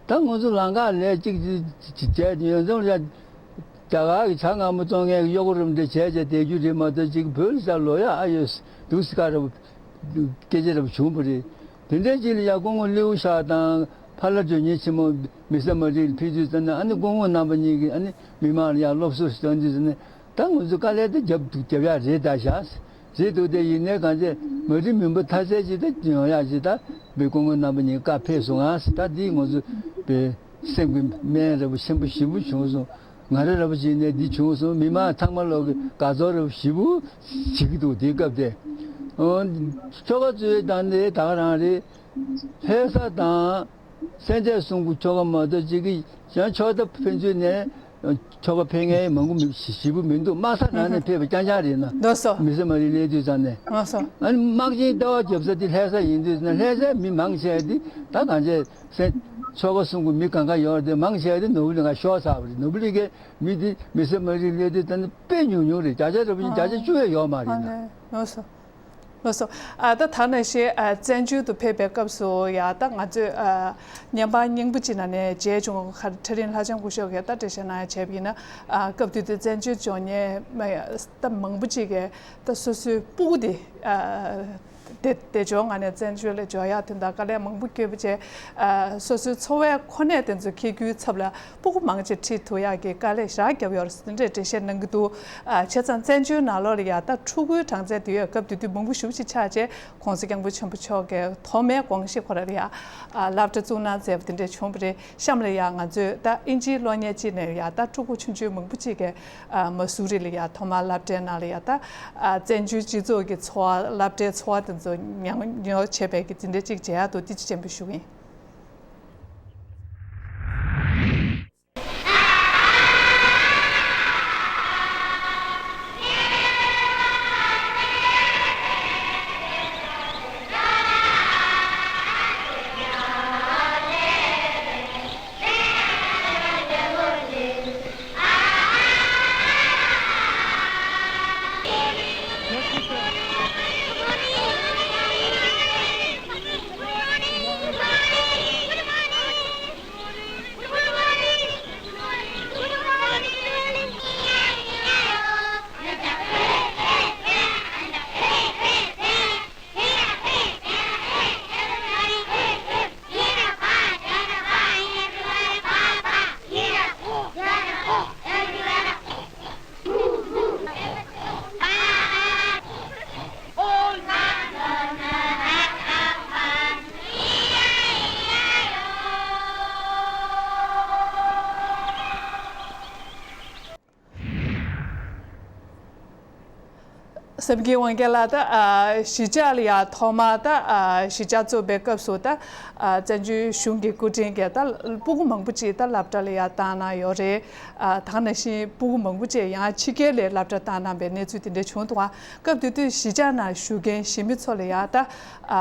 ད་ང་ཚོ་ལམ་ཁ་ལས་གཅིག་བྱས་ཡོད་ཙང་ཡ། རྒྱ་གར་གྱི་ཇ་མངར་མོ་བཙོང་མཁན་གྱི་གཡོག་པོ་རེ་བོ་འདྲ་བྱས་བྱས་བསྡད་རྒྱུ་རེད་མ་གཏོགས། ཅིག་བོད་ལ་ས་ལོ་ཡག་ཨ་ཡོད་འདུག་སེ་ཁ་རེ་བོ་སྐད་ཆ་རེ་བོ་བྱུང་བ་རེད། དེ་འདྲའི་ཅིག་ལ་ཡ་སྐུ་ངོ་ལིའུ་ཤཱ་དང་ཕ་ལྷ་དོན་གཉེར་ཆེན་མོ་མི་ས་མ་རི་ལ་ཕེབས་དུས་ཙམ་ནས། ཨ་ནི་སྐུ་ངོ་རྣམ་པ་གཉིས་ཀྱིས་ཨ་ནི་མི་མང་ལ་ཡ་སློབ་གསོ་ཞིག་གཏོང་དུས་ཙམ་ནས། ད་ང་ཚོ་དཀའ་ལས་དེ་རྒྱབ་རྒྱབ་ཡག་རེད། ད་བཞག་རེད་འདུག་དེ་ཡིན་ནའི་གང་ཅི་མ་རི་མུན་པ་མཐའ་གསལ་ཅིག་ད་ཡོང་ཡག་ཅིག་ད་བའི་སྐུ་ངོ་རྣམ་པ་གཉིས་བཀའ་ཕེབས་སོང་ང་། ད་འདི་ང་ཚོ་བའི་སེམས་ཀྱི་སྨན་རེ་བོ་ཆེན་པོ་ཞེ་པོ་བྱུང་སོང་། ང་རང་རེ་བོ་བྱས་ནས་འདི་བྱུང་སོང་། མི་མང་ཚང་མ་ལོག་གི་དགའ་ཚོར་རེ་བོ་ཞེ་པོ་བྱེད་ཀྱི་འདུག་དེའི་སྐབས་དེ། ཨོ། ཁྱོ་ག་ཚོའི་དང་དེ་ད་ག་རང་རེད། ལྷ་ས་དང་སེ་འབྲས་གསུམ་གྱི་ཁྱོ་ག་མ་གཏོགས་ཅིག་གི་ཡང་ཕྱོགས་མཐའ་ཕན་ཚུན་ནས་ཁྱོ་ག་ཕེབས་མཁན་མང་པོ་མི་ཞེ་པོ་མི་འདུག་དམག་ས་ནང་ནས་ཕེབས་པ་རྐྱང་རྐྱང་རེད་ན། ལགས་སོ། མི་ས་མ་རི་སླེབས་དུས་ཙམ་ནས། ལགས་སོ། ཨ་ནི་དམག་ཆེན་ལྟ་བ་རྒྱབ་ས་དེ་ལྷ་ས་ཡིན་དུས་ཙམ་ནས། ལྷ་སའི་མི་མང་ཆེ་བ་དེ་ད་གང་ཆེ་སེ་ཁྱོ་ག་གསུམ་གྱི་མི་གང་ག་ཡོད་རེད་དེ། མང་ཆེ་བ་དེ་ནོར་བུ་གླིང་ག་ཤོར་ཚར་བ་རེད། ནོར་བུ་གླིང་གའི་མི་དེ་མི་ས་མ་རི་སླེབས་དུས་ཙམ་ནས་དཔེ་ཉུང་ཉུང་རེད། བརྒྱ་ཆ་རེ་བཞིན་བརྒྱ་ཆ་བཅུ་ཡང་ཡོད་མ་རེད་ན། ལགས་སོ། ལགས་སོ། ཨ་ད་ད་ནང་བཞིན་ཨ་བཙན་བྱོལ་དུ་ཕེབས་པའི་སྐབས་སུ་ཡ། ད་ང་ཚོས་ཨ་བརྙན་པར་རྙིང་པ་ཅིག་ནང་ནས་མཇལ་བྱུང་བ། ཁ་ཁྲི་རིན་ལྷ་ལྕམ་སྐུ་ཞབས་ཀྱིས་ད་འགྲེལ་བཤད་གནང་ཡ་བྱས་པ་ཡིན་ན། ཨ་སྐབས་དེ་དུས་བཙན་བྱོལ་འབྱོར་མཁན་མ་ཡ་ད་མང་པོ་ཅིག་གིས་ད་སོ་སོའི་སྤུ་གུ་དེ་ཨ་དེ་དེ་འབྱོར་ངང་ནས་བཙན་བྱོལ་ལ་འབྱོར་ཡ་དོན་དག་དཀའ་ལས་མང་པོ་བསྐྱོན་པ་བྱས། ཨ་སོ་སོའི་འཚོ་བའི་གོ་གནས་དེ་ཚོ་འཁྱེར་རྒྱུའི་ཚབ་ལ་སྤུ་གུ་མང་ཆེ་ཁྲིད་ཐུབ་ཡག་གི་དཀའ་ལས་ཞེ་དྲག་བརྒྱབ་ཡོད་རེད་ཟེར་འདྲ་འགྲེལ་བཤད་གནང་གི་འདུག་ཨ་བྱས་ཙང་བཙན་བྱོལ་ནང་ལོགས་ལ་ཡ་ད་ཕྲུ་གུའི་གྲངས་ཚད་དེ་ཡོད་སྐབས་དེ་དུས་མང་པོ་ཞེ་པོ་ཅིག་ཆགས་རྗེས། ༸གོང་ས་༸སྐྱབས་མགོན་ཆེན་པོ་མཆོག་གིས་ཐོག་མའི་དགོངས་གཞི་ཁོ་ར་ལ་ཡ་ཨ་སློབ་གྲྭ་བཙུགས་གནང་མཛད་པ་དེ་འདྲ་བྱུང་བ་རེད། གཤམ་ལ་ཡ་ང་ཚོས་ད་ཨིན་ཇིའི་གློག་བརྙན་གཅིག་ནས་ཡ་ད་ཕྲུ་གུ་ཆུང་ཆུང་མང་པོ་ཅིག་གིས་ཨ་མ་སུ་རི་ལ་ཡ་ཐོག་མར་སློབ་གྲྭའི་ནང་ལ་ཡ་ད་ཨ་བཙན་བྱོལ་སྤྱི་ཚོགས་ཀྱི་འཚོ་བ། སློབ་གྲྭའི་འཚོ་བ་དེ་ཚོ་མྱོང་མྱོང་བྱས་པའི་གི་དེ་འདྲ་གཅིག་མཇལ་ཡག་འདུག་ཐུགས་རྗེ་ཆེན་པོ་ཞུ་གི་ཡིན། བསམ་གྱིན་དབང་རྒྱལ་ལགས། ད་ཨ་གཞིས་ཆགས་ལ་ཡ་ཐོག་མར་ད་ཨ་གཞིས་ཆགས་བཙུགས་པའི་སྐབས་སུ་ད་ཨ་བཙན་བྱོལ་གཞུང་གི་སྐུ་དྲིན་གྱིས་ད་སྤུ་གུ་མང་པོ་ཅིག་ད་སློབ་གྲྭ་ལ་ཡ་བཏང་གནང་ཡོད་རེད། ཨ་ད་ག་ནང་བཞིན་སྤུ་གུ་མང་པོ་ཅིག་ཡང་ཕྱི་རྒྱལ་ལ་སློབ་གྲྭ་བཏང་གནང་པའི་གནས་ཚུལ་དེ་འདྲ་བྱུང་འདུག་ཨ། སྐབས་དེ་དུས་གཞིས་ཆགས་ནང་བཞུགས་མཁན་གཞིས་མི་ཚོ་ལ་ཡ་ད་ཨ་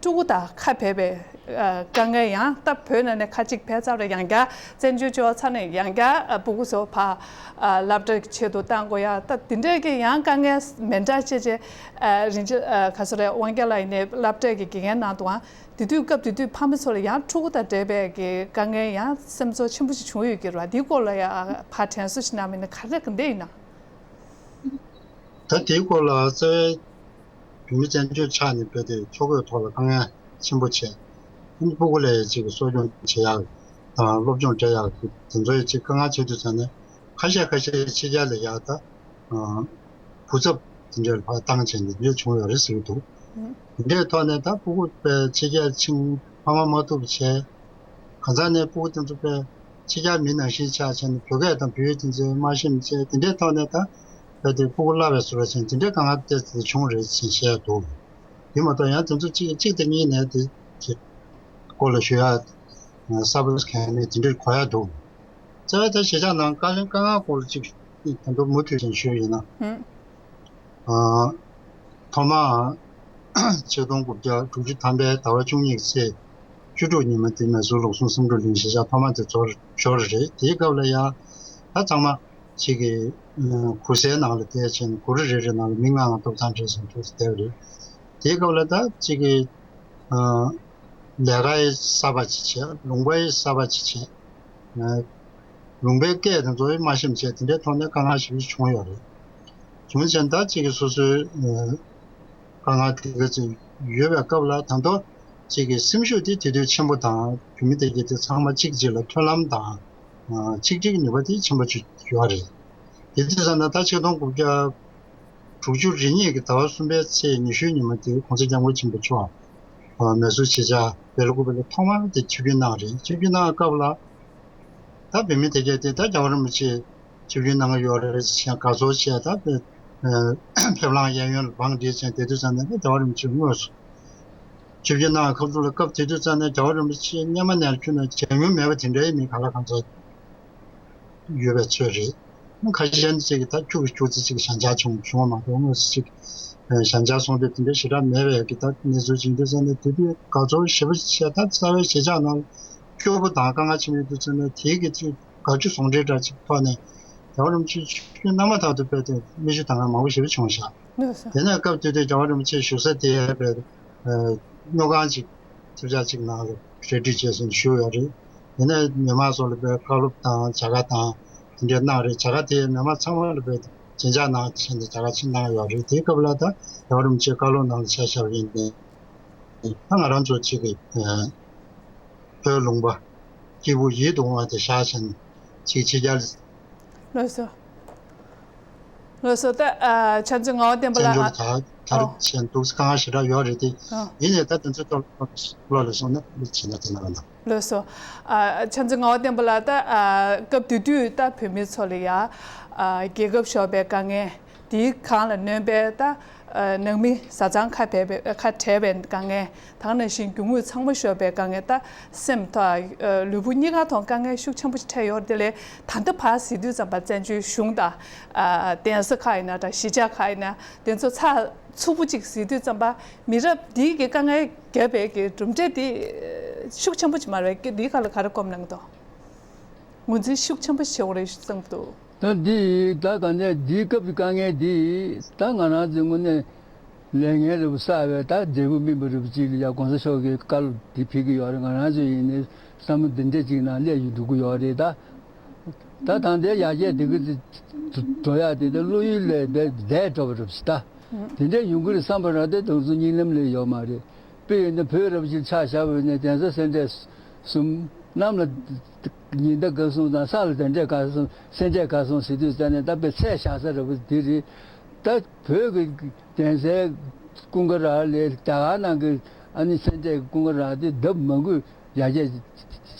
ཕྲུ་གུ་དང་ཁ་བྲལ་བའི་ཨ་དཀའ་ངལ། ཡང་ད་བོད་ནང་ནས་ཁ་ཅིག་ཕེབས་ཚར་རེད། ཡང་བསྐྱར་བཙན་བྱོལ་བཅོས་ཚར་ནས་ཡང་བསྐྱར་ཨ་སྤུ་གུ་ཚོ་ཕར་ཨ་སློབ་གྲྭའི་ཆེད་དུ་བཏང་དགོས་ཡ། ད་དེ་འདྲའི་གི་ཡང་དཀའ་ངལ་མི་འདྲ་ཅི་ཅི་ཨ་རིན་ཆེན་ཨ་ག་ཚོད་རེད། དབང་རྒྱལ་ལགས་ཡིན་ནའི་སློབ་གྲྭའི་གི་དགེ་རྒན་གནང་འདུག་ཨང་། དེ་དུས་སྐབས་དེ་དུས་ཕ་མ་ཚོ་ལ་ཡང་ཕྲུ་གུ་དང་འབྲེལ་བའི་གི་དཀའ་ངལ་ཡང་སེམས་ཚོར་ཆེན་པོ་ཞིག་བྱུང་ཡོད་ཀྱི་རེད་བ། འདིའི་སྐོར་ལ་ཡང་ཕར་དྲན་གསོ་ཞིག་གནང་བ་ཡིན་ན་ག་རེ་ག་འདྲ་ཡིན་ན། ད་དེའི་སྐོར་ལ་རྩ་བའི་བོད་མི་བཙན་བྱོལ་ཆགས་ནས་བོད་དེ་འཚོ་གོས་ཐོག་ལ་དཀའ་ངལ་ཆེན་པོ་བྱས། ཨ་ནི་སྤུ་གུ་ལ་ཡ་ཅིག་གི་གསོ་སྐྱོང་བྱེད་ཡག་དང་སློབ་སྦྱོང་སྤྲད་ཡག་གི་དེ་ཚོ་ཡ་ཅིག་དཀའ་ངལ་ཆེ་དུས་ཙང་ནས་ཁ་ཤས་ཁ་ཤས་ཕྱི་རྒྱལ་ལ་ཡ་ད་ཨ་བུ་ཚབ་དེ་འདྲ་ལ་ཕར་བཏང་བྱས་ནས་འདི་འདྲ་བྱུང་ཡོད་རེད་ཟེར་གྱི་འདུག། དེ་འདྲའི་ཐོག་ནས་ད་སྤུ་གུ་དཔེ་ཕྱི་རྒྱལ་ཕྱིན་ཕ་མ་མ་ཐུག་བྱས། གང་ཟག་ནས་སྤུ་གུ་དེ་ཚོ་དཔེ་ཕྱི་རྒྱལ་མི་ནང་བཞིན་ཆགས་བྱས་ནས་བོད་སྐད་དང་བོད་ཡིག་དེ་ཚོ་མ་ཤེས་བྱས། དེ་འདྲའི་ཐོག་ནས་ད་ད་དེ་སྤུ་གུ་བརླག་པའི་བཟོ་འདྲ་བྱས་ནས་དེ་འདྲའི་དཀའ་ངལ་དེ་ཚོ་བྱུང་རེད་ཅེས་བཤད་འདུག། དེ་མ་གཏོགས་ཡང་དེ་ཚོ་གཅིག་གཅིག་དང་གཉིས་ནས་དེ་དེ་སྐོར་ལ་ཞུ་ཡ་གསར་པ་གང་ནས་དེ་འདྲའི་གོ་ཡ་འདུག། རྩ་བའི་ད་གཞིས་ཆགས་ནང་དཀའ་ལས་དཀའ་ངལ་སྐོར་ལ་གཅིག་ད་དུང་མུ་མཐུད་ཅིག་ཞུས་ཡིན་ན། ཧུམ། ཨ། ཐོག་མར་ཆིག་སྟོང་དགུ་བརྒྱ་དྲུག་ཅུ་ཐམ་པའི་ཟླ་བ་བཅུ་གཉིས་ཀྱི་ཚེས་བཅུ་དྲུག་ཉིན་མ་དེ་མེ་སོར་ལུགས་ཟུང་བསམ་གྲུབ་གླིང་གཞིས་ཆགས་ཐོག་མ་དེ་ཚོར་ཞོར་རེད། དེའི་སྐབས་ལ་ཡང་ད་ཚང་མ་གཅིག་གི་གུར་སའི་ནང་ལ་བསྡད་བྱས་ནས་གུ་རུ་རེ་རེ་ནང་ལ་མི་ལྔ་ལྔ་ཐོབ་ཐང་བྲལ་ཞིང་འཁྱོག་ཏུ་བསྡད་པ་རེད། དེའི་སྐབས་ལ་ད་གཅིག་གི་ཨ། ལས་ཀ་ཡི་གསར་པ་ཅིག་བྱས། ལུང་པ་ཡི་གསར་པ་ཅིག་བྱས། ལུང་པའི་སྐད་དེ་ཚོ་ཡི་མ་ཤེས་བྱས། དེ་འདྲའི་ཐོག་ནས་དཀའ་ངལ་ཞེ་པོ་ཅིག་བྱུང་ཡོད་རེད། བྱུང་ཙང་ད་གཅིག་གི་སོ་སོའི་དཀའ་ངལ་དེ་ག་ཚོད་ཡོད་པའི་སྐབས་ལ་ད་དུང་གཅིག་གི་སེམས་ཤུགས་དེ་དེ་དུས་ཆེན་པོ་དང་། བོད་མི་དེ་གའི་དེ་ཚང་མ་གཅིག་གཅིག་ལ་མཐུན་ལམ་དང་གཅིག་སྒྲིལ་ནུས་པ་དེ་ཆེན་པོ་ཅིག་ཡོད་རེད། དེ་དུས་ཙམ་ན་ད་ཆིག་སྟོང་དགུ་བརྒྱ་དྲུག་ཅུ་རེ་གཉིས་ཀྱི་ཟླ་བ་གསུམ་པའི་ཚེས་ཉི་ཤུའི་ཉིན་མོ་དེ་གོང་ས་སྐྱབས་མགོན་ཆེན་པོ་མཆོག་མེ་སོར་གཞིས་ཆགས་སྦེལ་ཀོབ་ལ་ཐོག་མར་དེ་ཆིབས་བསྒྱུར་གནང་རེད། ཆིབས་བསྒྱུར་གནང་སྐབས་ལ་ད་བོད་མི་དེ་གས་དེ་ད་རྒྱལ་བ་རིན་པོ་ཆེ་ཆིབས་བསྒྱུར་གནང་གི་ཡོད་རེད་ཟེར་དགའ་ཚོར་བྱས། ད་ཕེབས་ལམ་གཡས་གཡོན་ལ་བང་སྒྲིག་བྱས། དེ་དུས་ཙམ་ནས་ད་རྒྱལ་བ་རིན་པོ་ཆེ་དངོས་སུ་ཆིབས་བསྒྱུར་གནང་བའི་སྐབས་སུ་ལ། སྐབས་དེ་དུས་ཙམ་ནས་རྒྱལ་བ་རིན་པོ་ཆེ་སྔོན་མ་ནས་ཁྱོན་ནས་མཇལ་མྱོང་མེད་པ་དེ་འདྲའི་མི་ག་ལ་གང་འཚམ་ཡོད་པའི་ཚོད་རེད། ཁ་ཤས་ཅིག་གིས་ད་ཁྱུག་གི་ཁྱུག་ཙི་ཅིག་ཞལ་མཇལ་བྱུང་བྱུང་བ་མ་གཏོགས། དངོས་སུ་ཅིག་ཞལ་མཇལ་གསུང་འདོད་དེ་འདྲ་ཞེ་དྲག་མེད་པའི་གི་ད་གནས་ཚུལ་ཅིག་འདུག་ཟེར་ནས། དེ་དུས་དགའ་ཚོར་ཞེ་པོ་བྱས། ད་རྩ་བའི་གཞིས་ཆགས་ནང་སྐྱོ་པོ་དང་དཀའ་ངལ་ཆེན་པོ་འདུག་ཟེར་ནས། དེའི་གི་ཅིག་དགའ་སྐྱོ་ཟུང་འབྲེལ་འདྲ་ཅིག་ཐོག་ནས་རྒྱལ་བ་རིན་པོ་ཆེ་ཆིབས་བསྒྱུར་གནང་མ་ཐག་ཏུ་དཔེ་དེ་མིག་ཆུ་དང་མང་པོ་ཞེ་པོ་བྱུང་ཤག། དེ་ནས་སྐབས་དེ་དུས་རྒྱལ་བ་རིན་པོ་ཆེ་བཞུགས་ས་དེ་དཔེ་སྨྱུག་ཁང་ཅིག་ཐེབས་ཆག་ཅིག་ནང་ལ་རེ་འདུན་བྱས་ཟིན་བཞུགས་ཡོད་རེད། དེ་ནས་མི་མང་ཚོ་ལ་དཔེ་བཀའ་སློབ་དང་མཇལ་ཁ་དང་དེ་འདྲ་གནང་རེད། མཇལ་ཁ་དེ་མི་མང་ཚང་མ་ལ་དཔེ་མཇལ་ཁ་གནང་བྱས་ནས་མཇལ་ཁ་ཅིག་གནང་ཡོད་རེད། དེའི་སྐབས་ལ་ད་རྒྱལ་བ་རིན་པོ་ཆེ་བཀའ་སློབ་ནང་ལ་ཆ་བཞག་པ་ཡིན་ནའི། ད་ང་རང་ཚོ་གཅིག་གི་བོད་ལུང་པ་སྐྱིད་པོ་ཡིད་དུ་འོང་བ་དེ་བཞག་བྱས་ནས་གཅིག་ཕྱི་རྒྱལ། ལགས་སོ། ལགས་སོ། ད་ཨ་ཕྱག་མཛོད་ངག་དབང་བསྟན་པ་ལགས། བཙན་བྱོལ་ཨ་དར་དར་ཨོ་བྱས་འདུག། དཀའ་ངལ་ཞེ་དྲག་ཡོད་རེད་དེ། ཨ་ཡིན་ནའི་ད་དེ་ཚོའི་ཐོག་ལ་བློ་ལ་བཟུང་ནས་བྱས་ན་དེ་ན་ར་འདུག། ལགས་སོ། ཨ་ཕྱག་མཛོད་ངག་དབང་བསྟན་པ་ལགས། ད་ཨ་སྐབས་དེ་དུས་ད་བོད་མི་ཚོ་ལ་ཡ་ཨ་རྒྱལ་ཁབ་ཤོར་བའི་དཀའ་ངལ། དེའི་སྒང་ལ་ནོན་པའི་ད་ཨ་ནང་མི་བཟའ་ཚང་ཁ་བྲལ་བའི་ཁ་བྲལ་བའི་དཀའ་ངལ། ད་ག་ནང་བཞིན་རྒྱུ་དངོས་ཚང་མ་ཤོར་བའི་དཀའ་ངལ། ད་སེམས་ཐོག་ཨ་ལུས་པོ་གཉིས་ཀ་ཐོག་དཀའ་ངལ་ཤུགས་ཆེན་པོ་ཞིག་འཕྲད་ཡོད་རེད། དེ་ལས་ད་ལྟ་བར་གཟིགས་དུས་ཙམ་པ་བཙན་བྱོལ་གཞུང་དང་ཨ་གདན་ས་ཁག་ཡིན་ན་འདྲ། གཞིས་ཆགས་ཁག་ཡིན་ན་དེ་ཚོ་ཚགས་ཚུད་པོ་ཅིག་གཟིགས་དུས་ཙམ་པ་མི་རབས་འདིའི་གི་དཀའ་ངལ་བརྒྱབ་པའི་གི་གྲུབ་འབྲས་དེ་ཤུགས་ཆེན་པོ་ཅིག་མ་རེད། འདིའི་སྒང་ལ་ག་རེ་སྐོམ་གནང་འདུག། ངོས་འཛིན་ཤུགས་ཆེན་པོ་བྱེད་དགོས་རེད་བསམ་གྱི་འདུག། ད་འདི་ད་ག་ནས་འདིའི་སྐབས་ཀྱི་དཀའ་ངལ་འདི་ད་ང་རང་ཚོའི་ངོས་ནས་ལས་ངན་རེ་བ་བསགས་པའི་ད་འབྲས་བུ་སྨིན་པ་རེ་བ་ཅིག་ལ་ཡ་གོང་ས་མཆོག་གིས་བཀའ་སློབ་འདི་ཕེབས་ཀྱི་ཡོད་རེད། ང་རང་ཚོ་ཡིན་ནའི་བསམ་བློ་འདི་འདྲ་ཅིག་ནང་སླེབས་ཡོང་འགྲོ་གི་ཡོད་རེད། ད་ད་ད་ལྟའི་ཡར་རྒྱས་འདི་གི་འགྲོ་ཡག་དེ་ད་བློ་ཡུལ་ལས་འདས་འདས་འགྲོ་བ་རེད་ད། དེ་འདྲ་ཡོང་གི་རེད་བསམ་པ་རང་དེ་དོན་ཚུལ་གཉིད་ལམ་ལས་ཡོད་མ་རེད། དཔེ་ཡིན་ན་བོད་རབ་ཅིག་ཆ་བཞག་པ་ཡིན་ན་གདན་ས་སེ་འབྲས་གསུམ། གནམ་ལ་ཉི་ཟླ་ག་གསུམ་དང་ས་ལ་ཟླ་འབྲས་ག་གསུམ། སེ་འབྲས་ག་གསུམ་ཟེར་དུས་ཙ་ནས་ད་དཔེ་ཚད་བཞག་ས་རེད་པ་དེ་རེད། ད་བོད་ཀྱི་གདན་སའི་ཀུན་དགའ་ར་ལས་རྒྱ་གར་ནང་གི་ཨ་ནི་སེ་འབྲས་ཀྱི་ཀུན་དགའ་ར་དེ་ལྡབ་མང་པོས་ཡར་རྒྱས་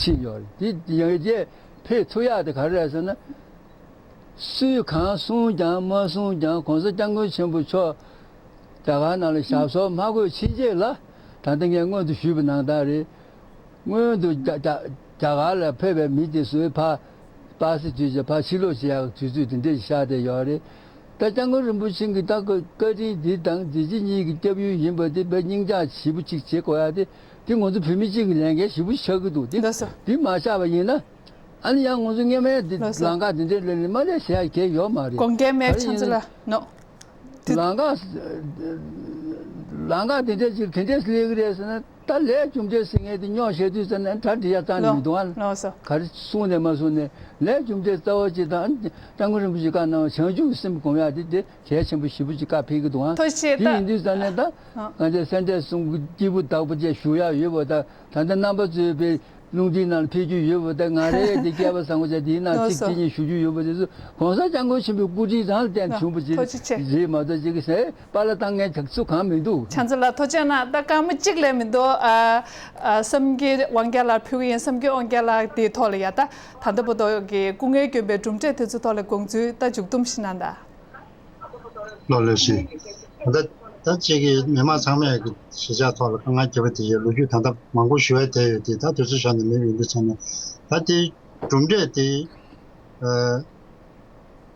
ཕྱིན་ཡོད་རེད། དེ་ཡར་རྒྱས་འཕེལ་ཐུབ་ཡག་དེ་ག་རེ་རེད་ཟེར་ན། སུས་གང་གསུངས་ཀྱང་མ་གསུངས་ཀྱང་གོང་ས་སྐྱབས་མགོན་ཆེན་པོ་མཆོག་ རྒྱ་གར་ནང་ལ་ཞབས་སོར་མ་འཁོད་ཕྱིན་རྗེས་ལ། ད་ལྟ་ངས་སྔོན་དུ་ཞུས་པ་ནང་ལྟར་རེད། སྔོན་དུ་རྒྱ་རྒྱ་རྒྱ་གར་ལ་ཕེབས་པའི་མི་དེ་ཚོས་ཕར་པ་སེ་བྱས་བྱས་ཕར་ཕྱིར་ལོག་བྱེད་ཡག་དུས་ཚོད་དེ་འདྲས་ཤར་བསྡད་ཡོད་རེད། ད་སྐྱབས་མགོན་རིན་པོ་ཆེ་གི་ད་བཀའ་དྲིན་འདི་དང་རྒྱལ་སྤྱི་གཉིས་ཀྱི་སྐྱབས་ཡུལ་ཡིན་པ་དེ་དཔེ་སྙིང་བཅངས་ཞེ་པོ་ཅིག་བྱེད་དགོས་ཡག་དེ། དེ་ང་ཚོ་བོད་མི་གཅིག་གི་ལས་འགན་ཞེ་པོ་ཆགས་ཀྱི་འདུག་དེ། ལགས་སོ། དེ་མ་ཆགས་པ་ཡིན་ན། ཨ་ནི་ཡང་ང་ཚོ་སྔོན་མའི་འདི་ལགས་སོ། ལམ་ཁ་འདི་འདྲའི་ལས་ལས་མ་ལས་བྱེད་ཡག་གལ་ཡོད་མ་རེད། དགོངས་འགལ་མེད། ག་རེ་ཡིན་ཕྱག་འཚལ་ལགས་ནོ། དེ་ལམ་ཁ། ལམ་ཁ་དེ་འདྲ་ཅིག་དེ་འདྲས་སླེབས་ཀྱི་རེད་ཟེར་ན། ད་ལས་རྒྱུ་འབྲས་ཟེར་མཁན་དེ་རྙོག་བཤད་དུས་ཙམ་ནས་གྲ་སྒྲིག་ཡག་རྩ་ནས་མི་འདུག་ཨ། ལགས་སོ། ག་རེ་གསུངས་ནས་མ་གསུངས་ནས་ལས་རྒྱུ་འབྲས་རྩ་བ་གཅིག་དང་། སྐྱབས་མགོན་རིན་པོ་ཆེ་བཀའ་གནང་བ་བྱང་ཆུབ་ཀྱི་སེམས་སྒོམ་ཡག་དེ་དེ་གལ་ཆེན་པོ་ཞེ་པོ་ཅིག་བཀའ་ཕེབས་ཀྱི་འདུག་ཨ། ཐུགས་རྗེ་ཆེ། དེ་ད་ཡིན་དུས་ཙམ་ནས་ད། ཨ། ང་ཚོས་སེམས་ཁྲལ་གསུམ་གྱི་སྐྱིད་པོ་བདག་པོ་བཅས་ཞུ་ཡག་ཡོད་པ་དང་། ད་ལྟ་རྣམ་པ་ཚོས་པའི་རླུང་འཕྲིན་ནང་ཕེབས་རྒྱུ་ཡོད་པ་དང་། ང་རའི་དེ་སྐལ་པ་བཟང་པོ་བྱས་དེའི་ནང་ལགས་གཅིག་སོ། གཅིག་གཉིས་ཞུ་རྒྱུ་ཡོད་པ་དེ་ཚོ་༸གོང་ས་༸སྐྱབས་མགོན་ཆེན་པོའི་སྐུ་དྲིན་རང་ལ་བརྟེན་ལགས། བྱུང་བ་ཅིག་ཐུགས་རྗེ་ཆེ། རེད་མ་གཏོགས་ཅིག་གི་ཟེར་པཱ་ལགས་བཏང་མཁན་དེ་ཚོ་གང་མི་འདུག་ཕྱག་འཚལ་ལགས། ཐུགས་རྗེ་གནང་། ད་སྐར་མ་གཅིག་ལས་མི་འདུག་ཨ། ཨ། བསམ་གྱི་དབང་རྒྱལ་ལགས་ཕུལ་གྱི་ཡིན། བསམ་གྱི་དབང་རྒྱལ་ལགས་དེའི་ཐོག་ལ་ཡ། ད་ད་ལྟ་བར་དུ་གི་སྐུ་ངལ་བསྐྱོན་པའི་གྲུབ་འབྲས་དེ་ཚོའི་ཐོག་ལ་དགོངས་ཚུལ་ད་མཇུག་བསྡོམས་ཤིག་གནང་དང་། ལགས་ལགས་ཤིང་། ད་ལྟ་ད་ཅིག་གི་མི་མང་ཚང་མས་ཀྱི་གཞིས་ཆགས་ཐོག་ལ་དཀའ་ངལ་བརྒྱབ་པ་དེ་ཡི་ལོ་རྒྱུས་ད་ལྟ་མང་པོ་ཞུ་ཡ་དེ་ཡོད་དེ། ད་དུས་ཚོད་ཤོར་ནས་མི་ཡོང་དུས་ཙམ་ནས། ད་དེ་གྲུབ་འབྲས་དེ། ཨ།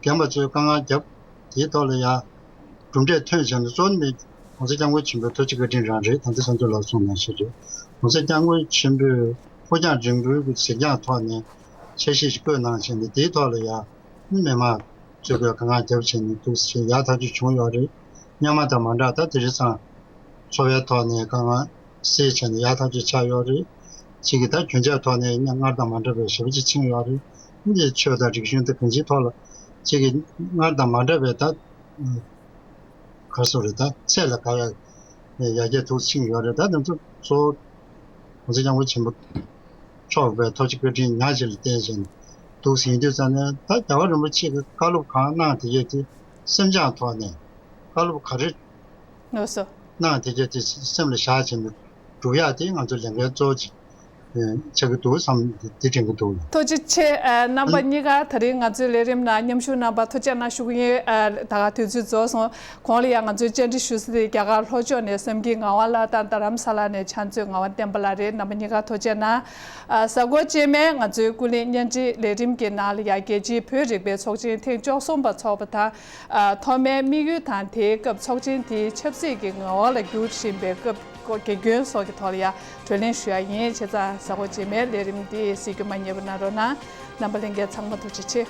རྒན་པ་ཚོས་དཀའ་ངལ་བརྒྱབ་དེའི་ཐོག་ལ་ཡ་གྲུབ་འབྲས་ཐོན་བྱས་ནས། གཙོ་བོ་ནི་༸གོང་ས་༸སྐྱབས་མགོན་ཆེན་པོའི་ཐུགས་རྗེ་བཀའ་དྲིན་རང་རེད། ད་ལྟ་བསམ་ཚུལ་ལགས་གསུངས་ནང་བཞིན་རེད།༸གོང་ས་༸སྐྱབས་མགོན་ཆེན་པོས་ཕུགས་རྒྱང་རིང་པོའི་གི་གཟིགས་རྒྱང་ཐོག་ནས་འཆར་གཞི་ཞིག་བཀོད་གནང་བྱས་ནས། དེའི་ཐོག་ལ་ཡ་མི་མང་ཚོས་དཀའ་ངལ་བརྒྱབ་བྱས་ནས་འདུག་ཟེར་ཡག་ཐག་ཆོད་བྱུང་ཡོད་རེད། སྔོན་མ་དང་མ་འདྲ། ད་དེང་སང་འཚོ་བའི་ཐོག་ནས་དཀའ་ངལ་སེལ་བྱས་ནས་ཡག་ཐག་ཆོད་ཆགས་ཡོད་རེད། གཅིག་གིས་ད་གྱོང་ཆག་ཐོག་ནས་སྔར་དང་མ་འདྲ་བའི་ཞེ་པོ་ཅིག་ཕྱིན་ཡོད་རེད། འདི་ཆོས་དང་རིག་གཞུང་དང་གང་ཅིའི་ཐོག་ལ་གཅིག་གིས་སྔར་དང་མ་འདྲ་བའི་ད་ག་རེ་ཟེར་རེད། ད་ཚད་ལས་བརྒལ་བའི་ཡར་རྒྱས་ཐུགས་ཕྱིན་ཡོད་རེད། ད་དེ་ཚོ་གཙོ་བོ་༸གོང་ས་༸སྐྱབས་མགོན་ཆེན་པོ་མཆོག་པའི་ཐུགས་རྗེ་བཀའ་དྲིན་ཉག་གཅིག་ལ་བརྟེན་བྱས་ནས་འདུག་ཟེར་ཡིན་དུས་ཙམ་ནས། ད་རྒྱལ་བ་རིན་པོ་ཆེ་གིས་བཀའ་སློབ་གང་གནང་དེ་གས་དེ་སེམས་སྦྱངས་ཐོག་ནས་བཀའ་སློབ་ག་རེ་ལགས་སོ། གནང་དེ་གས་དེ་སེམས་ལ་བཞག་བྱས་ནས་སྒྲུབ་ཡག་དེ་ང་ཚོ་ལས་འགན་གཙོ་བོ་ཅིག་ཆགས་ཀྱི་འདུག་བསམ། དེ་དྲན་གྱི་འདུག་ཐུགས་རྗེ་ཆེ། ཨ། རྣམ་པ་གཉིས་ཀ་ད་རིང་ང་ཚོའི་ལས་རིམ་ནང་མཉམ་ཞུགས་གནང་བར་ཐུགས་རྗེ་གནང་ཞུ་གི་ཡིན། ཨ། ད་ག་དུས་ཚོད་རྫོགས་སོང་། གོང་ལ་ཡང་ང་ཚོའི་བཅར་འདྲི་ཞུ་ས་དེ་རྒྱ་གར་ལྷོ་ཕྱོགས་ནས་བསམ་གྱི་ངག་དབང་ལགས་དང་རྡ་རམ་ས་ལ་ནས་ཕྱག་མཛོད་ངག་དབང་བསྟན་པ་ལགས་རེད། རྣམ་པ་གཉིས་ཀ་ཐུགས་རྗེ་གནང་། ཨ། གཟའ་འཁོར་རྗེས་མའི་ང་ཚོའི་ཀུན་གླེང་བརྙན་འཕྲིན་ལས་རིམ་གྱི་ནང་ལ་ཡང་རྒྱལ་སྤྱིའི་བོད་རིག་པའི་ཚོགས་ཆེན་ཐེངས་བཅུ་གསུམ་པ་འཚོགས་པ་དང་། ཨ། ཐོག་མའི་དམིགས་ཡུལ་དང་། དེའི་སྐབས་ཚོགས་ཆེན་དེའི་ཆབ་སྲིད་ཀྱི་ངོ་བོ་ལ་འགྱུར་བཞིན་པའི་སྐབས་ཀྱི་སྐྱོན་སོགས་ཀྱི་ཐོག་ལ་ཡང་གྲོས་གླེང་ཞུ་ཡ་ཡིན། བྱས་ཙང་གཟའ་འཁོར་རྗེས་མའི་ལས་རིམ་འདི་གཟིགས་རྒྱུ་མ་བསྙེལ་བ་གནང་རོགས་གནང་། རྣམ་པ་ལྷན་རྒྱས་ཚང་མ་ཐུགས་རྗེ་ཆེ།